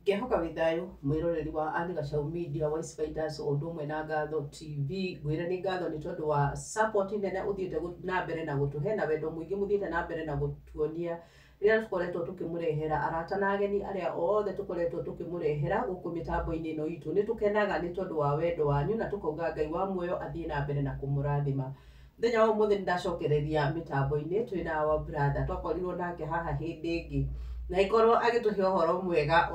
Ngĩhoka wĩ thayũ mwĩroreri wa Anne Gacau Media, Wise Fighters o ũndũ ũmwe na Ngatho TV. Ngwĩre nĩ ngatho nĩ tondũ wa support nene ũthiĩte na mbere na gũtũhe na wendo mũingĩ mũthiĩte na mbere na gũtuonia rĩrĩa tũkoretwo tũkĩmũrehera arata na ageni arĩa othe tũkoretwo tũkĩmũrehera gũkũ mĩtambo-inĩ ĩno itũ. Nĩ tũkenaga nĩ tondũ wa wendo wanyu na tũkauga Ngai wa muoyo athiĩ na mbere na kũmũrathima. Mũthenya wa ũmũthĩ nĩ ndacokereria mĩtambo-inĩ twĩna our brother twakorirwo nake haha hĩndĩ ĩngĩ na agĩkorwo agĩtũhe ũhoro mwega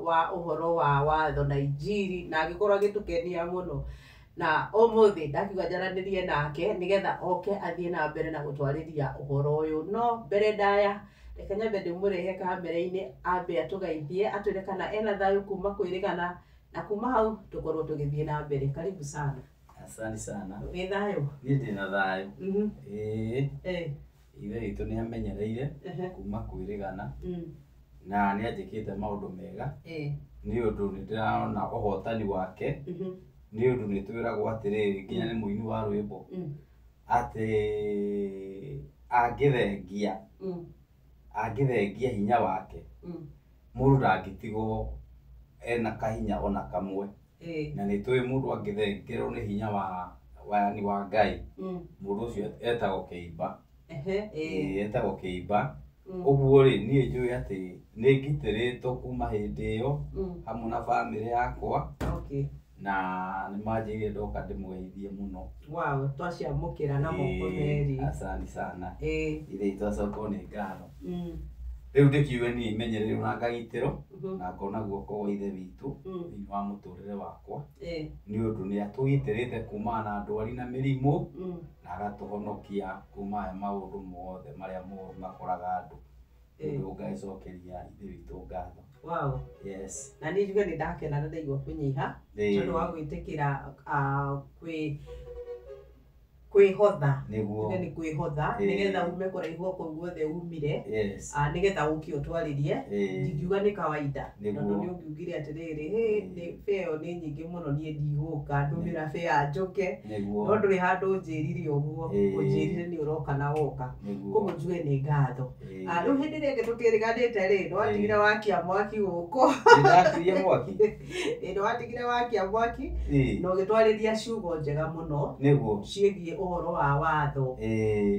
wa ũhoro wa watho na injiri na agĩkorwo agĩtũkenia mũno. Na ũmũthĩ ndakiuga njaranĩrie nake nĩgetha oke athiĩ na mbere na gũtwarĩria ũhoro ũyũ. No mbere ndaya reke nyambe ndĩmũrehe kamera-inĩ ambe atũgeithie atwĩre kana ena thayũ kuma kwĩrĩgana na kuma hau tũkorwo tũgĩthiĩ na mbere. Karibu sana. Asante sana. Wĩ thayũ? Niĩ ndĩna thayũ. Ĩĩ. Ithe witũ nĩ amenyereire kuma kwĩrĩgana na nĩ anjĩkĩte maũndũ mega nĩ ũndũ nĩ ndĩrona ũhotani wake nĩ ũndũ nĩ twĩragwo atĩrĩrĩ nginya nĩ mũini wa rwĩmbo atĩ angĩthengia angĩthengia hinya wake mũndũ ndangĩtigwo ena kahinya ona kamwe. Na nĩ tũĩ mũndũ angĩthengerwo nĩ hinya wa yani wa Ngai, mũndũ ũcio etagwo kĩimba. Ĩĩ, etagwo kĩimba. Ũguo rĩ, niĩ njũĩ atĩ nĩ ngitĩrĩtwo kuma hĩndĩ ĩyo hamwe na bamĩrĩ yakwa na nĩ manjĩrire ndoka ndĩmũgeithie mũno. Wow, twaciamũkĩra na moko merĩ. Asante sana. Ithe witũ acokwo nĩ ngatho. Rĩu ndĩkiuge niĩ menyereirwo na ngagitĩrwo na ngona guoko gwa Ithe witũ thĩinĩ wa mũtũrĩre wakwa nĩ ũndũ nĩ atũgitĩrĩte kumana na ndwari na mĩrimũ na agatũhonokia kuma maũndũ mothe marĩa moru makoraga andũ. Nĩ ũndũ ngagĩcokeria Ithe witũ ngatho. Yes. Na niĩ njuge nĩ ndakena na ndaigua kũnyiha tondũ wa gwĩtĩkĩra kwĩhotha. Nĩguo. Njuge nĩ kwĩhotha nĩgetha ume kũraihu o kũu guothe umire nĩgetha ũke ũtwarĩrie. Ndingiuga nĩ kawaida tondũ nĩ ũngiugire atĩrĩrĩ, hĩ, nĩ fare ĩyo nĩ nyingĩ mũno, niĩ ndigũka, ndũmĩra fare njũke. No ndũrĩ handũ ũnjĩrire ũguo, ũnjĩrire nĩ ũroka na woka. Koguo njuge nĩ ngatho. Rĩu hĩndĩ ĩrĩa ĩngĩ tũkĩrĩganĩte rĩ, nĩwatigire wakia mwaki gũkũ. Nĩndakirie mwaki? Ĩĩ, nĩwatigire wakia mwaki na ũgĩtwarĩria ciugo njega mũno ciĩgiĩ ũhoro wa watho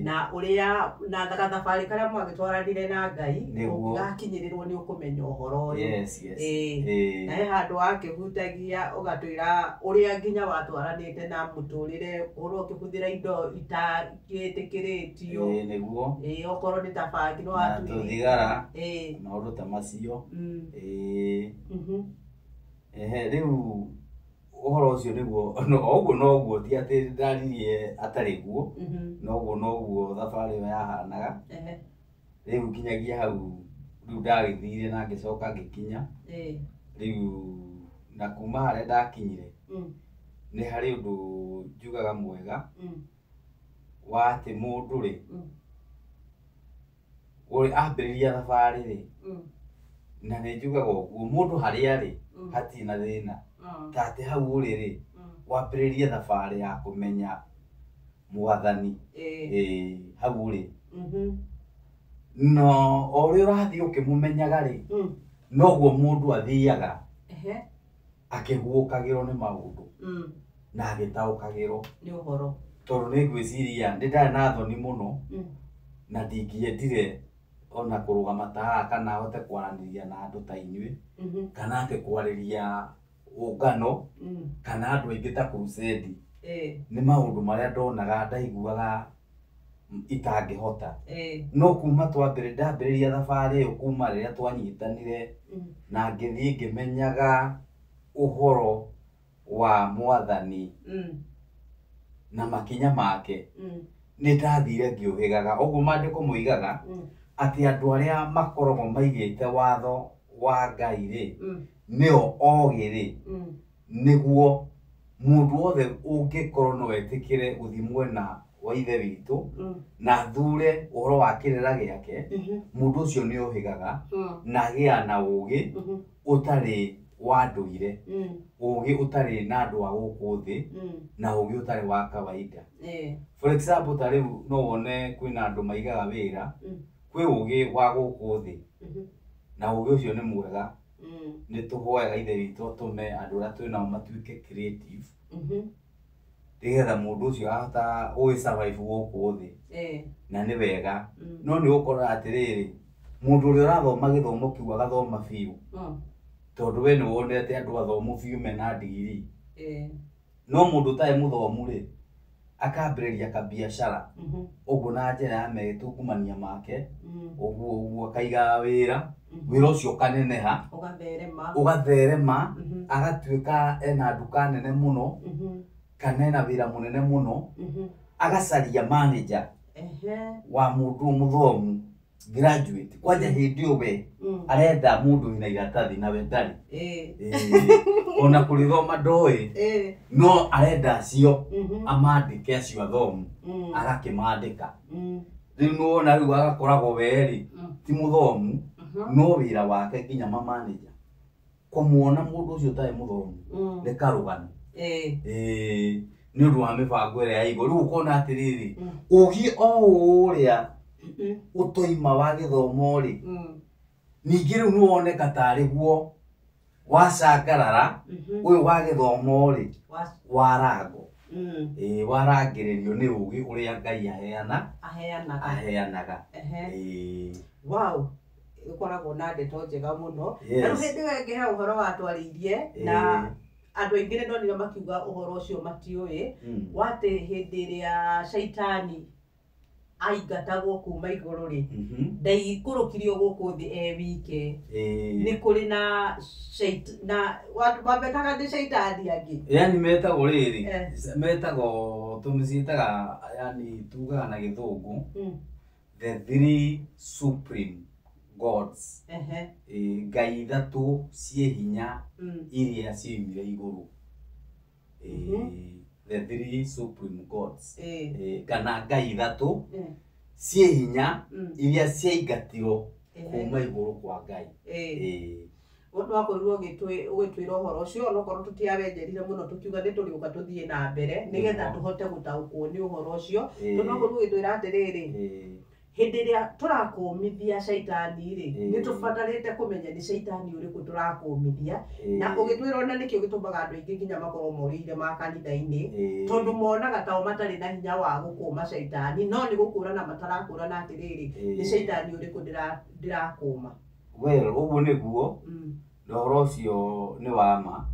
na ũrĩa na gathabarĩ karĩa mwagĩtwaranire na Ngai ũngĩgakinyĩrĩrwo nĩ ũkũmenya ũhoro ũyũ. Na he handũ wakĩhutagia ũgatwĩra ũrĩa nginya watwaranĩte na mũtũrĩre, ũhoro ũkĩhũthĩra indo itagĩtĩkĩrĩtio. Nĩguo. Ĩĩ, okorwo nĩ ta bangi no Na watwĩrire. Tũthigara, maũndũ ta macio. Ehe, rĩu ũhoro ũcio nĩguo o ũguo noguo, ti atĩ ndaririe atarĩ guo, noguo noguo thabarĩ ĩyo yahanaga. Rĩu nginyagia hau rĩu ndagĩthire na ngĩcoka ngĩkinya. Rĩu na kuma harĩa ndakinyire nĩ harĩ ũndũ njugaga mwega wa atĩ mũndũ rĩ ũrĩ ambĩrĩria thabarĩ rĩ, na nĩ njugaga ũguo, mũndũ harĩa arĩ hatirĩ na thĩna, ta atĩ hau ũrĩ rĩ, wambĩrĩrie thabarĩ ya kũmenya mwathani. Ĩĩ, hau ũrĩ no o ũrĩa ũrathiĩ ũkĩmũmenyaga rĩ, noguo mũndũ athiaga akĩguũkagĩrwo nĩ maũndũ na agĩtaũkagĩrwo nĩ ũhoro. Tondũ nĩ ngwĩciria nĩ ndarĩ na thoni mũno na ndingĩendire ona kũrũgama ta haha kana hote kwaranĩria na andũ ta inyuĩ kana atĩ kwarĩria ũngano kana andũ aingĩ ta crusade. Nĩ maũndũ marĩa ndonaga ndaiguaga itangĩhota. No kuma twambĩrĩria, ndambĩrĩria thabarĩ ĩyo kuma rĩrĩa twanyitanire na ngĩthiĩ ngĩmenyaga ũhoro wa mwathani na makinya make, nĩ ndathire ngĩũhĩgaga. Ũguo maandĩko moigaga atĩ andũ arĩa makoragwo maigĩte watho wa Ngai rĩ, nĩo ogĩ rĩ, nĩguo mũndũ wothe ũngĩkorwo no etĩkĩre gũthiĩ mwena wa Ithe witũ na athure ũhoro wa kĩrĩra gĩake, mũndũ ũcio nĩ ohĩgaga na agĩaga na ũgĩ ũtarĩ wa ndũire, ũgĩ ũtarĩ na andũ a gũkũ thĩ na ũgĩ ũtarĩ wa kawaida. For example, ta rĩu no wone kwĩna andũ maigaga wĩra, kwĩ ũgĩ wa gũkũ thĩ na ũgĩ ũcio nĩ mwega. Nĩ tũhoyaga ithe witũ atũme andũ arĩa twĩ nao matuĩke creative, nĩgetha mũndũ ũcio ahota gũgĩ survive gũkũ thĩ, na nĩ wega. No nĩ ũkoraga atĩrĩrĩ, mũndũ ũrĩa ũrathoma gĩthomo kĩu agathoma biũ, tondũ we nĩ wonete andũ athomu biũ mena ndigiri, no mũndũ ũtarĩ mũthomu rĩ, akambĩrĩria kabiacara ũguo na njĩra ya metungumania make, ũguo ũguo akaiga wĩra, wĩra ũcio ũkaneneha, ũgatherema, agatuĩka ena nduka nene mũno, kana ena wĩra mũnene mũno, agacaria manager wa mũndũ mũthomu graduate. Kwanja hĩndĩ ĩyo we arenda mũndũ wĩna iratathi na we ndarĩ, ona kũrĩthoma ndoĩ, no arenda acio amandĩke, acio athomu agakĩmandĩka. Rĩu nĩwona rĩu agakoragwo we rĩ ti mũthomu, no wĩra wake nginya mamanager kũmuona mũndũ ũcio ũtarĩ mũthomu nĩ karũgano, nĩ ũndũ wa mĩbango ĩrĩa ya igũrũ. Rĩu ũkona atĩrĩrĩ, ũgĩ o ũrĩa ũtoima wa gĩthomo rĩ, ningĩ rĩu nĩwoneka tarĩ guo wacangarara, ũyũ wa gĩthomo rĩ warango, warangĩrĩrio nĩ ũgĩ ũrĩa Ngai aheanaga. Wow, ũkoragwo na ndeto njega mũno. Na rĩu hĩndĩ ĩyo ĩngĩ he ũhoro watwarĩirie na andũ aingĩ nĩ ndonire makiuga ũhoro ũcio matiũĩ, watĩ hĩndĩ ĩrĩa caitani aingatagwo kuma igũrũ rĩ, ndaikũrũkirio gũkũ thĩ e wike, nĩ kũrĩ na na wambetaga nĩ caitani angĩ. Yani metagwo rĩrĩ, metagwo, tũmĩciĩtaga, yani tugaga na gĩthũngũ the three supreme gods, ngai ithatũ ciĩ hinya iria cioimire igũrũ, the three supreme gods, kana ngai ithatũ ciĩ hinya iria ciaingatirwo kuma igũrũ kwa Ngai. Wakorirwo ũgĩtwĩra ũhoro ũcio, onokorwo tũtiawenjerire mũno, tũkiuga nĩ tũrĩũka tũthiĩ na mbere nĩgetha tũhote gũtaũkwo nĩ ũhoro ũcio, tondũ wakorirwo ũgĩtwĩra atĩrĩrĩ, hĩndĩ ĩrĩa tũrakũmithia caitani rĩ, nĩ tũbatarĩte kũmenya nĩ caitani ũrĩkũ tũrakũmithia. Na ũgĩtwĩra ona nĩkĩo gĩtũmaga andũ aingĩ nginya makorwo morĩire makanitha-inĩ, tondũ monaga tao matarĩ na hinya wa gũkũma caitani, no nĩ gũkũrana matarakũrana atĩrĩrĩ, nĩ caitani ũrĩkũ ndĩrakũma. Well, ũguo nĩguo, na ũhoro ũcio nĩ wa ma.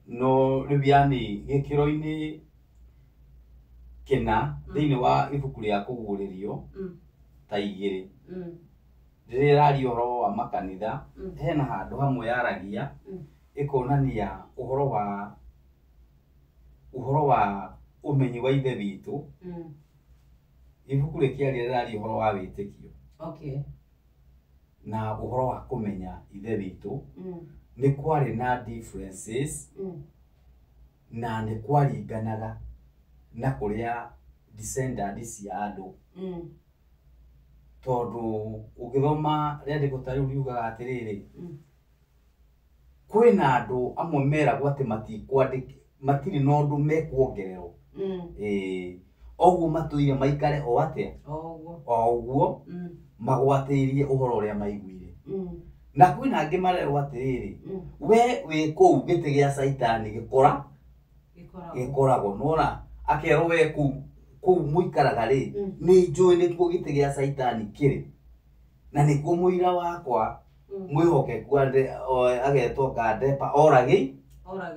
No rĩu yani gĩkĩro-inĩ kĩna thĩinĩ wa ibuku rĩa kũguũrĩrio ta 2, rĩrĩa ĩraria ũhoro wa makanitha, hena handũ hamwe yaragia ĩkonania ũhoro wa ũmenyi wa ithe witũ. Ibuku rĩkĩaria rĩraria ũhoro wa wĩtĩkio na ũhoro wa kũmenya ithe witũ. Nĩ kwarĩ na differences na nĩ kwaringanaga na kũrĩa descendant cia andũ, tondũ ũngĩthoma rĩandĩko ta rĩu riugaga atĩrĩrĩ, kwĩna andũ amwe meragwo atĩ matirĩ na ũndũ mekuongererwo, oguo matũire maikare o atĩa, o ũguo magwatĩirie ũhoro ũrĩa maiguire. Na kwĩna angĩ marerwo atĩrĩrĩ, we wĩ kũu gĩtĩ gĩa caitani gĩkoragwo, nĩwona akerwo we kũu mũikaraga rĩ, nĩ njũĩ nĩkuo gĩtĩ gĩa caitani kĩrĩ, na nĩkuo mũira wakwa mwĩhokeku agetwo Kandepa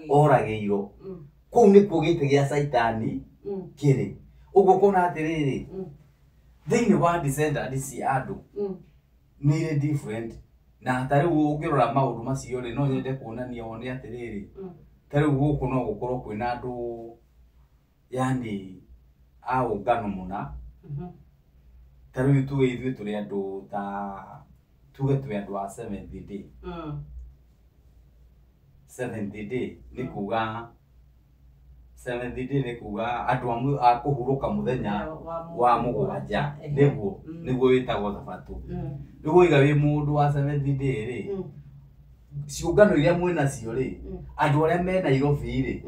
oragĩirwo, kũu nĩkuo gĩtĩ gĩa caitani kĩrĩ. Ũguo kuona atĩrĩrĩ, thĩinĩ wa descendant cia andũ nĩ irĩ different. Na ta rĩu ũngĩrora maũndũ macio rĩ, no nyende kuonania wone atĩrĩrĩ, ta rĩu gũkũ no gũkorwo kwĩna andũ yani a ũngano mũna. Ta rĩu tuge ithuĩ tũrĩ andũ ta tuge twĩ andũ a Seventh Day. Seventh Day nĩ kuga, Seventh Day nĩ kuga andũ a kũhurũka mũthenya wa mũgwanja, nĩguo nĩguo wĩtagwo thabatũ. Rĩu waiga wĩ mũndũ wa Seventh Day rĩ, ciũngano iria mwĩnacio rĩ, andũ arĩa me Nairobi rĩ,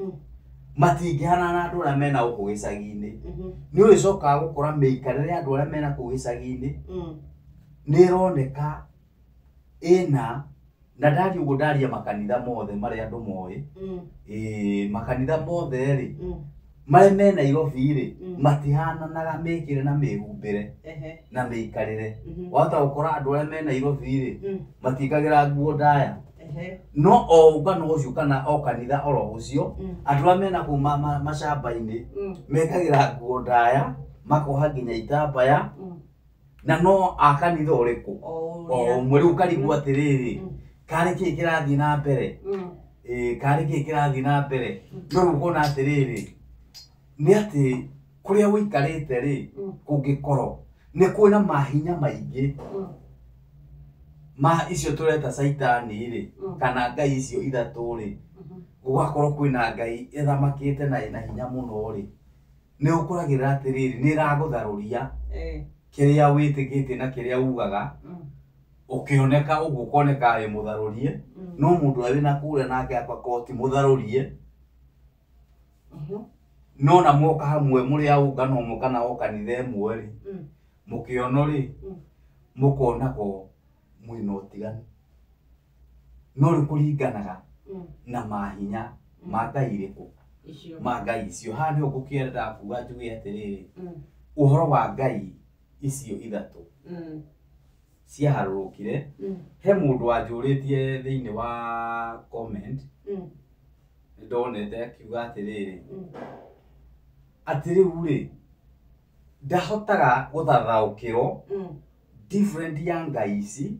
matingĩhanana na andũ arĩa mena gũkũ gĩcagi-inĩ. Nĩ ũrĩcokaga gũkora mĩikarĩre ya andũ arĩa mena kũu gĩcagi-inĩ nĩ ĩroneka Ĩna na ndaria ũguo ndaria makanitha mothe marĩa andũ moĩ. Makanitha mothe rĩ, marĩa me Nairobi rĩ, matihananaga mĩkĩre na mĩhumbĩre na mĩikarĩre. Wahota gũkora andũ arĩa me Nairobi rĩ, matiĩkagĩra nguo ndaya. No o ũngano ũcio kana o kanitha oro ũcio, andũ arĩa mena kũu macamba-inĩ mekagĩra nguo ndaya, makoha nginya itambaya, na no a kanitha ũrĩkũ? O ũmwe. Rĩu ũkarigwo atĩrĩrĩ, karĩ kĩĩ kĩrathiĩ na mbere? Karĩ kĩĩ kĩrathiĩ na mbere? No rĩu ũkona atĩrĩrĩ, nĩ atĩ kũrĩa ũikarĩte rĩ, kũngĩkorwo nĩ kwĩna mahinya maingĩ ma icio tũreta caitani rĩ, kana ngai icio ithatũ rĩ, gũgakorwo kwĩna ngai ĩthamakĩte na ĩna hinya mũno rĩ, nĩ ũkoragĩrĩra atĩrĩrĩ, nĩ ĩragũtharũria kĩrĩa wĩtĩkĩtie na kĩrĩa ugaga, ũkĩoneka ũguo ũkoneka wĩ mũtharũrie, no mũndũ ũrĩa wĩna kũrĩa nake agakorwo ti mũtharũrie, no na mwoka hamwe mũrĩ a ũngano ũmwe kana o kanitha ĩmwe rĩ, mũkĩono rĩ, mũkonagwo mwĩna ũtiganu. No rĩu kũringanaga na mahinya ma ngai irĩkũ, ma ngai icio. Haha nĩho ngũkĩenda kuga njuge atĩrĩrĩ, ũhoro wa ngai icio ithatũ ciaharũrũkire. He mũndũ wanjũrĩtie thĩinĩ wa comment, nĩndonete akiuga atĩrĩrĩ, atĩ rĩu rĩ, ndahotaga gũthathaũkĩrwo different ya ngai ici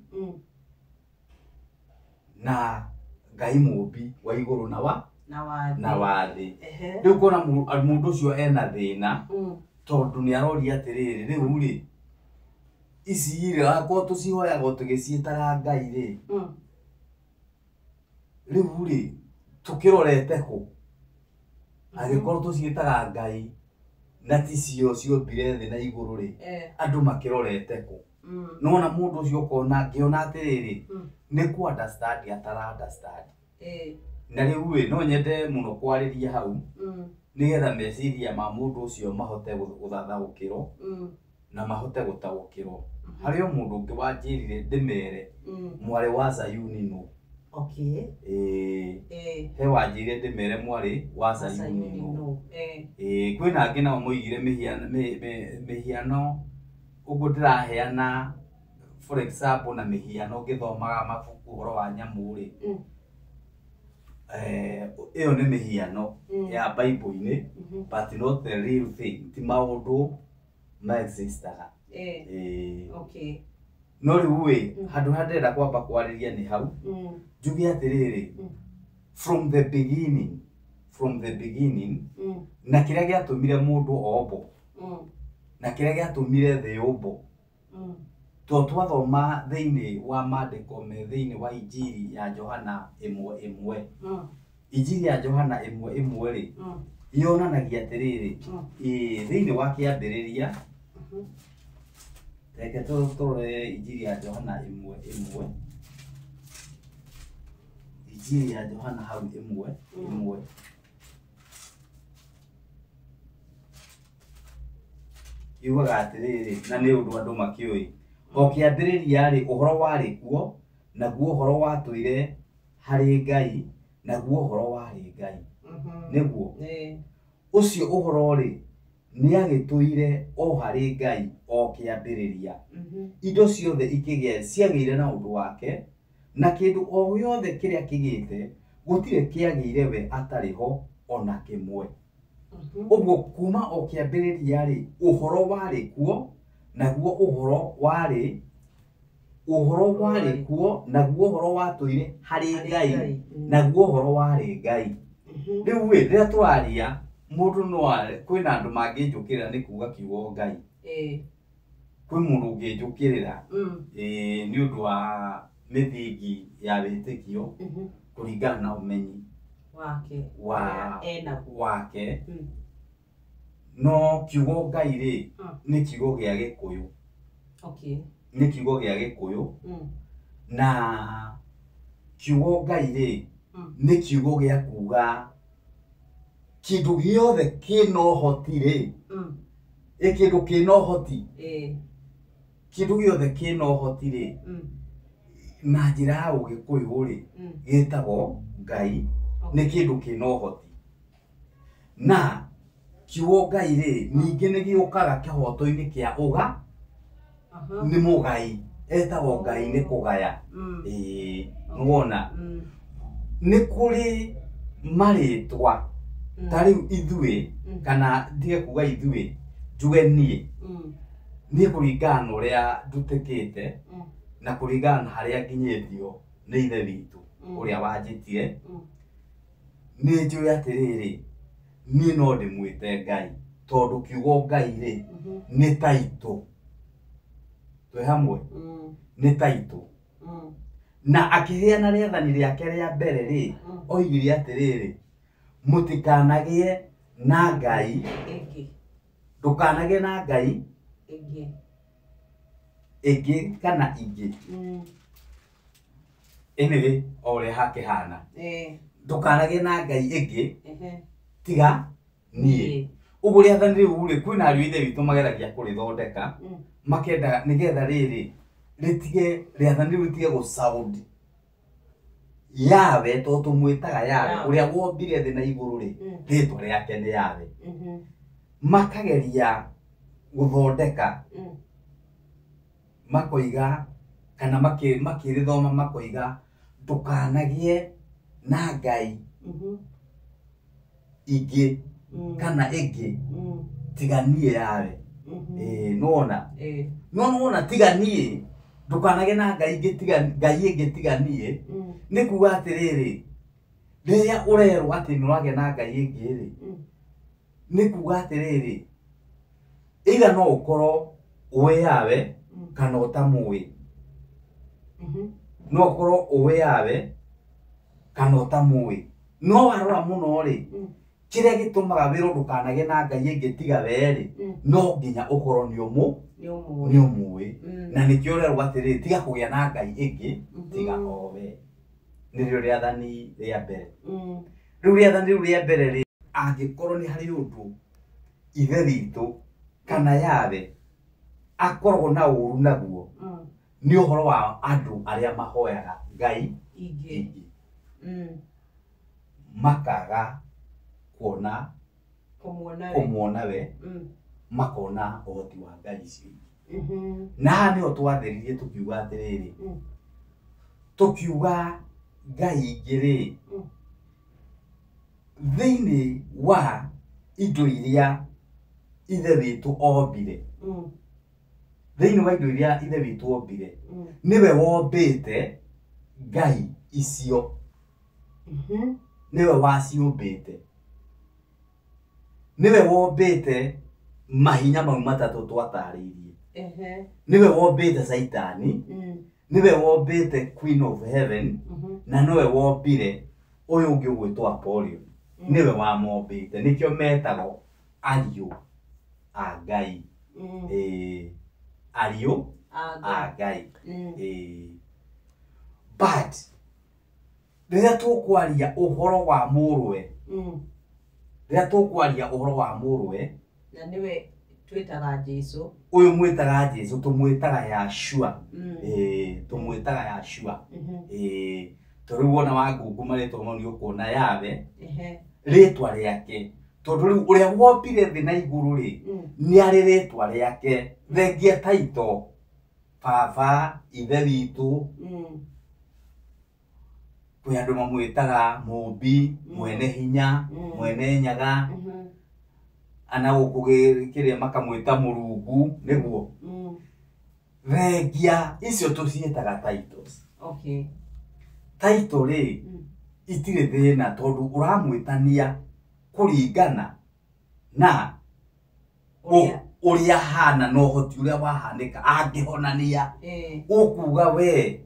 na ngai mũmbi wa igũrũ na wa na wa thĩ. Rĩu ũkona mũndũ ũcio ena thĩna, tondũ nĩ aroria atĩrĩrĩ, rĩu rĩ, ici rĩ, akorwo tũcihoyaga tũgĩciĩtaga ngai rĩ, rĩu rĩ, tũkĩrorete kũ? Angĩkorwo tũciĩtaga ngai na ticio ciombire thĩ na igũrũ rĩ, andũ makĩrorete kũ? Nĩwona mũndũ ũcio ũkona ngĩona atĩrĩrĩ, nĩ kũ understand atara understand. Na rĩu rĩ, no nyende mũno kwarĩria hau, nĩgetha meciria ma mũndũ ũcio mahote gũthathaũkĩrwo na mahote gũtaũkĩrwo. Harĩ o mũndũ ũngĩ wanjĩrire ndĩmere mwarĩ wa Zayuni nũ. He wanjĩrire ndĩmere mwarĩ wa Zayuni nũ. Kwĩna angĩ nao moigire mĩhiano ũguo ndĩraheana, for example, na mĩhiano ngĩthomaga mabuku ũhoro wa nyamũ rĩ, ĩyo nĩ mĩhiano ya Bible-inĩ, but not the real thing, ti maũndũ ma existaga. No rĩu ĩ, handũ harĩa ndĩrenda kwamba kwarĩria nĩ hau, njuge atĩrĩrĩ, from the beginning, from the beginning, na kĩrĩa gĩatũmire mũndũ ombwo, na kĩrĩa gĩatũmire thĩ yũmbwo, to twathoma thĩinĩ wa maandĩko me thĩinĩ wa Injiri ya Johana 1:1. Injiri ya Johana 1:1 rĩ, yonanagia atĩrĩrĩ, thĩinĩ wa kĩambĩrĩria, reke tũrore Injiri ya Johana 1:1. Injiri ya Johana hau 1:1. Yugaga atĩrĩrĩ, na nĩ ũndũ andũ makĩũĩ, o kĩambĩrĩria rĩ, ũhoro warĩ kuo, naguo ũhoro watũire harĩ Ngai, naguo ũhoro warĩ Ngai. Nĩguo ũcio ũhoro rĩ, nĩagĩtũire o harĩ Ngai o kĩambĩrĩria. Indo ciothe ikĩgĩa ciagĩire na ũndũ wake, na kĩndũ o gĩothe kĩrĩa kĩgĩte gũtirĩ kĩagĩire we atarĩ ho ona kĩmwe. Ũguo kuma o kĩambĩrĩria rĩ, ũhoro warĩ kuo, naguo ũhoro warĩ, ũhoro warĩ kuo, naguo ũhoro watũire harĩ Ngai, naguo ũhoro warĩ Ngai. Rĩu ĩ, rĩrĩa tũraria, mũndũ no kwĩna andũ mangĩnjũkĩrĩra nĩ kuga kiugo Ngai. Kwĩ mũndũ ũngĩnjũkĩrĩra, nĩ ũndũ wa mĩthingi ya wĩtĩkio, kũringana na ũmenyi wake. No kiugo Ngai rĩ, nĩ kiugo gĩa Gĩkũyũ. Nĩ kiugo gĩa Gĩkũyũ. Na kiugo Ngai rĩ, nĩ kiugo gĩa kuga kĩndũ gĩothe kĩna ũhoti rĩ, ĩ kĩndũ kĩna ũhoti, kĩndũ gĩothe kĩna ũhoti rĩ, Na njĩra ya ũgĩkũyũ rĩ, gĩtagwo Ngai, nĩ kĩndũ kĩna ũhoti. Na kiugo Ngai rĩ, ningĩ nĩ gĩũkaga kĩhoto-inĩ kĩa ũga, nĩ mũgai, etagwo Ngai nĩ kũgaya. Ĩĩ, nĩwona? Nĩ kũrĩ marĩtwa ta rĩu ithuĩ, kana ndige kuga ithuĩ, njuge niĩ, niĩ kũringana na ũrĩa ndutĩkĩte, na kũringana na harĩa nginyĩtio nĩ Ithe witũ ũrĩa wanjĩtire, nĩ njũĩ atĩrĩrĩ, niĩ no ndĩmwĩte Ngai, tondũ kiugo Ngai rĩ, nĩ taitũ. Twĩ hamwe? Nĩ taitũ. Na akĩheana rĩathani rĩake rĩa mbere rĩ, oigire atĩrĩrĩ, mũtikanagĩe na Ngai, ndũkanagĩe na Ngai ĩngĩ kana ingĩ. Anyway, o ũrĩa hakĩhana. Ndũkanagĩe na Ngai ĩngĩ tiga niĩ. Ũguo rĩathani rĩu rĩ, kwĩna ariũ a Ithe witũ mageragia kũrĩthondeka, makenda nĩgetha rĩrĩ rĩtige, rĩathani rĩu rĩtige gũ sound Yawe, tondũ tũmwĩtaga Yawe, ũrĩa wombire thĩ na igũrũ rĩ, rĩtwa rĩake nĩ Yawe. Makageria gũthondeka, makoiga kana makĩrĩthoma makoiga ndũkanagĩe na Ngai ingĩ kana ĩngĩ tiga niĩ Yawe. Nĩwona? No nĩwona tiga niĩ, ndũkanagĩe na Ngai ingĩ tiga Ngai ĩngĩ tiga niĩ, nĩ kuga atĩrĩrĩ, rĩrĩa ũrerwo atĩ nĩ ũragĩa na Ngai ĩngĩ rĩ, nĩ kuga atĩrĩrĩ, either no ũkorwo ũĩ Yawe kana ũtamũĩ. No ũkorwo ũĩ Yawe kana ũtamũĩ. No warora mũno rĩ, kĩrĩa gĩtũmaga wĩrwo ndũkanagĩe na Ngai ĩngĩ tiga we rĩ, no nginya ũkorwo nĩ ũmũĩ. Na nĩkĩo ũrerwo atĩrĩrĩ, tiga kũgĩa na Ngai ĩngĩ tiga o we. Nĩrĩo rĩathani rĩa mbere. Rĩu rĩathani rĩu rĩa mbere rĩ, angĩkorwo nĩ harĩ ũndũ Ithe witũ kana Yawe akoragwo na ũru naguo, nĩ ũhoro wa andũ arĩa mahoyaga Ngai ingĩ, makaga kuona kũmuona we, makona ũhoti wa Ngai icio ingĩ. Na haha nĩho twatheririe tũkiuga atĩrĩrĩ, tũkiuga Ngai ingĩ rĩ, thĩinĩ wa indo iria Ithe witũ ombire, thĩinĩ wa indo iria Ithe witũ ombire, nĩwe wombĩte Ngai icio, nĩwe waciũmbĩte, nĩwe wombĩte mahinya mau matatũ twatarĩirie, nĩwe wombĩte Caitani, nĩwe wombĩte Queen of Heaven, na nĩwe wombire ũyũ ũngĩ ũgwĩtwo Apollyon, nĩwe wamombĩte, nĩkĩo metagwo ariũ a Ngai. Ariũ a Ngai. But rĩrĩa tũkwaria ũhoro wa mũrũwe, rĩrĩa tũkwaria ũhoro wa mũrũwe, na nĩwe twĩtaga Jesu, ũyũ mwĩtaga Jesu, tũmwĩtaga Yahshua. Tũmwĩtaga Yahshua. Tondũ rĩu wona wa ngungu marĩtwa mau nĩ ũkuona Yawe, rĩtwa rĩake, tondũ rĩu ũrĩa wombire thĩ na igũrũ rĩ, nĩ arĩ rĩtwa rĩake, thengia taito baba Ithe witũ, kwĩ andũ mamwĩtaga mũmbi, mwene hinya, mwene nyaga, ana gũkũ kĩrĩa makamwĩta Mũrungu, nĩguo. Thengia icio tũciĩtaga titles. Title rĩ, itirĩ thĩna tondũ ũramwĩtania kũringana na ũrĩa ahana na ũhoti ũrĩa wahanĩka, angĩhonania, ũkuga we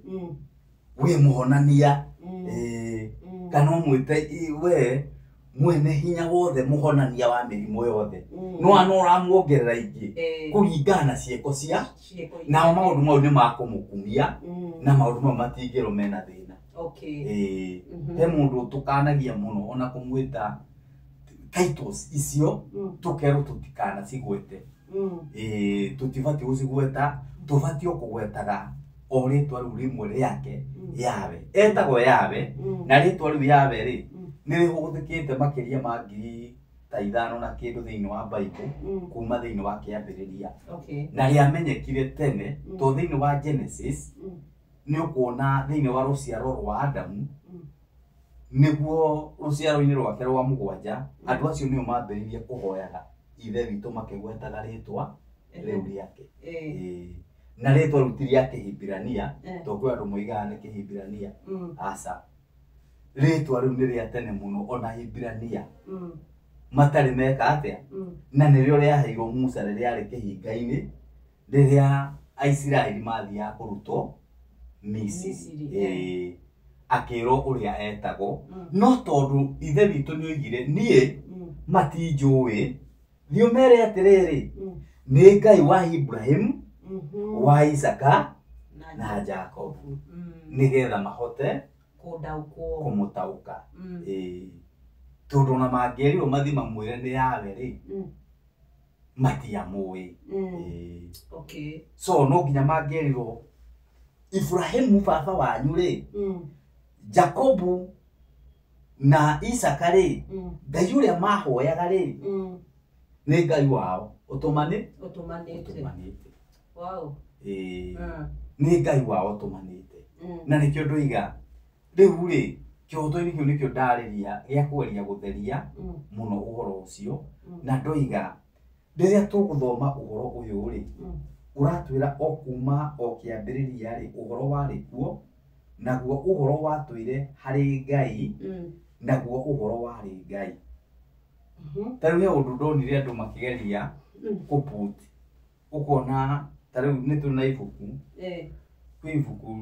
wĩ mũhonania, kana ũmwĩte we mwene hinya wothe, mũhonania wa mĩrimũ yothe, no ano ũramuongerera ingĩ kũringana na ciĩko cia nao maũndũ mau nĩ makũmũkumia, na maũndũ mau matingĩrwo mena thĩna. He mũndũ tũkanagia mũno ona kũmwĩta titles icio, tũkerwo tũtikanacigwete. Tũtibatiĩ gũcigweta, tũbatiĩ o kũgwetaga O rĩtwa rĩu rĩmwe rĩake Yawe etagwo Yawe na rĩtwa rĩu Yawe rĩ nĩ rĩhũthĩkĩte makĩria ma 5,000 na kĩndũ thĩinĩ wa Bible kuma thĩinĩ wa kĩambĩrĩria. Na rĩamenyekire tene to thĩinĩ wa Genesis nĩ ũkuona thĩinĩ wa rũciaro rwa Adamu nĩguo rũciaro-inĩ rwake rwa mũgwanja andũ acio nĩo mambĩrĩirie kũhoyaga ithe witũ makĩgwetaga rĩtwa rĩu rĩake. Na rĩtwa rĩu ti rĩa Kĩhibirania to kwĩ andũ moigaga nĩ Kĩhibirania. Aca, rĩtwa rĩu nĩ rĩa tene mũno ona Hibirania matarĩ meka atĩa na nĩrĩo rĩaheirwo Musa rĩrĩa arĩ kĩhinga-inĩ rĩrĩa Aisiraeli mathiaga kũrutwo Misiri. Akĩrwo ũrĩa etagwo no tondũ ithe witũ nĩ oigire niĩ matinjũĩ thiĩ ũmere atĩrĩrĩ nĩ Ngai wa Ibrahim wa Isaka na Jacob nĩgetha mahote kũmũtaũka. Tondũ ona mangĩerirwo mathiĩ mamwĩre nĩ Yawe rĩ matiamũĩ. So no nginya mangĩerirwo Ibrahimu baba wanyu rĩ Jacobu na Isaka rĩ Ngai ũrĩa mahoyaga rĩ nĩ Ngai wao ũtũmanĩte. Wow. Nĩ Ngai wao ũtũmanĩte. Na nĩkĩo ndoiga rĩu rĩ kĩhoto-inĩ kĩu nĩkĩo ndarĩria gĩa kũgeria gũtheria mũno ũhoro ũcio. Na ndoiga rĩrĩa tũgũthoma ũhoro ũyũ rĩ ũratwĩra o kuma o kĩambĩrĩria rĩ ũhoro warĩ kuo naguo ũhoro watũire harĩ Ngai naguo ũhoro warĩ Ngai. Ta rĩu he ũndũ ndonire andũ makĩgeria kũput ũkona ta rĩu nĩ tũrĩ na ibuku kwĩ ibuku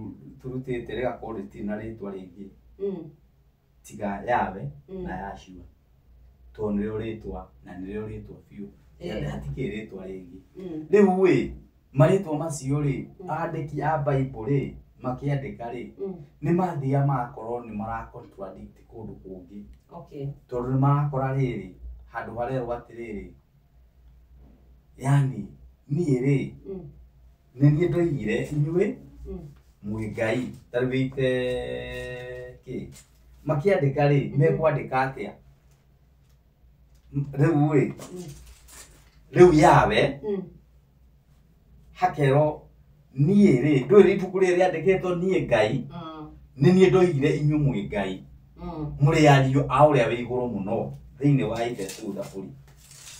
tũrutĩte rĩgakorwo rĩtirĩ na rĩtwa rĩngĩ tiga Yawe na Yashua tondũ nĩrĩo rĩtwa na nĩrĩo rĩtwa biũ hatikĩrĩ rĩtwa rĩngĩ. Rĩu ĩ marĩtwa macio rĩ andĩki a Bible rĩ makĩandĩka rĩ nĩ mathiaga magakorwo nĩ mara contradict kũndũ kũngĩ. Tondũ nĩ marakora rĩrĩ handũ harerwo atĩrĩrĩ yani niĩ rĩ nĩ niĩ ndoigire inyuĩ mwĩ Ngai ta rĩu ite kĩ makĩandĩka rĩ mekwandĩka atĩa rĩu rĩ rĩu Yawe hakerwo niĩ rĩ ndũĩ ibuku rĩrĩ rĩandĩkĩtwo niĩ Ngai nĩ niĩ ndoigire inyuĩ mwĩ Ngai mũrĩ ariũ a ũrĩa wĩ igũrũ mũno thĩinĩ wa Ithe Thaburi.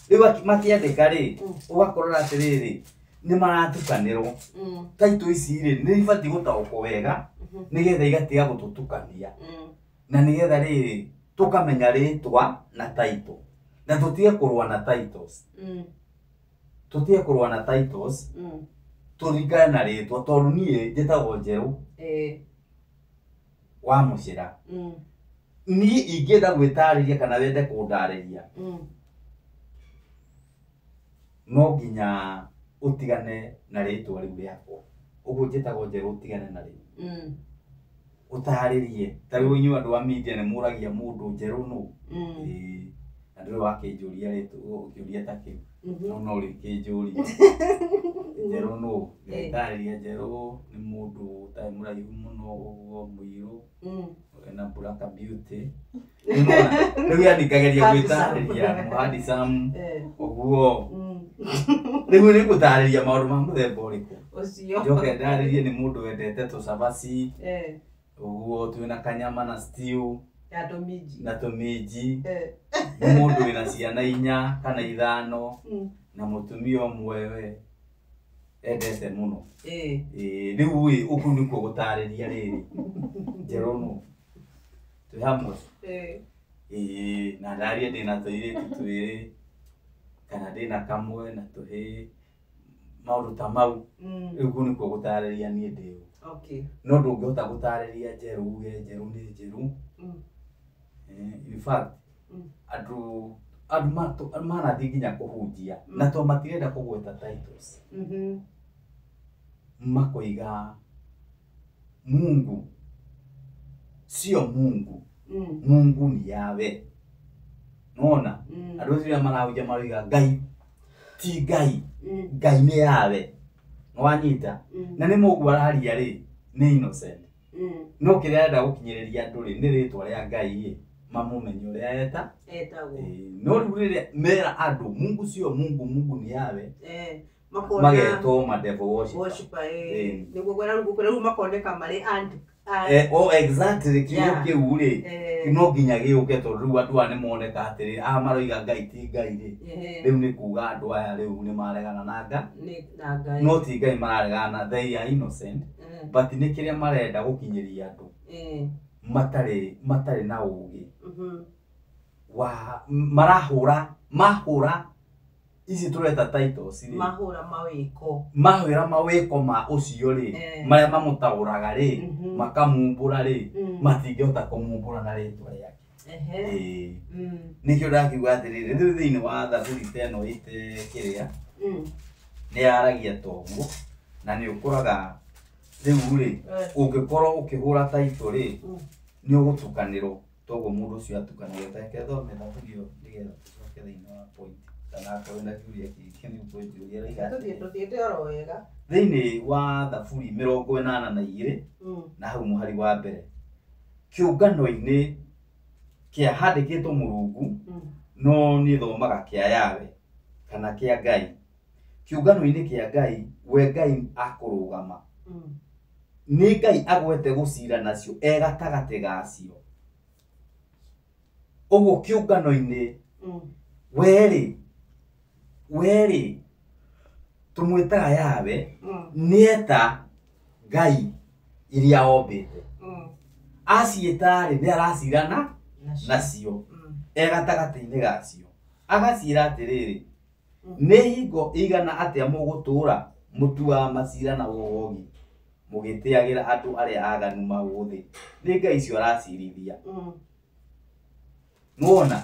Rĩu makĩandĩka rĩ ũgakorora atĩrĩrĩ nĩ maratukanĩrwo taitũ ici rĩ nĩ ibatiĩ gũtaũkwo wega nĩgetha igatiga gũtũtukania na nĩgetha rĩrĩ tũkamenya rĩtwa na title na tũtige kũrũa na titles. Tũtige kũrũa na titles tũringane na rĩtwa tondũ niĩ njĩtagwo Njerũ wa Mũcĩra. Niĩ ingĩenda gwĩtarĩria kana wende kũndarĩria no nginya ũtigane na rĩtwa rĩu rĩakwa ũguo njĩtagwo Njerũ ũtigane na rĩu ũtarĩrie ta rĩu inyuĩ andũ a media nĩ mũragia mũndũ Njerũ nũ na ndũrĩ wakĩnjũria rĩtwa kĩũria ta kĩu no no rĩkĩnjũria Njerũ nũ ngĩtarĩria Njerũ nĩ mũndũ ũtarĩ mũraihu mũno ũguo mũirũ wĩna black beauty rĩu yani ngageria gwĩtarĩria handsome ũguo rĩu nĩ ngũtarĩria maũndũ ma mũthemba ũrĩkũ njoke ndarĩrie nĩ mũndũ wendete tũcabaci ũguo twĩna kanyama na stew na tũminji nĩ mũndũ wĩna ciana 4 kana 5 na mũtumia ũmwe we endete mũno. Rĩu ĩ ũkũ nĩkuo gũtarĩria rĩrĩ Njerũ nũ twĩ hamwe na ndarie ndĩna tũirĩtu twĩrĩ kana ndĩna kamwe na tũhĩĩ maũndũ ta mau rĩu kũu nĩkuo gũtarĩria niĩ ndĩ ũ. No ndũngĩhota gũtarĩria Njerũ uge Njerũ nĩ Njerũ. In fact andũ manathiĩ nginya kũhunjia na to matirenda kũgweta titles makoiga Mungu sio Mungu Mungu ni Yawe. Nona andũ acio arĩa marahunjia maroiga Ngai ti Ngai Ngai nĩ Yawe. Nĩwanyita? Na nĩ mũguo araria rĩ, nĩ innocent. No kĩrĩa arenda gũkinyĩrĩria andũ rĩ, nĩ rĩtwa rĩa Ngai ĩ, mamũmenye ũrĩa eta etagwo. No rĩu rĩrĩa mera andũ Mungu sio Mungu, Mungu ni yawe, Makona magetwo ma devil worshiper. worshiper. Eh. Nĩguo kwĩra rĩu kwĩra rĩu makoneka marĩ anti Oh, exactly, kiugo kĩu rĩ no nginya gĩũke tondũ rĩu andũ aya nĩ moneka atĩrĩ, aya maroiga Ngai ti Ngai rĩ, rĩu nĩ kuga andũ aya rĩu nĩ maregana na Ngai. Nĩ na Ngai. No ti Ngai mararegana na, they are innocent, but nĩ kĩrĩa marenda gũkinyĩria andũ matarĩ na ũgĩ wa marahũra mahũra ici tũreta titles rĩ, mahũra mawĩko, mahũra mawĩko ma ũcio rĩ, marĩa mamũtaũraga rĩ, makamumbũra rĩ, matingĩhota kũmumbũra na rĩtwa rĩake. Ĩĩ. Nĩkĩo ndakiuga atĩrĩrĩ, rĩu thĩinĩ wa Thaburi ta ĩno ĩte kĩrĩa nĩ yaragia ta ũguo, na nĩ ũkoraga rĩu rĩ, ũngĩkorwo ũkĩhũra title rĩ, nĩ ũgũtukanĩrwo toguo mũndũ ũcio atukanagĩrwo. Ta reke thome Thaburi ĩyo nĩgetha tũcoke thĩinĩ wa point, kana akorwo na kĩũria kĩngĩ nĩ ũkũnjũria. Raiga Tũthiĩ atĩrĩrĩ, tũthiĩte oro wega. Thĩinĩ wa Thaburi 82 na hau mũhari wa mbere, kĩũngano-inĩ kĩa handĩkĩtwo Mũrungu, no niĩ thomaga kĩa Yawe kana kĩa Ngai. Kĩũngano-inĩ kĩa Ngai, we Ngai akũrũgama, nĩ Ngai agwete gũcira nacio e gatagatĩ gacio. Ũguo kĩũngano-inĩ werĩ tũmwĩtaga Yawe, nĩeta Ngai iria ombĩte, aciĩta rĩ, nĩ aracirana nacio e gatagatĩ-inĩ gacio, agaciĩra atĩrĩrĩ, nĩ hingo ĩigana atĩa mũgũtũũra mũtuaga macira na wogogi, mũgĩtĩagĩra andũ arĩa aganu maũthĩ? Nĩ Ngai icio aracirithia. Nĩwona?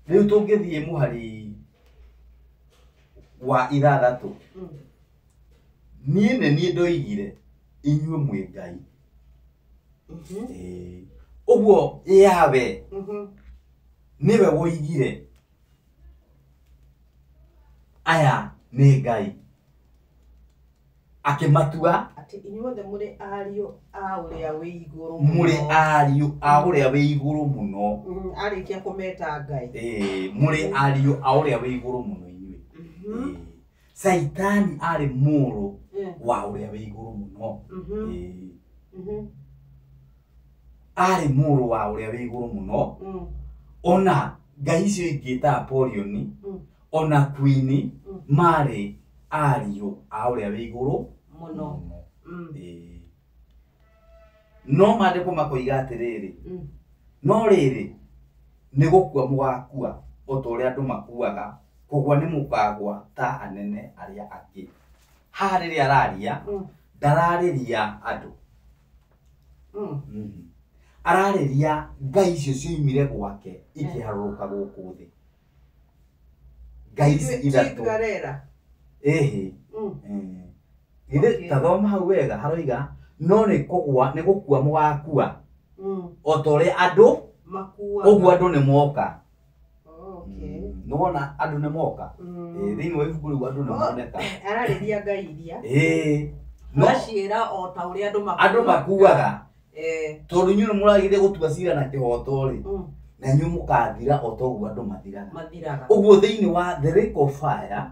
Rĩu tũngĩthiĩ mũhari wa 6, niĩ nĩ niĩ ndoigire inyuĩ mwĩ Ngai. Ũguo Yawe nĩwe woigire aya nĩ Ngai, akĩmatua atĩ inyuothe mũrĩ ariũ a ũrĩa wĩ igũrũ mũrĩ mũno. Ariũ a ũrĩa wĩ igũrũ mũno. Arĩkia kũmeta Ngai. Mũrĩ ariũ a ũrĩa wĩ igũrũ mũno inyuĩ. Caitani arĩ mũrũ wa ũrĩa wĩ igũrũ mũno. Arĩ mũrũ wa ũrĩa wĩ igũrũ mũno. Ona ngai icio ingĩ ta Apollyon, ona Queen, marĩ ariũ a ũrĩa wĩ igũrũ mũno. Ĩĩ. No maandĩko makoiga atĩrĩrĩ, no rĩrĩ, nĩ gũkua mũgakua o ta ũrĩa andũ makuaga, kũgwa nĩ mũkagwa ta anene arĩa angĩ. Haha rĩrĩa araria, ndararĩria andũ. Ararĩria ngai icio cioimire gwake ikĩharũrũka gũkũ thĩ, ngai ici ithatũ. Ti Ĩhĩ. Githĩ ta thoma hau wega, haroiga no nĩ kũgwa nĩ gũkua mũgakua o ta ũrĩa andũ makuaga. Ũguo andũ nĩ moka. Okay. Nĩwona andũ nĩ moka. Thĩinĩ wa ibuku rĩu andũ nĩ moneka. Ararĩria ngai iria Ĩĩ, no maciĩra o ta ũrĩa andũ andũ makuaga, tondũ inyuĩ nĩ mũragire gũtua cira na kĩhoto rĩ, na inyuĩ mũkathira o ta ũguo andũ mathiraga. Mathiraga. Ũguo thĩinĩ wa the lake of fire,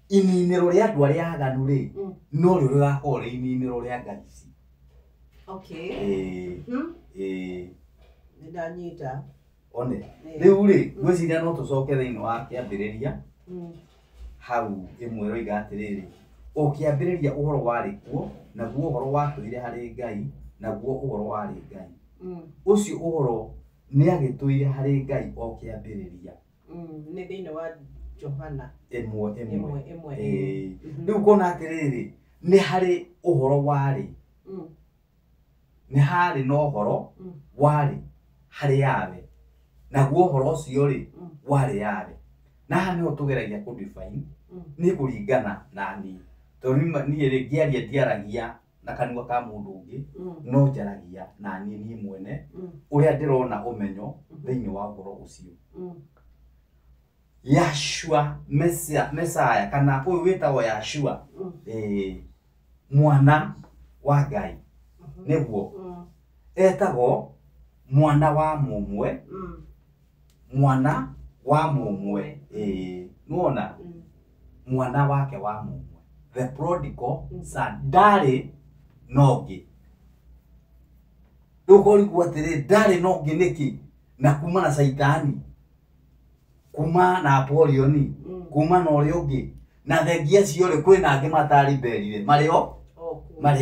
ininĩro rĩa andũ arĩa aganu rĩ, no rĩo rĩgakorwo rĩ ininĩro rĩa ngai ici. Okay. Ĩĩ. Ĩĩ. Nĩ ndanyita. One rĩu rĩ, ngwĩciria no tũcoke thĩinĩ wa kĩambĩrĩria hau ĩmwe ĩroiga atĩrĩrĩ, o kĩambĩrĩria ũhoro warĩ kuo, naguo ũhoro watũire harĩ Ngai, naguo ũhoro warĩ Ngai. Ũcio ũhoro nĩ agĩtũire harĩ Ngai o kĩambĩrĩria. Nĩ thĩinĩ wa Johana 1:1. 1:1. Ĩĩ. Rĩu kona atĩrĩrĩ, nĩ harĩ ũhoro warĩ, nĩ harĩ na ũhoro warĩ harĩ Yawe, naguo ũhoro ũcio rĩ, warĩ Yawe. Na haha nĩho tũgeragia kũ define nĩ kũringana na niĩ, tondũ niĩ rĩ, ngĩaria ndiaragia na kanua ka mũndũ ũngĩ, no njaragia na niĩ niĩ mwene ũrĩa ndĩrona ũmenyo thĩinĩ wa ũhoro ũcio. Yahshua Messiah kana ũyũ wĩtagwo Yahshua mwana wa Ngai nĩguo etagwo mwana wa mũmwe mwana wa mũmwe nĩwona mwana wake wa mũmwe the prodigal son ndarĩ na ũngĩ rĩu ũkorigwo atĩrĩ ndarĩ na ũngĩ nĩkĩ na kuma na Caitani kuma na Apolioni kuma na ũrĩa ũngĩ na thengia acio rĩ kwĩna angĩ mataribelire marĩ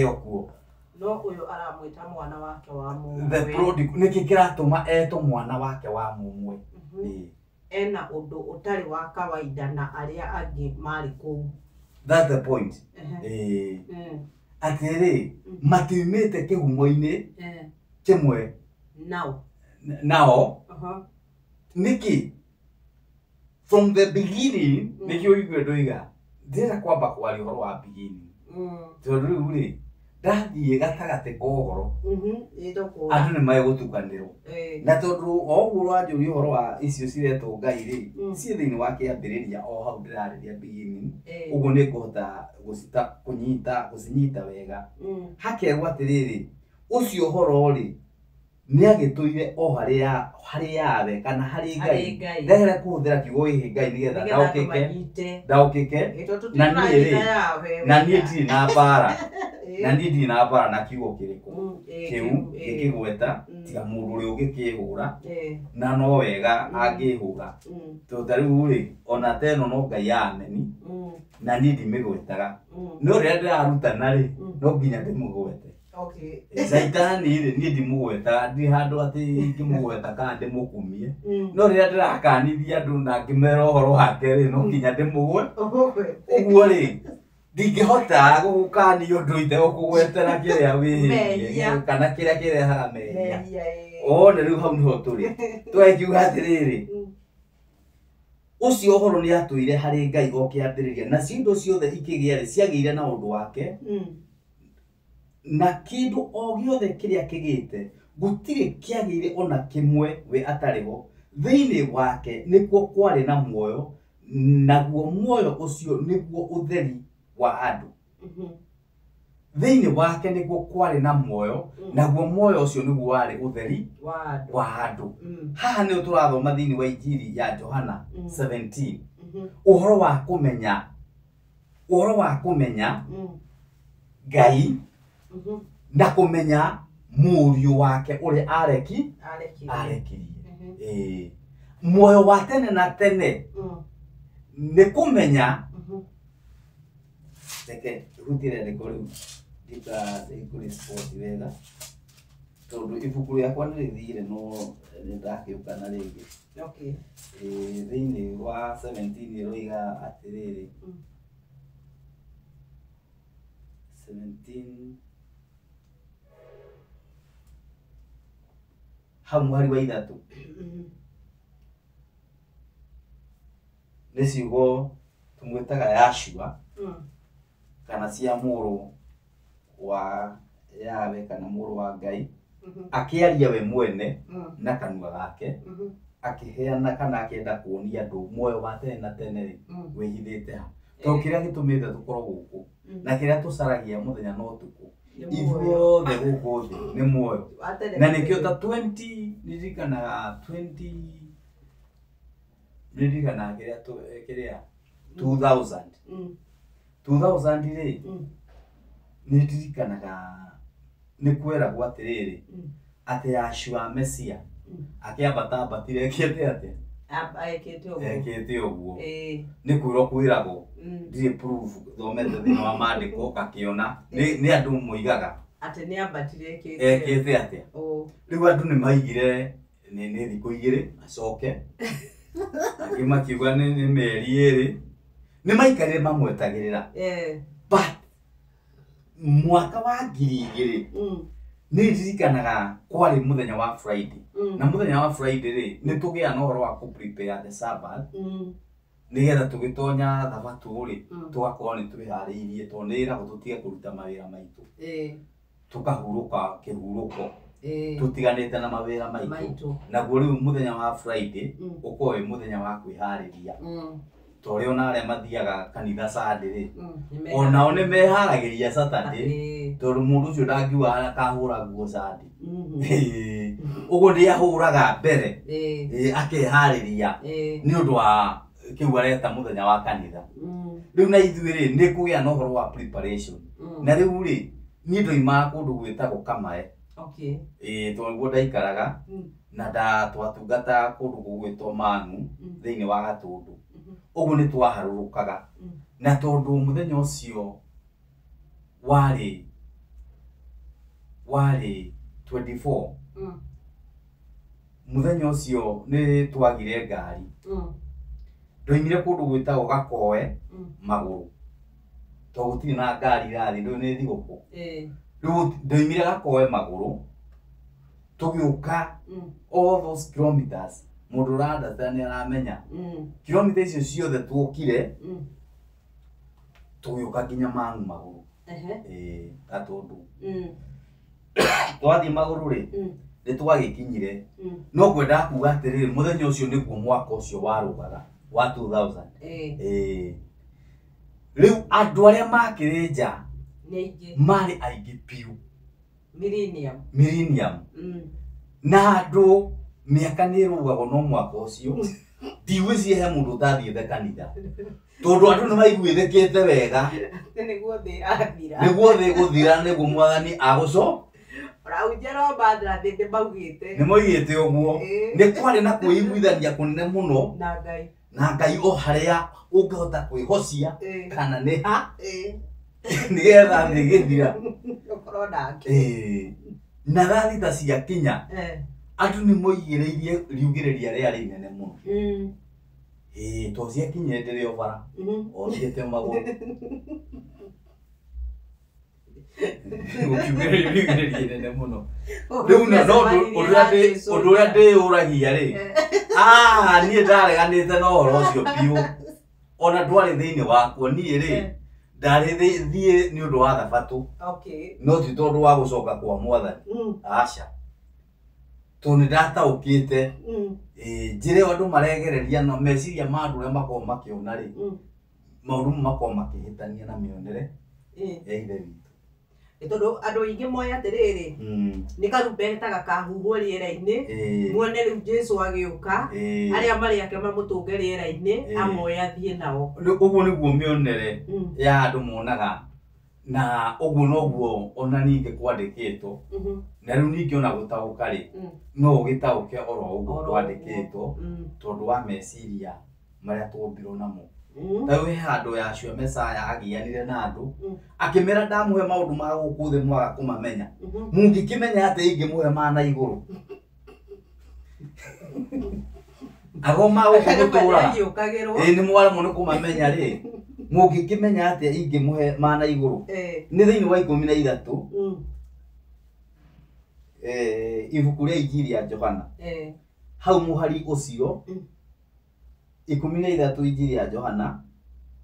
o kuo no ũyũ aramwĩta mwana wake wa mũmwe the prodigal nĩkĩ kĩratũma etwo mwana wake wa mũmwe ena ũndũ ũtarĩ wa kawaida na arĩa angĩ marĩ kũu. That's the point. Atĩrĩ matiumĩte kĩhumo-inĩ kĩmwe nao nĩkĩ from the beginning nĩkĩo ũigue ndoiga ndĩrenda kwamba kwaria ũhoro wa beginning tondũ rĩu rĩ ndathiĩ gatagatĩ ka ũhoro andũ nĩ megũtukanĩrwo na tondũ o ũguo ũranjũria ũhoro wa icio ciretwo Ngai rĩ ciĩ thĩinĩ wa kĩambĩrĩria o hau ndĩrarĩria beginning ũguo nĩ ngũhota gũcinyita wega hakerwo atĩrĩrĩ ũcio ũhoro rĩ nĩ agĩtũire o harĩ yawe kana harĩ Ngai ndagera kũhũthĩra kiugo gĩkĩ Ngai nĩgetha ndaũkĩke na niĩ ndirĩ na mbara na niĩ ndirĩ na mbara na kiugo kĩrĩkũ kĩu gĩkĩgweta tiga mũndũ ũrĩa ũngĩkĩhũra na no wega angĩhũra tondũ ta rĩu rĩ ona ta ĩno no Ngai ya ameni na niĩ ndimĩgwetaga no rĩrĩa ndĩrarutana rĩ no nginya ndĩmũgwete Caitani rĩ niĩ ndimũgwetaga ndirĩ handũ atĩ ingĩmũgweta kana ndĩmũkumie no rĩrĩa ndĩrakanithia andũ na ngĩmera ũhoro wake rĩ no nginya ndĩmũgwe ũguo rĩ ndingĩhota gũgũkania ũndũ itegũkũgwetera kĩrĩa wĩhĩtie kana kĩrĩa kĩrehaga mehia one rĩu hau nĩho tũrĩ tũgakiuga atĩrĩrĩ ũcio ũhoro nĩ atũire harĩ Ngai o kĩambĩrĩria nacio indo ciothe ikĩgĩa rĩ ciagĩire na ũndũ wake na kĩndũ o gĩothe kĩrĩa kĩgĩte gũtirĩ kĩagĩire ona kĩmwe we atarĩ ho thĩinĩ wake nĩkuo kwarĩ na muoyo naguo muoyo ũcio nĩguo ũtheri wa andũ thĩinĩ wake nĩkuo kwarĩ na muoyo naguo muoyo ũcio nĩguo warĩ ũtheri wa andũ haha nĩho tũrathoma thĩinĩ wa Injiri ya Johana 17 ũhoro wa kũmenya Ngai na kũmenya mũriũ wake ũrĩa arekirie muoyo wa tene na tene nĩ kũmenya reke hutire rĩko rĩu ndikũrĩspoti wega tondũ ibuku rĩakwa nĩ rĩthire no nĩndakĩũka na rĩngĩ thĩinĩ wa 17 ĩroiga atĩrĩrĩ 17 hau mũhari wa 3 nĩ ciugo tũmwĩtaga Yahshua kana cia mũrũ wa Yawe kana mũrũ wa Ngai akĩaria we mwene na kanua gake akĩheana kana akĩenda kuonia andũ muoyo wa tene na tene rĩ wĩhithĩte ha tondũ kĩrĩa gĩtũmĩte tũkorwo gũkũ na kĩrĩa tũcaragia mũthenya na ũtukũ ithuothe gũkũ thĩ nĩ muoyo na nĩkĩo ta 20 ndirikanaga 20 ndirikanaga kĩrĩa 2000 2000 rĩ nĩ ndirikanaga nĩ kweragwo atĩrĩrĩ atĩ Yahshua Messiah akĩambata ambatire ekĩte atĩa ekĩte ũguo nĩ kwĩrwo kwĩragwo ndirĩ proof thomete thĩinĩ wa maandĩko ngakĩona nĩ andũ moigaga atĩ nĩ ambatire ekĩte atĩa rĩu andũ nĩ maigire nĩ thikũ igĩrĩ acoke angĩ makiuga nĩ mĩeri ĩrĩ nĩ maikarire mamwetagĩrĩra but mwaka wa 2000 nĩ ndirikanaga kwarĩ mũthenya wa Friday na mũthenya wa Friday rĩ nĩ tũgĩa na ũhoro wa kũ prepare the Sabbath nĩgetha tũgĩtonya thabatũ rĩ tũgakorwo nĩ twĩharĩirie tondũ nĩ ĩragwo tũtige kũruta mawĩra maitũ tũkahurũka kĩhurũko Tũtiganĩte na mawĩra maitũ. Naguo rĩu mũthenya wa Friday ũkorwo wĩ mũthenya wa kwĩharĩria. Ta ũrĩa ona arĩa mathiaga kanitha Sunday rĩ, onao nĩ meharagĩria Saturday, tondũ mũndũ ũcio ndangiuga akahũra nguo Sunday. Ũguo nĩ ahũraga mbere, akeharĩria nĩ ũndũ wa kĩu areta mũthenya wa kanitha. Rĩu na ithuĩ rĩ, nĩ kũgĩa na ũhoro wa preparation. Na rĩu rĩ, niĩ ndoimaga kũndũ gwĩtagwo Kamae. Tondũ nĩguo ndaikaraga, na twatungata kũndũ gũgwĩtwo Mang'u thĩinĩ wa Gatũndũ. Ũguo nĩ twaharũrũkaga. Na tondũ mũthenya ũcio warĩ 24, mũthenya ũcio nĩ twagire ngari. Ndoimire kũndũ gwĩtagwo Gakoe magũrũ, tondũ gũtirĩ na ngari irathiĩ, ndũĩ nĩ thigũkũ. Rĩu ndoimire Gakoe magũrũ, tũgĩũka all those kilometers. Mũndũ ũrandata nĩ aramenya kilomita icio ciothe tuokire, tũgĩũka nginya Mang'u magũrũ. Gatũndũ. Twathiĩ magũrũ rĩ, nĩ twagĩkinyire. No ngwendaga kuga atĩrĩrĩ, mũthenya ũcio nĩguo mwaka ũcio warũgaga wa 2000. Rĩu andũ arĩa makĩrĩ nja marĩ aingĩ biũ. Millennium. Na andũ mĩaka nĩ ĩrũgagwo no mwaka ũcio. Ndigwĩciria he mũndũ ũtathiĩte kanitha, tondũ andũ nĩ maiguĩthĩkĩte wega. Nĩguo thĩ ĩrathira. Nĩguo thĩ ĩgũthira, nĩguo mwathani agũco. Ũrahunjia no mandrathĩ nĩ maugĩte. Nĩ maugĩte ũguo. Nĩ kwarĩ na kwĩiguithania kũnene mũno. Na Ngai. Na Ngai o harĩa ũngĩhota kwĩhocia, kana nĩ ha, nĩgetha thĩ ĩgĩthira. Ũkorwo nake. Na thaa thita ciakinya, andũ nĩ moigĩrĩirie riugĩrĩria rĩarĩ inene mũno. To ciakinyire ndĩrĩ o bara, o thiĩte magũrũ. Gũkiugĩrĩria riugĩrĩria inene mũno. Rĩu no ũndũ ũrĩa ndĩyũragia rĩ, niĩ ndareganĩte na ũhoro ũcio biũ. Ona ndwarĩ thĩinĩ wakwa, niĩ rĩ, ndarĩ thiĩ nĩ ũndũ wa thabatũ. No ti tondũ wa gũcoka kwa mwathani. Aca. Tondũ nĩ ndataũkĩte, njĩra ĩyo andũ maregereria na meciria ma andũ ũrĩa makoragwo makĩona rĩ, maũndũ mau makoragwo makĩhĩtania na mĩonere ya Ithe witũ. Nĩ tondũ andũ aingĩ moĩ atĩrĩrĩ, nĩ karumbeta gakahuhwo rĩera-inĩ, muone rĩu Jesũ agĩũka, arĩa marĩ ake mamũtũnge rĩera-inĩ, amoe athiĩ nao. Ũguo nĩguo mĩonere ya andũ monaga, na ũguo noguo ona ningĩ kwandĩkĩtwo. Na rĩu ningĩ ona gũtaũka rĩ, no ũgĩtaũke oro ũguo kwandĩkĩtwo, tondũ wa meciria marĩa twombirwo namo. Ta rĩu he handũ Yahshua Messiah agianire na andũ, akĩmera ndamũhe maũndũ ma gũkũ thĩ mwaga kũmamenya. Mũngĩkĩmenya atĩ ingĩmũhe ma na igũrũ. Ago ma gũkũ mũtũraga. Nĩ mwaremwo nĩ kũmamenya rĩ, mũngĩkĩmenya atĩ ingĩmũhe ma na igũrũ. Nĩ thĩinĩ wa 13, ibuku rĩa Injiri ya Johana. Hau mũhari ũcio, 13 Injiri ya Johana,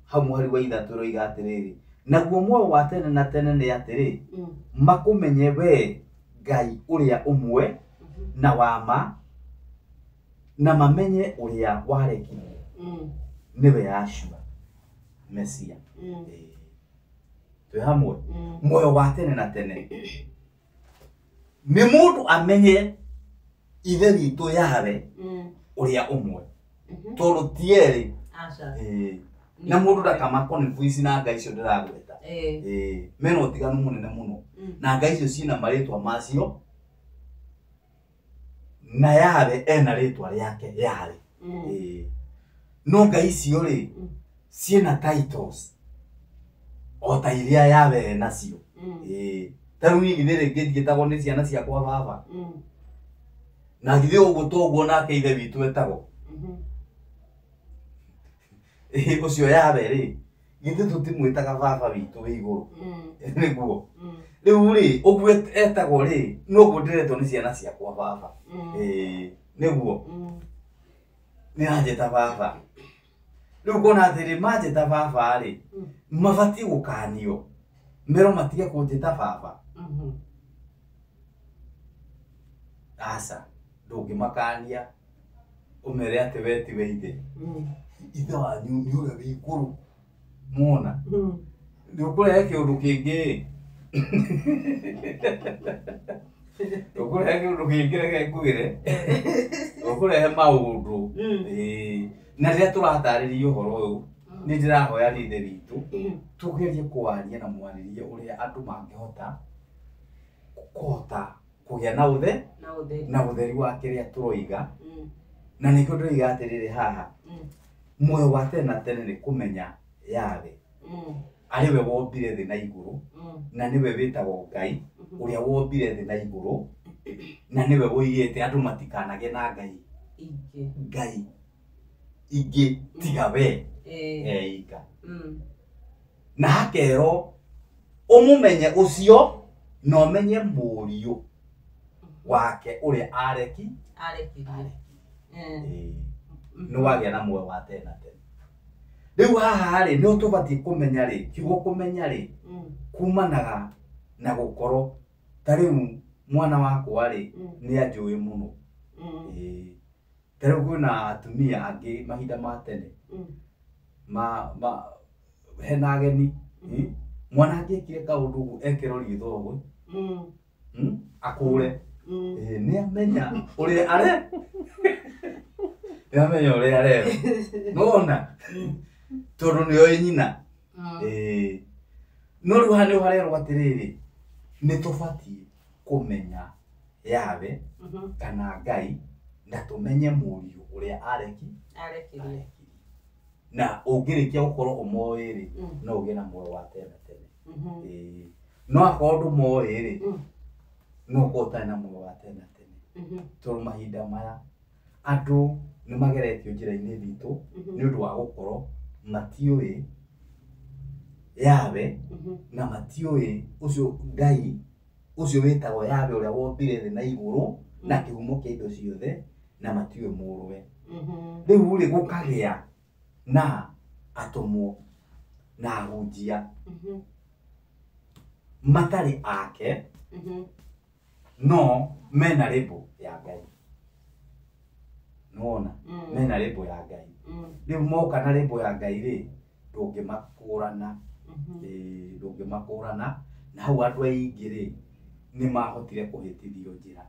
hau mũhari wa 3 ĩroiga atĩrĩrĩ, naguo muoyo wa tene na tene nĩ atĩrĩ, makũmenye we Ngai ũrĩa ũmwe na wa ma, na mamenye ũrĩa warekirie, nĩwe Yahshua Mesia. Twĩ hamwe. Muoyo wa tene na tene nĩ mũndũ amenye Ithe witũ Yahweh ũrĩa ũmwe, tondũ ti erĩ. Na mũndũ ndakama confuse na ngai icio ndĩragweta. Mena ũtiganu mũnene mũno. Na ngai icio ciĩna marĩtwa macio, na Yahweh ena rĩtwa rĩake Yahweh. No ngai icio rĩ, ciĩna titles o ta iria Yahweh enacio. Ta rĩu niĩ githĩ rĩngĩ ndiĩtagwo nĩ ciana ciakwa baba. Na githĩ ũguo toguo nake Ithe witũ etagwo. Ũcio Yahweh rĩ, githĩ tũtimwĩtaga baba witũ wĩ igũrũ. Nĩguo. Rĩu rĩ, ũguo etagwo rĩ, noguo ndĩretwo nĩ ciana ciakwa baba. Nĩguo. Nĩ anjĩta baba. Rĩu ngona atĩrĩ, manjĩta baba rĩ, mabatiĩ gũkanio. Merwo matige kũnjĩta baba. Aca ndũngĩmakania ũmere atĩ we tiwe ithe. Ithe wanyu nĩ ũrĩa wĩ igũrũ. Mwona? Nĩ ũkũrehe kĩũndũ kĩngĩ. Ũkũrehe kĩũndũ kĩngĩ reke ngwĩre. Ũkũrehe maũndũ. Ĩĩ. Na rĩrĩa tũratarĩria ũhoro ũyũ, nĩ ndĩrahoya Ithe witũ tũgerie kwaria na mwarĩrie ũrĩa andũ mangĩhota kũhota kũgĩa na na ũtheri wa kĩrĩa tũroiga. Na nĩkĩo ndĩroiga atĩrĩrĩ haha, muoyo wa tene na tene nĩ kũmenya Yahweh arĩ we wombire thĩ na igũrũ, na nĩwe wĩtagwo Ngai ũrĩa wombire thĩ na igũrũ, na nĩwe woigĩte andũ matikanagĩe na Ngai Ngai ingĩ tiga we eika. Na hakerwo ũmũmenye ũcio na ũmenye mũriũ wake ũrĩa arekirie. Nĩ wagĩa na muoyo wa tene na tene. Rĩu haha rĩ, nĩ tũbatiĩ kũmenya rĩ, kiugo kũmenya rĩ, kumanaga na gũkorwo ta rĩu mwana wakwa rĩ, nĩ anjũĩ mũno. Ta rĩu kwĩna atumia angĩ mahinda ma tene hena ageni, mwana angĩekire kaũndũ ũguo ekĩrwo ritho ũguo, akũre, nĩ amenya ũrĩa are, nĩ amenya ũrĩa arerwo. Nĩwona? Tondũ nĩ oĩ nyina. No rĩu haha nĩho harerwo atĩrĩrĩ, nĩ tũbatiĩ kũmenya Yahweh kana Ngai na tũmenye mũriũ ũrĩa arekirie. Na ũngĩrĩkia gũkorwo ũmoĩ rĩ, no ũgĩe na muoyo wa tene na tene. No akorwo ndũmoĩ rĩ, no ũkorwo ũtarĩ na muoyo wa tene na tene. Tondũ mahinda maya andũ nĩ mageretio njĩra-inĩ nditũ nĩ ũndũ wa gũkorwo matiũĩ Yahweh na matiũĩ ũcio Ngai ũcio wĩtagwo Yahweh ũrĩa wombire thĩ na igũrũ na kĩhumo kĩa indo ciothe, na matiũĩ mũrũwe. Rĩu rĩ, gũkagĩa na atũmwo na ahunjia matarĩ ake, no mena rĩmbo ya Ngai. Nĩwona? Mena rĩmbo ya Ngai. Rĩu moka na rĩmbo ya Ngai rĩ, ndũngĩmakũrana. Ndũngĩmakũrana. Na hau andũ aingĩ rĩ, nĩ mahotire kũhĩtithio njĩra.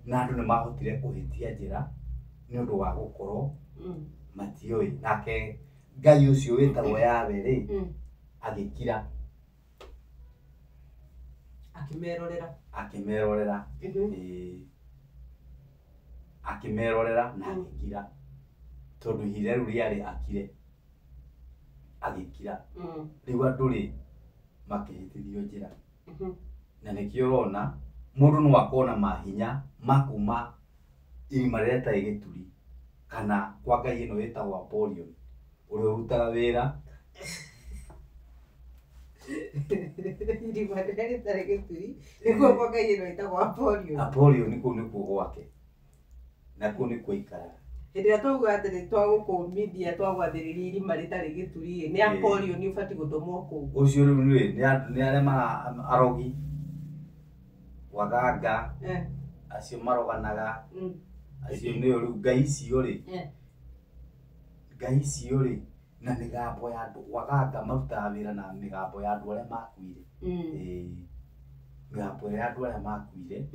Na andũ nĩ mahotire kũhĩtia njĩra nĩ ũndũ wa gũkorwo matiũĩ. Nake Ngai ũcio wĩtagwo Yahweh rĩ, agĩkira. Akĩmerorera. Akĩmerorera. Akĩmerorera na agĩkira. Tondũ ihinda rĩu rĩarĩ akire. Agĩkira. Rĩu andũ rĩ, makĩhĩtithio njĩra. Na nĩkĩo ũrona mũndũ no akorwo na mahinya ma kuma irima rĩrĩa rĩtarĩ gĩturi kana kwa Ngai ĩno ĩtagwo Apollyon ũrĩa ũrutaga wĩra irima rĩrĩa rĩtarĩ gĩturi nĩkuo kwa Ngai ĩno ĩtagwo Apollyon. Apollyon kũu nĩkuo gwake na kũu nĩkuo aikaraga. Hĩndĩ ĩrĩa twauga atĩ nĩ twagũkũmithia twagwathĩrĩria irima rĩtarĩ gĩturi nĩ Apollyon ũbatiĩ gũtũmwo kũu. Ũcio rĩu nĩ arĩa mara arogi waganga acio maroganaga acio nĩo rĩu ngai icio rĩ, ngai icio rĩ na mĩgambo ya andũ waganga marutaga wĩra na mĩgambo ya andũ arĩa makuire. Mĩgambo ya andũ arĩa makuire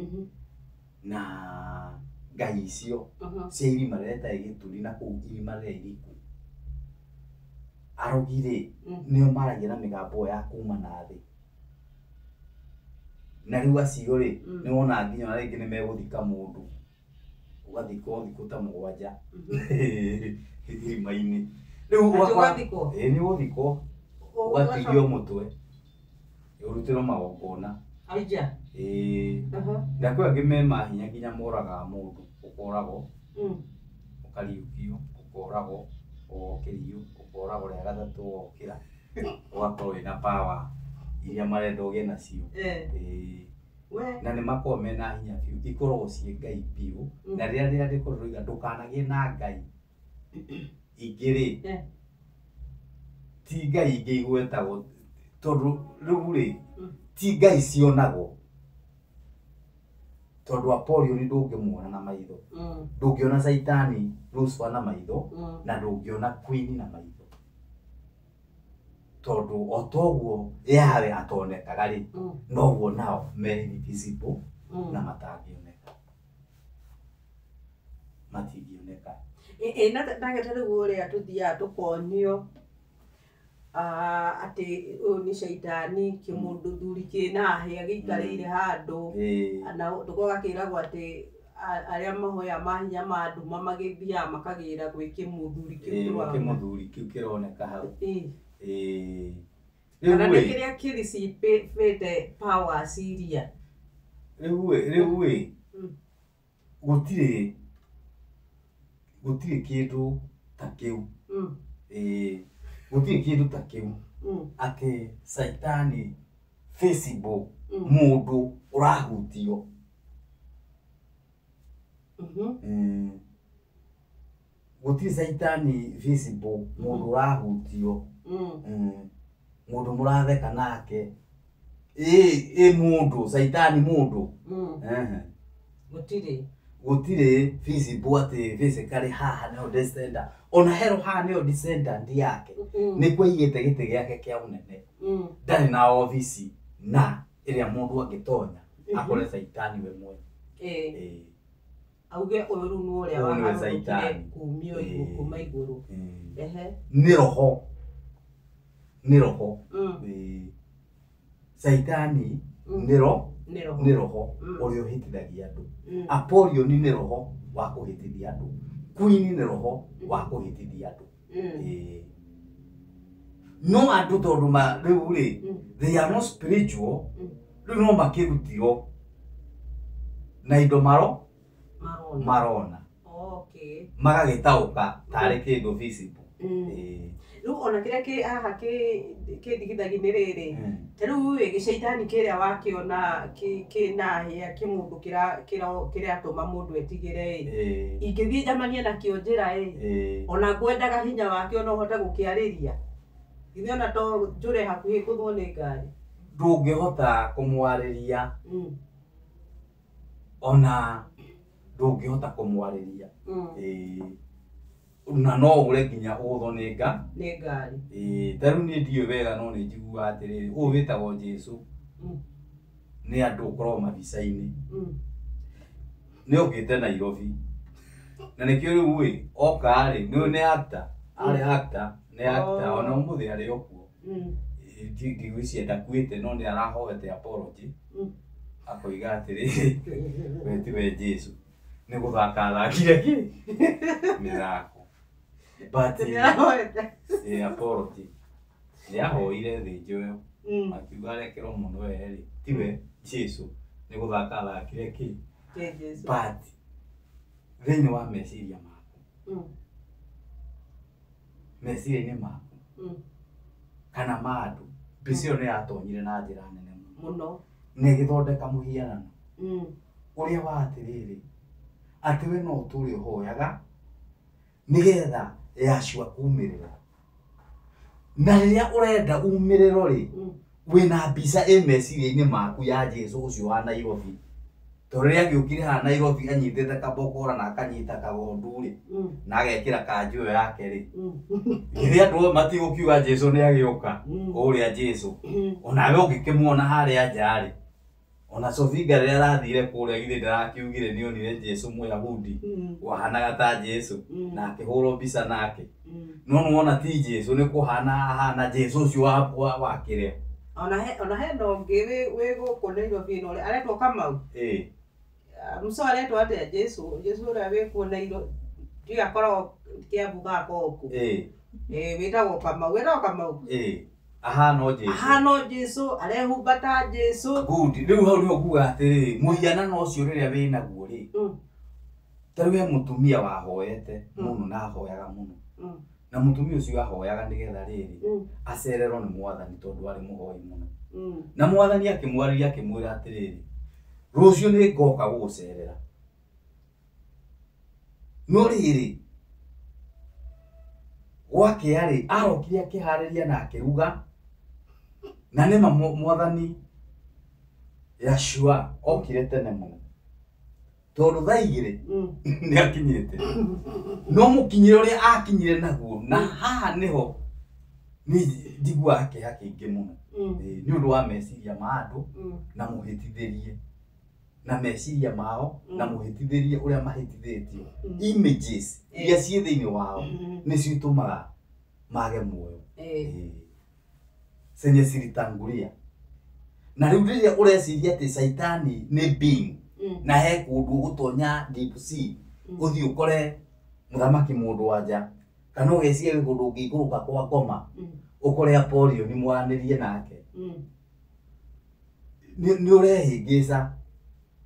na ngai icio cia irima rĩrĩa rĩtarĩ gĩturi na kũu irima rĩrĩa iriku. Arogi rĩ nĩo maragia na mĩgambo ya kuma na thĩ. Na rĩu acio rĩ nĩ wona nginya ona rĩngĩ nĩ megũthika mũndũ ũgathikwo thikũ ta mũgwanja irima-inĩ. Rĩu ũgathikwo? Ĩĩ nĩ ũgũthikwo ũgatigio mũtwe ũrutĩrwo magongona. Aija. Ĩĩ. Na kwĩ angĩ me mahinya nginya moragaga mũndũ, ũkoragwo ũkariũkio, ũkoragwo ũgokĩrio, ũkoragwo rĩa gatatũ ũgokĩra, ũgakorwo wĩna power iria marenda ũgĩe nacio. Ĩĩ. Na nĩ makoragwo mena hinya biũ, ikoragwo ciĩ ngai biũ. Na rĩrĩa rĩandĩko rĩroiga ndũkanagĩe na ngai ingĩ rĩ, ti ngai ingĩ igwetagwo tondũ rĩu rĩ ti ngai cionagwo. Tondũ Apolioni ndũngĩmuona na maitho. Ndũngĩona Caitani Lucifer na maitho na ndũngĩona Queen na maitho. Tondũ o toguo Yahweh atonekaga rĩ, noguo nao me invisible na matangĩoneka. Matingĩoneka. Ĩ na ndagĩtarĩ rĩu ũrĩa tũthiaga tũkonio atĩ ũyũ nĩ caitani kĩmũndũ thuri kĩna hĩa gĩikarĩire handũ na tũkoga kĩragwo atĩ arĩa mahoya mahinya ma nduma magĩthiaga makagĩra gwĩ kĩmũthuri kĩu tũrona. Kĩmũthuri kĩu kĩroneka hau. Kana nĩ kĩrĩa kĩricipĩte powers iria. Rĩu ĩ gũtirĩ kĩndũ ta kĩu. Gũtirĩ kĩndũ ta kĩu atĩ caitani visible mũndũ ũrahutio. Gũtirĩ caitani visible mũndũ ũrahutio. Mũndũ mũratheka nake. Ĩ mũndũ caitani mũndũ. Gũtirĩ. Gũtirĩ visible atĩ physically haha nĩho descendant. Ona hero haha nĩho descendant yake. Nĩkuo aigĩte gĩtĩ gĩake kĩa ũnene. Ndarĩ na obici na ĩrĩa mũndũ angĩtonya akore caitani we mwene. Auge ũyũ rĩu nĩ ũrĩa waharũrũkire kumio kuma igũrũ. Nĩ roho. Nĩ roho. Caitani nĩ roho. Nĩ roho ũrĩa ũhĩtithagia andũ. Apolioni nĩ roho wa kũhĩtithia andũ. Queen nĩ roho wa kũhĩtithia andũ. No andũ tondũ rĩu rĩ, they are not spiritual, rĩu no makĩrutirwo na indo marona. Magagĩtaũka tarĩ kĩndũ visible. Rĩu ona kĩrĩa kĩ haha kĩndigithagia nĩ rĩrĩ, ta rĩu ĩ gĩcaitani kĩrĩa wakĩona kĩna hĩa kĩmũndũ kĩratũma mũndũ etigĩre ĩ, ingĩthiĩ njamanie nakĩo njĩra ĩ, ona ngwendaga hinya wakĩo no hote gũkĩarĩria. Githĩ ona to njũre hakuhĩ ngũthwo nĩ ngari. Ndũngĩhota kũmwarĩria. Ona ndũngĩhota kũmwarĩria. Na no ũre nginya ũgũthwo nĩ ngari. Ta rĩu niĩ ndiũĩ wega no nĩ njiguaga atĩrĩrĩ, ũyũ wĩtagwo Jesũ nĩ andũ ũkoragwo mabica-inĩ. Nĩ okĩte Nairobi. Na nĩkĩo rĩu ĩ, oka rĩ, nĩ nĩ actor, arĩ actor, nĩ actor, ona ũmũthĩ arĩ o kuo. Ndigwĩciria ndakuĩte no nĩ arahoete apology. Akoiga atĩrĩrĩ, we tiwe Jesũ. Nĩ gũthaka athakire kĩ? Mĩthako. But apology. Nĩ ahoire thĩnjo ĩyo. Akiuga arekerwo mũno we rĩ, tiwe Jesũ. Nĩ gũthaka athakire kĩ? But thĩinĩ wa meciria maku. Meciria-inĩ maku. Kana ma andũ. Mbica ĩyo nĩ yatonyire na njĩra nene mũno. Na ĩgĩthondeka mũhianano. Ũrĩa wa atĩrĩrĩ, atĩ we no ũtũre ũhoyaga nĩgetha Yahshua kumĩrĩra. Na rĩrĩa ũrenda umĩrĩro rĩ, wĩna mbica ĩ meciria-inĩ maku ya Jesũ ũcio wa Nairobi. Tondũ rĩrĩa agĩũkire haha Nairobi anyitĩte kabokora na akanyita kagondu rĩ, na agekĩra kanjũ ĩyo yake rĩ, githĩ andũ matigũkiuga Jesũ nĩ agĩũka, ũrĩa Jesũ. Onawe ũngĩkĩmuona harĩa nja rĩ, ona Sofinga rĩrĩa arathire kũrĩa githĩ ndarakiugire nĩ onire Jesũ Mũyahudi wahanaga ta Jesũ na akĩhũrwo mbica nake. No nĩwona ti Jesũ nĩ kũhana ahana Jesũ ũcio wa kĩrĩa. Ona hena ũngĩ wĩ gũkũ Nairobi ĩno aretwo Kamau. Musa aretwo atĩa Jesũ? Jesũ ũrĩa wĩ kuo Nairobi ndiũĩ akoragwo Kiambu kana akoragwo kũ. Wĩtagwo Kamau, wĩtagwo Kamau. Ahana o Jesũ. Ahana o Jesũ, arehumba ta Jesũ. Good. Rĩu hau nĩho nguga atĩrĩrĩ, mũhianano ũcio rĩrĩa wĩnaguo rĩ, ta rĩu he mũtumia wahoete mũno na ahoyaga mũno. Na mũtumia ũcio ahoyaga nĩgetha rĩrĩ, acererwo nĩ mwathani tondũ arĩ mũhoi mũno. Na mwathani akĩmwarĩria akĩmwĩra atĩrĩrĩ, rũciũ nĩ ngoka gũgũcerera. No rĩrĩ, gwakĩa rĩ, arokire akĩharĩria na akĩruga. Na nĩma mwathani Yahshua okire tene mũno. Tondũ thaa igĩrĩ nĩ akinyĩte. No mũkinyĩre ũrĩa akinyire naguo na haha nĩho nĩ njiguaga kĩeha kĩingĩ mũno. Nĩ ũndũ wa meciria ma andũ na mũhĩtithĩrie na meciria mao na mũhĩtithĩrie ũrĩa mahĩtithĩtio. Images iria ciĩ thĩinĩ wao nĩcio itũmaga mage muoyo. Zenye zilitangulia. Na rĩu rĩrĩa ũreciria atĩ caitani nĩ being na he kũndũ ũgũtonya deep sea ũthiĩ ũkore mũthamaki mũndũ wa nja kana ũgeciria wĩ kũndũ ũngĩikũrũka kwa ngoma ũkore Apolioni mwaranĩrie nake nĩ ũrehĩngĩca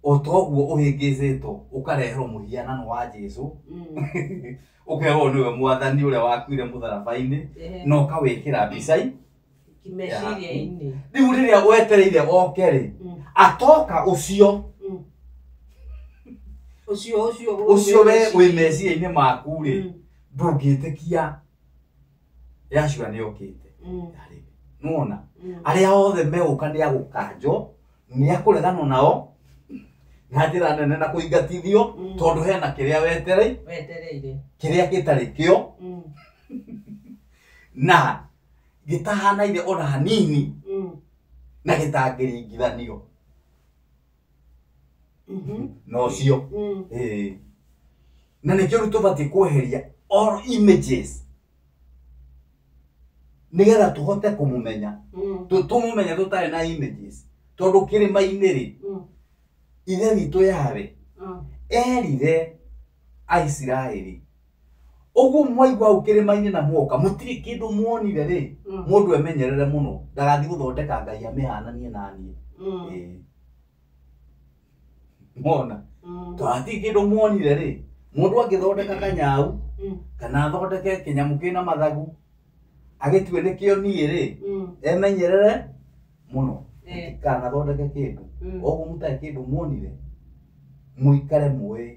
o ta ũguo ũhĩngĩcĩtwo ũkareherwo mũhianano wa Jesũ ũkerwo nĩwe mwathani ũrĩa wakuire mũtharaba-inĩ na ũkawĩkĩra mbica meciria-inĩ. Rĩu rĩrĩa wetereire oke rĩ atoka ũcio ũcio we wĩ meciria-inĩ maku rĩ ndũngĩtĩkia Yahshua nĩ okĩte. Nĩwona arĩa othe megũka nĩ agũkanjwo nĩ akũreganwo nao na njĩra nene na kũingatithio tondũ hena kĩrĩa wetereire kĩrĩa gĩtarĩ kĩo na gĩtahanaine ona hanini na gĩtangĩringithanio na ũcio. Na nĩkĩo rĩu tũbatiĩ kweheria all images nĩgetha tũhote kũmũmenya. Tũmũmenye tũtarĩ na images tondũ kĩrĩma-inĩ rĩ ithe witũ Yahweh erire Aisiraeli ũguo mwaigua hau kĩrĩma-inĩ na mwoka mũtirĩ kĩndũ muonire rĩ mũndũ emenyerere mũno ndagathiĩ gũthondeka Ngai amĩhananie na niĩ. Mona tondũ hatirĩ kĩndũ muonire rĩ mũndũ angĩthondeka kanyau kana athondeke kĩnyamũ kĩna mathagu agĩtue nĩkĩo niĩ rĩ emenyerere mũno mũtikanathondeke kĩndũ ũguo mũtarĩ kĩndũ muonire mũikare mũĩ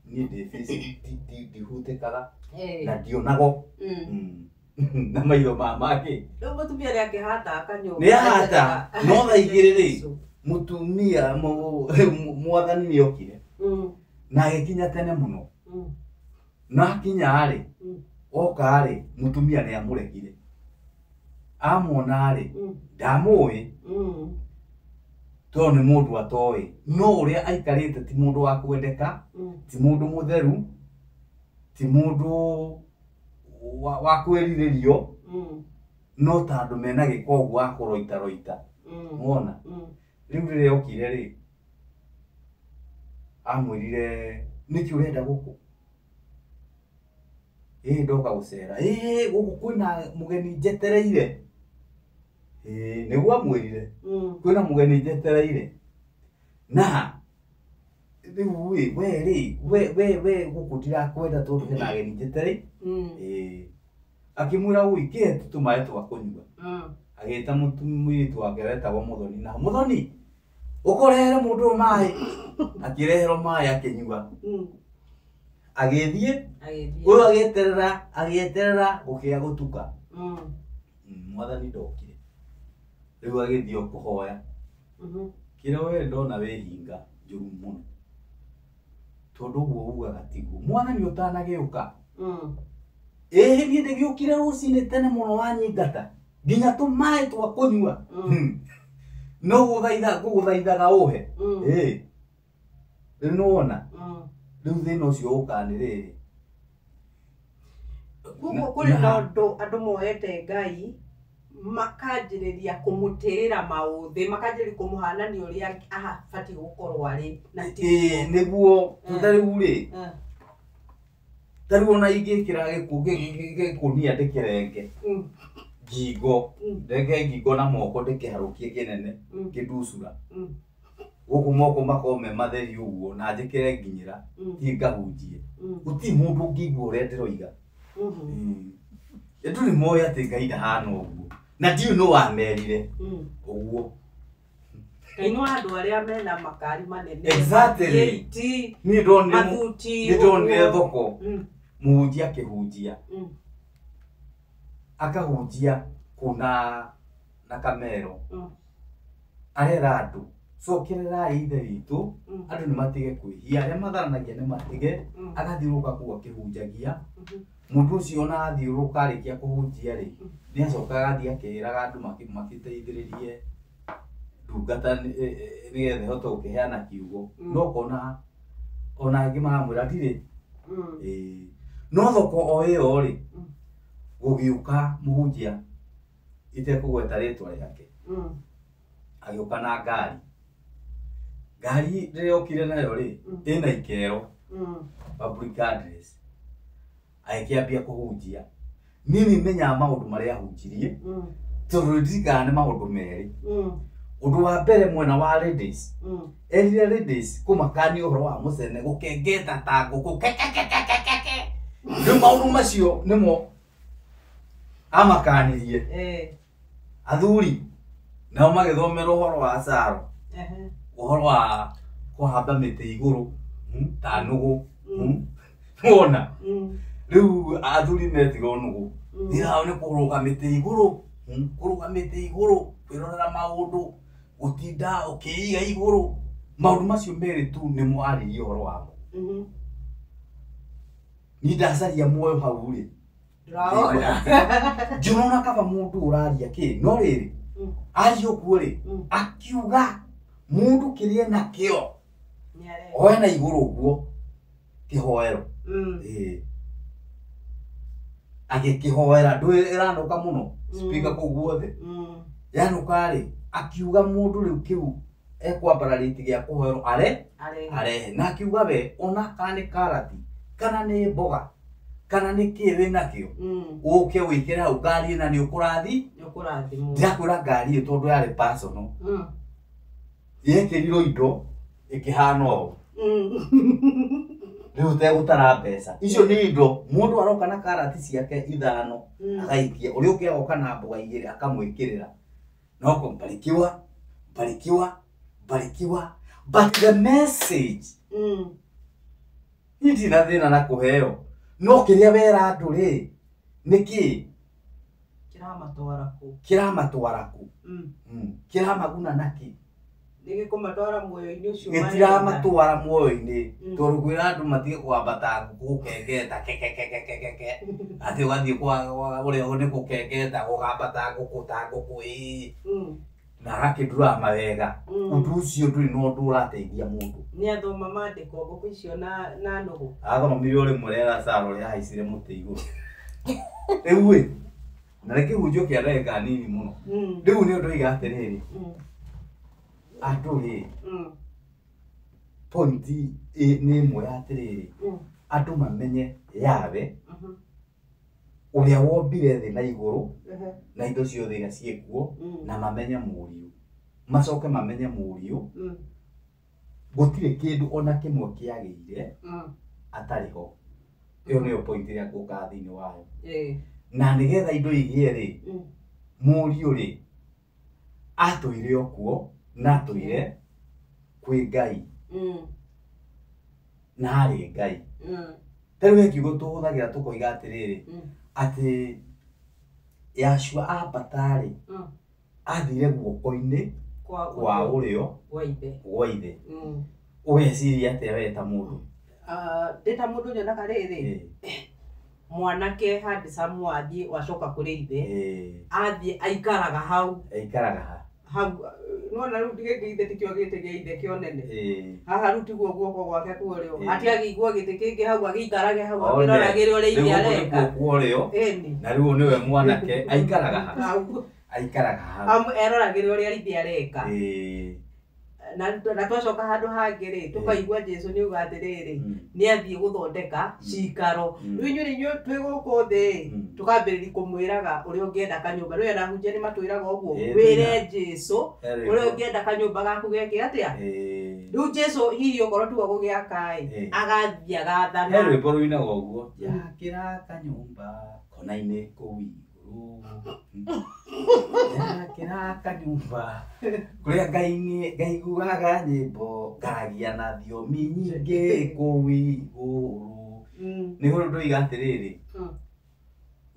niĩ ndihutĩkaga na ndionago na maitho ma mangĩ. Rĩu mũtumia nĩ akĩhata kanyũmba. Nĩ ahata no thaa igĩrĩ rĩ mũtumia mwathani nĩ okire na agĩkinya tene mũno na akinya rĩ oka rĩ mũtumia nĩ amũregire amwona rĩ ndamũĩ tondũ nĩ mũndũ atoĩ no ũrĩa aikarĩte ti mũndũ wa kwendeka ti mũndũ mũtheru ti mũndũ wa kwĩrirĩrio no ta andũ mena gĩko ũguo wa kũroitaroita. Wona rĩu rĩrĩa okire rĩ amwĩrire nĩkĩ ũrenda gũkũ ĩĩ ndoka gũcera ĩĩ gũkũ kwĩna mũgeni njetereire ĩĩ nĩguo amwĩrire kwĩna mũgeni njetereire na rĩu ĩ we rĩ we gũkũ ndirakwenda tondũ hena ageni njetereire ĩĩ akĩmwĩra ũi kĩhe tũmaĩ twa kũnyua agĩta mũirĩtu wake wetagwo Mũthoni na Mũthoni ũkũrehere mũndũ ũyũ maĩ akĩreherwo maĩ akĩnyua agĩthiĩ ũyũ agĩeterera agĩeterera gũkĩa gũtuka mwathani ndokire rĩu agĩthiĩ o kũhoya kĩrĩa we ndona wĩhinga njũru mũno tondũ ũguo ugaga tiguo mwathani ũtanagĩũka ĩĩ niĩ ndĩgĩũkire rũcinĩ tene mũno wanyingata nginya tũmaĩ twa kũnyua no gũgũthaithaga ũhe ĩĩ rĩu nĩwona rĩu thĩna ũcio ũkaga nĩ rĩrĩ koguo kũrĩ na ũndũ andũ moete Ngai makanjĩrĩria kũmũtĩĩra maũthĩ makanjĩrĩria kũmũhanania ũrĩa abatiĩ gũkorwo arĩ na ĩĩ nĩguo ta rĩu rĩ ta rĩu ona ingĩkĩra gĩkũnia ndĩkĩrenge ngingo ndenge ngingo na moko ndĩkĩharũkie kĩnene kĩnducura gũkũ moko makorwo me matheri ũguo na njĩkĩre nginyĩra thiĩ ngahunjie gũtirĩ mũndũ ũngĩigua ũrĩa ndĩroiga andũ nĩ moĩ atĩ Ngai ndahana ũguo na ndiũĩ nũ wamerire ũguo Ngai nĩ wa andũ arĩa mena makari manene Exactly. Niĩ ndonire thoko mũhunjia akĩhunjia akahunjia kuna na kamero arera andũ Cokererai Ithe witũ, andũ nĩ matige kwĩhia, arĩa matharanagia nĩ matige, agathiũrũrũka kũu akĩhunjagia. Mũndũ ũcio ona athiũrũrũka arĩkia kũhunjia rĩ, nĩ acokaga agathiĩ akĩraga andũ makĩteithĩrĩrie ndungata nĩgetha ĩhote gũkĩheana kiugo. No ũkona ona angĩ maramwĩra ndirĩ. No thoko o ĩyo rĩ, gũgĩũka mũhunjia itekũgweta rĩtwa rĩake, agĩũka na ngari. Ngari rĩrĩa okire nayo rĩ, ĩna ikero, public address. Agĩkĩambia kũhunjia. Niĩ nĩ menyaga maũndũ marĩa ahunjirie, tondũ ndirikanaga nĩ maũndũ merĩ. Ũndũ wa mbere mwena wa ladies, erire ladies kũmakania ũhoro wa mũcene gũkengeta ta ngũkũ kekekekekeke. Rĩu maũndũ macio nĩmo amakanirie. Athuri nao magĩthomera ũhoro wa caro, ũhoro wa kũhamba mĩtĩ igũrũ ta nũgũ. Wona rĩu athuri metirwo nũgũ, wĩra wao nĩ kũrũga mĩtĩ igũrũ, kũrũga mĩtĩ igũrũ, kwĩrorera maũndũ, gũtinda ũkĩiga igũrũ. Maũndũ macio merĩ tu nĩmo aririe ũhoro wamo. Niĩ ndacaria muoyo hau rĩ, njũrona kaba mũndũ ũraria kĩ, no rĩrĩ aria ũguo rĩ, akiuga mũndũ kĩrĩa nakĩo oe na igũrũ ũguo kĩhoero. Agĩkĩhoera, ndũĩ ĩranũka mũno speaker kũu guothe yanũka rĩ, akiuga mũndũ rĩu kĩu ekwambararĩtie gĩa kũhoerwo arehe, na akiuga we ona kana nĩ karati kana nĩ mboga kana nĩ kĩ wĩ nakĩo, ũke wĩkĩre hau ngari ĩna nĩ ũkũrathi. Ndĩrakwĩra ngari ĩyo tondũ yarĩ personal, yekĩrirwo indo ĩkĩhana ũũ, rĩu ũtegũtara mbeca icio nĩ indo. Mũndũ aroka na karati ciake ithano agaikia, ũrĩa ũngĩ agoka na mboga igĩrĩ akamwĩkĩrĩra, no mbarikiwa mbarikiwa mbarikiwa. But the message, niĩ ndirĩ na thĩna na kũheo, no kĩrĩa wera andũ rĩ nĩ kĩ kĩramatwara kũ, kĩramaguna nakĩ, gĩtiramatwara muoyo-inĩ. Tondũ kwĩra andũ matige kwambata ngũkũ gũkengeta kekekekekeke, atĩ ũgathiĩ ũrĩa nĩ gũkengeta gũkambata ngũkũ ta ngũkũ ĩĩ, na agakĩndurama wega. Ũndũ ũcio ndũrĩ na ũndũ ũrateithia mũndũ. Nĩ athoma maandĩko ngũkũ icio na nũgũ. Athomire o rĩmwe rĩa Lazaro ũrĩa ahaicire mũtĩ igũrũ. Rĩu ĩ, na nĩ kĩhunjio kĩa ndagĩka nini mũno. Rĩu nĩ ũndũ oiga atĩrĩrĩ, andũ rĩ, pointi nĩ ĩmwe ya atĩrĩrĩ, andũ mamenye Yahweh ũrĩa wombire thĩ na igũrũ na indo ciothe iria ciĩkuo, na mamenye Mũriũ, macoke mamenye Mũriũ gũtirĩ kĩndũ ona kĩmwe kĩagĩire atarĩ ho. Ĩyo nĩyo point ĩrĩa ngũkaga thĩinĩ wayo. Na nĩgetha indo igĩe rĩ, Mũriũ rĩ atũire o kuo na atũire kwĩ Ngai na arĩ Ngai. Ta rĩu he kiugo tũhũthagĩra tũkoiga atĩrĩrĩ, atĩ Yahshua ambata rĩ, athire guoko-inĩ kwa ũrĩo gwa ithe. Ũgeciria atĩa we ta mũndũ? Ndĩ ta mũndũ nyonaga rĩrĩ, mwanake handsome wathiĩ wacoka kũrĩ ithe, athiĩ aikaraga hau. Aikaraga ha? Hau, nĩwona rĩu gĩkĩ ithe tikĩo gĩtĩ gĩa ithe kĩa ũnene. Haha rĩu tiguo guoko gwake kwa ũrĩo. Hatiagĩigwo gĩtĩ kĩngĩ hau agĩikarage hau akĩroragĩra ũrĩa ithe areka. Rĩu kwa ũrĩo, na rĩu nĩwe mwanake aikaraga ha? Aikaraga hau. Eroragĩra ũrĩa ithe areka. Na twacoka handũ hangĩ rĩ, tũkaigua Jesũ nĩ auga atĩrĩrĩ, nĩ athiĩ gũthondeka cikaro. Rĩu inyuĩ inyuĩ twĩ gũkũ thĩ, tũkambĩrĩria kũmwĩraga ũrĩa ũngĩenda kanyũmba. Rĩu ona ahunjia nĩ matwĩraga ũguo, wĩre Jesũ ũrĩa ũngĩenda kanyũmba gaku geke atĩa. Rĩu Jesũ hihi okorwo tiwe gũgĩaka ĩ, agathiĩ agathana. He rwĩmbo rũinaga ũguo, njakĩra kanyũmba kona-inĩ kũu igũrũ, njakĩra kanyũmba kũrĩa ngaiguaga nyĩmbo ngaragia na thiomi nyingĩ kũu igũrũ. Nĩguo rĩu ndoiga atĩrĩrĩ,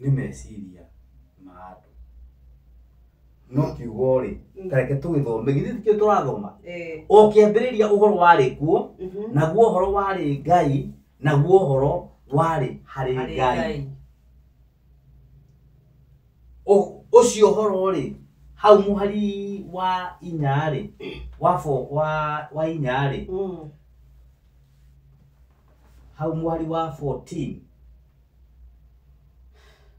nĩ meciria ma andũ. No kiugo rĩ, tareke tũgĩthome, githĩ tikĩo tũrathoma? O kĩambĩrĩria ũhoro warĩ kuo, naguo ũhoro warĩ Ngai, naguo ũhoro warĩ harĩ Ngai. Ũcio ũhoro rĩ, hau mũhari wa inya rĩ, wa inya rĩ, hau mũhari wa 14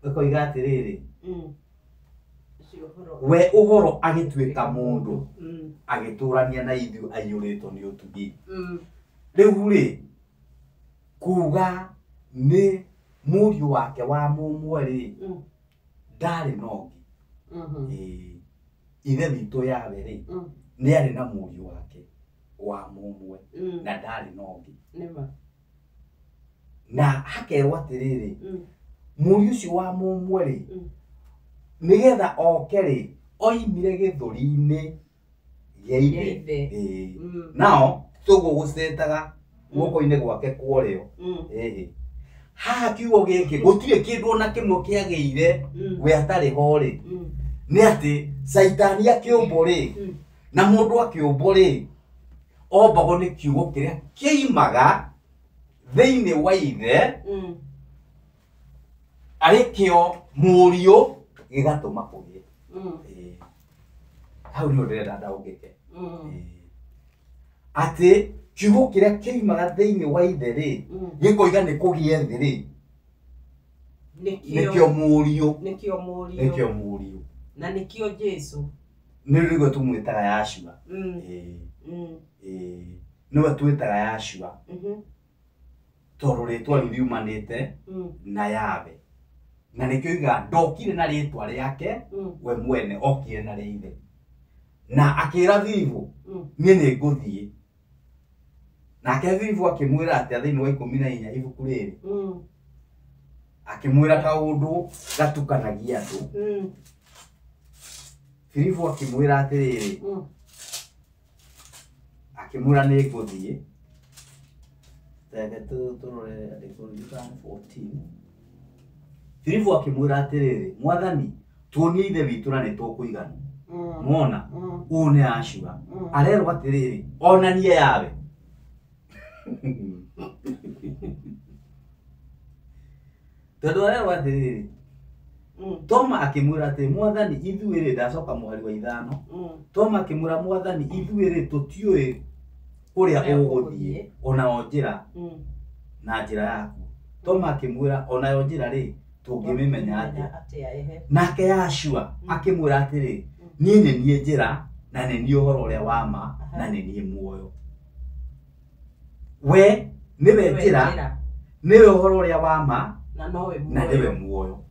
ĩkoiga atĩrĩrĩ, we ũhoro agĩtuĩka mũndũ, agĩtũrania na ithuĩ aiyũrĩtwo nĩ ũtugi. Rĩu rĩ, kuga nĩ mũriũ wake wa mũmwe rĩ, ndarĩ na ũngĩ. Ithe witũ Yahweh rĩ, nĩ arĩ na mũriũ wake wa mũmwe, na ndarĩ na ũngĩ. Na hakerwo atĩrĩrĩ, mũriũ ũcio wa mũmwe rĩ, nĩgetha oke rĩ, oimire gĩthũri-inĩ gĩa ithe. Nao tũguo gũcetaga guoko-inĩ gwake kwa ũrĩo. Haha kiugo gĩkĩ gũtirĩ kĩndũ ona kĩmwe kĩagĩire we atarĩ ho rĩ, nĩ atĩ Caitani akĩũmbwo rĩ, na mũndũ akĩũmbwo rĩ, ombagwo nĩ kiugo kĩrĩa kĩimaga thĩinĩ wa ithe, arĩ kĩo mũriũ gĩgatũma kũgĩe. Hau nĩho ndĩrenda ndaũkĩke. Atĩ kiugo kĩrĩa kĩimaga thĩinĩ wa ithe rĩ, gĩkoiga nĩ kũgĩe thĩ rĩ, nĩkĩo mũriũ, nĩkĩo mũriũ, na nĩkĩo Jesũ, nĩ rĩguo tũmwĩtaga Yahshua. Nĩwe twĩtaga Yahshua, tondũ rĩtwa rĩu riumanĩte na Yahweh, na nĩkĩo iga ndokire na rĩtwa rĩake we mwene, okire na rĩa ithe. Na akĩra Filipu, niĩ nĩ ngũthiĩ. Nake Filipu akĩmwĩra atĩa thĩinĩ wa 14 ibuku rĩrĩ? Akĩmwĩra kaũndũ gatukanagia andũ. Filipu akĩmwĩra atĩrĩrĩ, akĩmwĩra nĩ ngũthiĩ. Reke tũrore andĩko 14. Filipu akĩmwĩra atĩrĩrĩ, Mwathani, tuonie ithe witũ na nĩ tũkũigana. Mwona, ũũ nĩ Yahshua. Arerwo atĩrĩrĩ, onanie Yahweh. Tondũ arerwo atĩrĩrĩ, Toma akĩmwĩra atĩ Mwathani ithuĩ rĩ, ndacoka mũhari wa 5. Toma akĩmwĩra Mwathani ithuĩ rĩ tũtiũĩ kũrĩa ũgũthiĩ, onayo njĩra na njĩra yaku. Toma akĩmwĩra onayo njĩra rĩ tũngĩmĩmenya atĩa? Nake Yahshua akĩmwĩra atĩrĩ, niĩ nĩ niĩ njĩra na nĩ niĩ ũhoro ũrĩa wa ma na nĩ niĩ muoyo. We nĩwe njĩra, nĩwe ũhoro ũrĩa wa ma na nĩwe muoyo.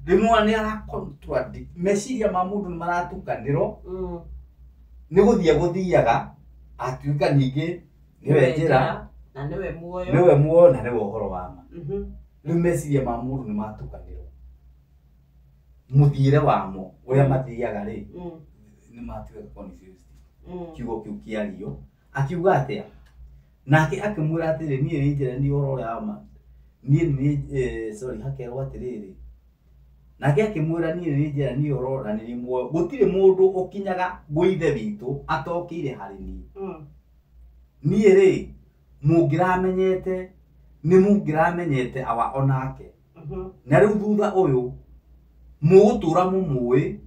Rĩmwe nĩ ara-contradict meciria ma mũndũ nĩ maratukanĩrwo, nĩ gũthiĩ gũthiaga atuĩka ningĩ nĩwe njĩra na nĩwe muoyo, nĩwe muoyo na nĩwe ũhoro wa ma. Rĩu meciria ma mũndũ nĩ matukanĩrwo, mũthiĩre wamo ũrĩa mathiaga rĩ nĩ matuĩka confused. Kiugo kĩu kĩario akiuga atĩa? Nake akĩmwĩra atĩrĩ, niĩ nĩ njĩra, niĩ ũhoro ũrĩa wa ma, niĩ nĩ sorry, hakerwo atĩrĩrĩ, nake akĩmwĩra niĩ nĩ njĩra, niĩ ũhoro na nĩ muoyo, gũtirĩ mũndũ ũkinyaga gwĩ ithe witũ atokĩire harĩ niĩ. Niĩ rĩ mũngĩramenyete, nĩ mũngĩramenyete awa onake. Na rĩu thutha ũyũ mũgũtũra mũmũĩ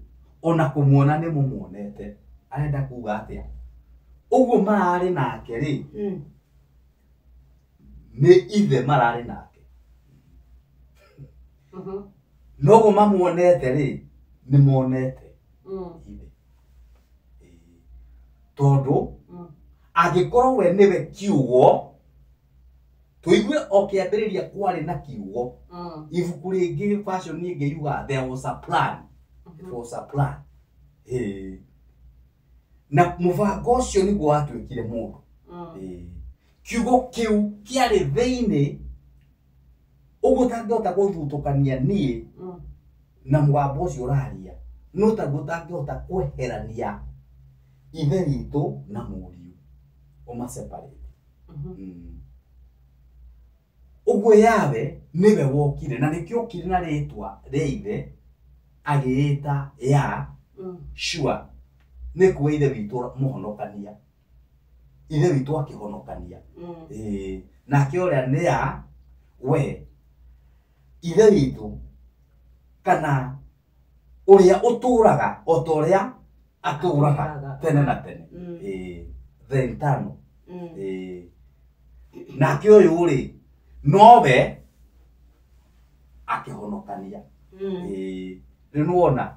ona kũmuona nĩ mũmuonete. Arenda kuga atĩa? Ũguo mararĩ nake rĩ, nĩ ithe mararĩ nake. Noguo mamuonete rĩ, nĩ monete ithe. Tondũ angĩkorwo we nĩwe kiugo, tũigue o kĩambĩrĩria kwarĩ na kiugo. Ibuku rĩngĩ version ĩngĩ yugaga there was a plan. It was a plan. Na mũbango ũcio nĩguo watuĩkire mũndũ. Kiugo kĩu kĩarĩ thĩinĩ, ũguo ũtangĩhota gũthutũkania niĩ na mũgambo ũcio ũraria, no taguo ũtangĩhota kweherania ithe witũ na mũriũ, ũma separate. Ũguo Yahweh nĩwe wokire, na nĩkĩo okire na rĩtwa rĩa ithe, agĩĩta ya shua nĩ kuga ithe witũ mũhonokania, ithe witũ akĩhonokania. Nake ũrĩa nĩ ya we ithe witũ kana ũrĩa ũtũraga o ta ũrĩa atũraga tene na tene. The eternal. Nake ũyũ rĩ nowe akĩhonokania. Rĩu nĩwona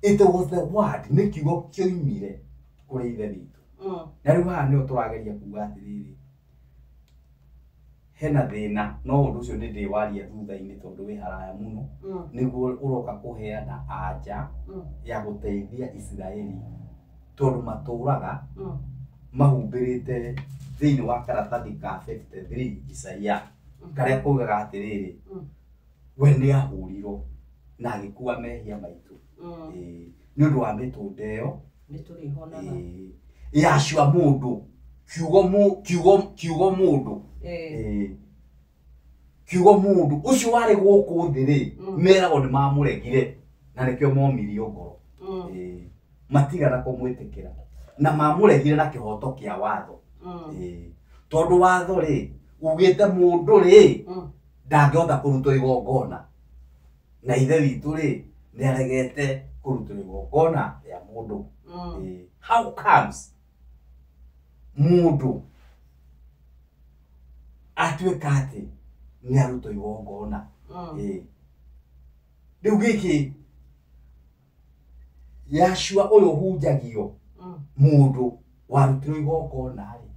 it was the word, nĩ kiugo kĩoimire kũrĩ ithe witũ. Na rĩu haha nĩho tũrageria kuga atĩrĩrĩ, hena thĩna, no ũndũ ũcio nĩ ndĩwaria thutha-inĩ tondũ wĩ haraya mũno, nĩguo ũroka kũheana anja ya gũteithia Isiraeli tondũ matũraga mahumbĩrĩte thĩinĩ wa karatathi ka 53 Isaia karĩa kaugaga atĩrĩrĩ, we nĩ ahũrirwo na agĩkua mehia maitũ. Nĩ ũndũ wa mĩtũnda ĩyo yacua mũndũ, kiugo mũndũ, kiugo mũndũ ũcio warĩ gũkũ thĩ rĩ, meragwo nĩ mamũregire na nĩkĩo momirio ngoro. Matigana kũmwĩtĩkĩra na mamũregire na kĩhoto kĩa watho. Tondũ watho rĩ ugĩte mũndũ rĩ ndangĩhota kũrutwo igongona, na ithe witũ rĩ nĩ aregete kũrutwo igongona rĩa mũndũ. How comes mũndũ atuĩka atĩ nĩ arutwo igongona? Rĩu gĩkĩ Yashua ũyũ ũhunjagio mũndũ warutirwo igongona rĩ,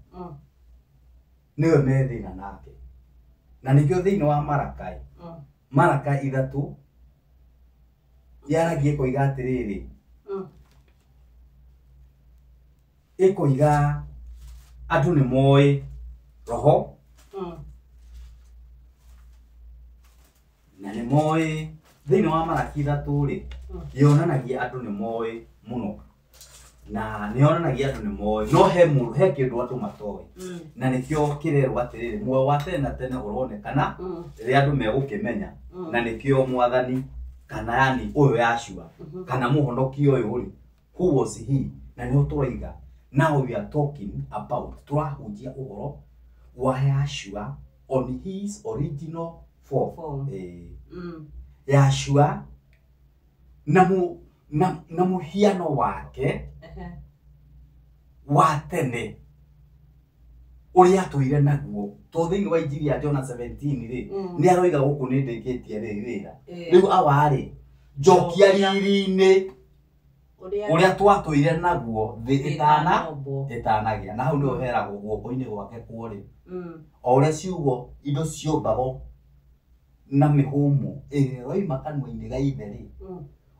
nĩwe me thĩna nake. Na nĩkĩo thĩinĩ wa Marakai, Marakai 3 yaragia ĩkoiga atĩrĩrĩ, ĩkoiga andũ nĩ moĩ roho na nĩ moĩ thĩinĩ wa Maraki 3 rĩ, yonanagia andũ nĩ moĩ mũno, na nĩ yonanagia andũ nĩ moĩ, no he mũndũ, he kĩndũ andũ matoĩ. Na nĩkĩo kĩrerwo atĩrĩrĩ, muoyo wa tene na tene ũronekana rĩrĩa andũ megũkĩmenya, na nĩkĩo mwathani kana yani ũyũ Yashua kana mũhonokia ũyũ rĩ, who was he? Na nĩho tũroiga now we are talking about, tũrahunjia ũhoro wa Yashua on his original form. Yashua na mũhiano wake wa tene ũrĩa atũire naguo. To thĩinĩ wa Injiri ya John 17 rĩ, nĩ aroiga gũkũ nĩ ndĩkĩtie rĩ wĩra. Rĩu awa rĩ, njokia riri-inĩ ũrĩa twatũire naguo thĩ ĩtanagĩa. Na hau nĩho heragwo guoko-inĩ gwake kworĩ. O ũrĩa ciugo indo ciũmbagwo na mĩhũmũ ĩrĩa ĩroima kanua-inĩ ga ithe rĩ,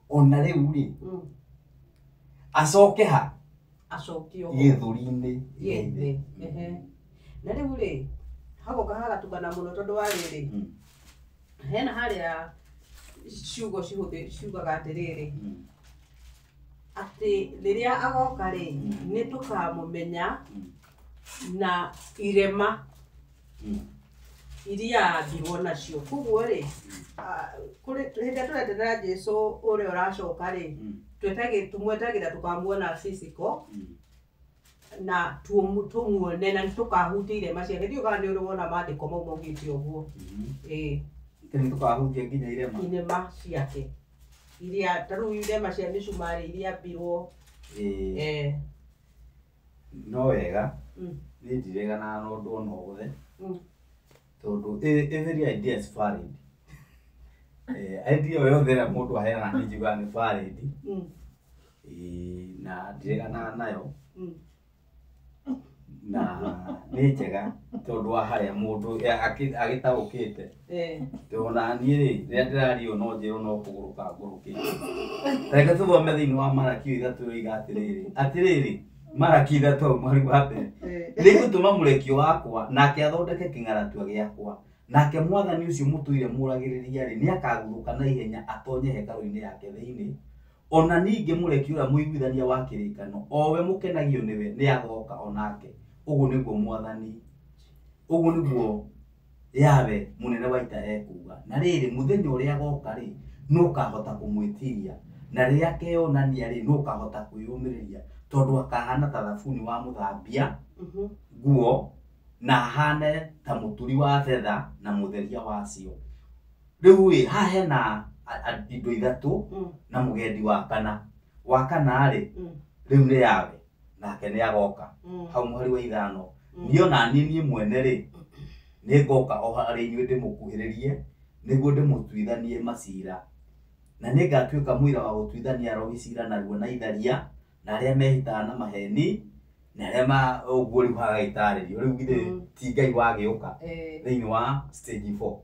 ona rĩu rĩ, acoke ha acokio gĩthũri-inĩ gĩa ithe. Na rĩu rĩ, hagoka hagatukana mũno tondũ wa rĩrĩ, hena harĩa ciugo ciugaga atĩrĩrĩ, atĩ rĩrĩa agoka rĩ, nĩ tũkamũmenya na irema iria ambirwo nacio. Koguo rĩ, hĩndĩ ĩrĩa tũreterera Jesũ ũrĩa ũracoka rĩ, tũmwetagĩra tũkamuona physical na tũmuone na nĩtũkahutia irema ciake. Ndiũĩ kana nĩ ũrĩ wona maandĩko mau maugĩte ũguo. Nĩ tũkahutia nginya irema. Irema ciake iria ta rĩu irema cia mĩcumarĩ iria ambirwo. No wega, niĩ ndireganaga na ũndũ ona wothe, tondũ every idea is valid. Idea o yothe ĩrĩa mũndũ aheanaga nĩ njugaga nĩ valid. Na ndireganaga nayo. Na nĩ njega tondũ wa harĩa mũndũ agĩtaũkĩte. Tondũ ona niĩ rĩ, rĩrĩa ndĩraria no njĩrwo no kũgũrũka ngũrũkĩte. Reke tũthome thĩinĩ wa Maraki 3 ĩroiga atĩrĩrĩ, atĩrĩrĩ, Maraki 3 mweri wa mbere, nĩngũtũma mũrekio wakwa nake athondeke kĩng'aratua gĩakwa, nake mwathani ũcio mũtũire mũragĩrĩria rĩ, nĩakaguthũka na ihenya atonye hekarũ-inĩ yake thĩinĩ. Ona ningĩ mũrekio ũrĩa mũiguithania wa kĩrĩkano, o we mũkenagio nĩwe, nĩagoka onake. Ũguo nĩguo mwathani, ũguo nĩguo Yawe mũnene wa ita ekuuga. Na rĩrĩ, mũthenya ũrĩa agoka rĩ, Nũ ũkahota kũmwĩtiria? Na rĩrĩa akeyonania rĩ, nũ ũkahota kwĩyũmĩrĩria? Tondũ akahana ta thabuni wa mũthambia nguo, na ahane ta mũturi wa betha na mũtheria wacio. Rĩu ĩ, haha hena indo ithatũ na mũgendi wa kana. Wa kana rĩ, rĩu nĩ yawe, nake nĩ agoka. Hau mũhari wa 5. Niĩ ona niĩ mwene rĩ, nĩ ngoka o harĩ inyuĩ ndĩmũkuhĩrĩrie, nĩguo ndĩmũtuithanie macira. Na nĩ ngatuĩka mũira wa gũtuithania arogi cira narua na itharia, na arĩa mehĩtaga na maheni, na arĩa ma ũguo rĩu hagagĩtarĩrio. Rĩu githĩ ti Ngai wagĩũka thĩinĩ wa stage 4.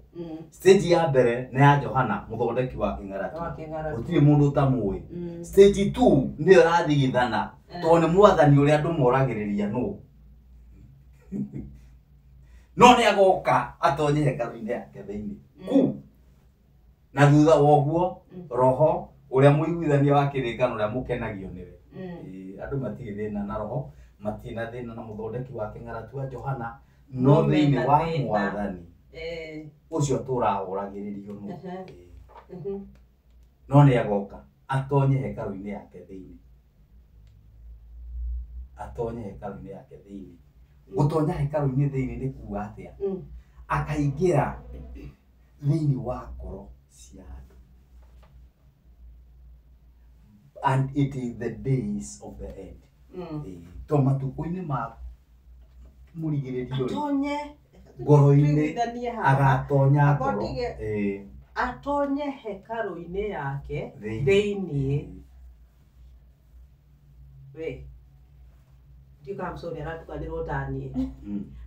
Stage ya mbere nĩ ya Johana mũthondeki wa kĩng'aratu. Gũtirĩ mũndũ ũtamũĩ. Stage 2 nĩyo ĩrathigithana, tondũ nĩ mwathani ũrĩa andũ moragĩrĩria nũ. No nĩ agoka atonye hekarũ-inĩ yake thĩinĩ. Kuu. Na thutha wa ũguo, roho ũrĩa mũiguithania wa kĩrĩkanĩro ũrĩa mũkenagio nĩwe. Andũ matirĩ thĩna na roho, matirĩ na thĩna na mũthondeki wa kĩng'aratu wa Johana, no thĩinĩ wa mwathani ũcio tũrahũragĩrĩrio nũ. No nĩ agoka atonye hekarũ-inĩ yake thĩinĩ. Atonye hekarũ-inĩ yake thĩinĩ. Gũtonya hekarũ-inĩ thĩinĩ nĩ kuuga atĩa? Akaingĩra thĩinĩ wa ngoro cia andũ. And it is the days of the end. To matukũ-inĩ ma mũrigĩrĩrio rĩ, ngoro-inĩ agatonya ngoro. Atonye hekarũ-inĩ yake thĩinĩ. We ndikamcũria aratukanĩrwo ta niĩ.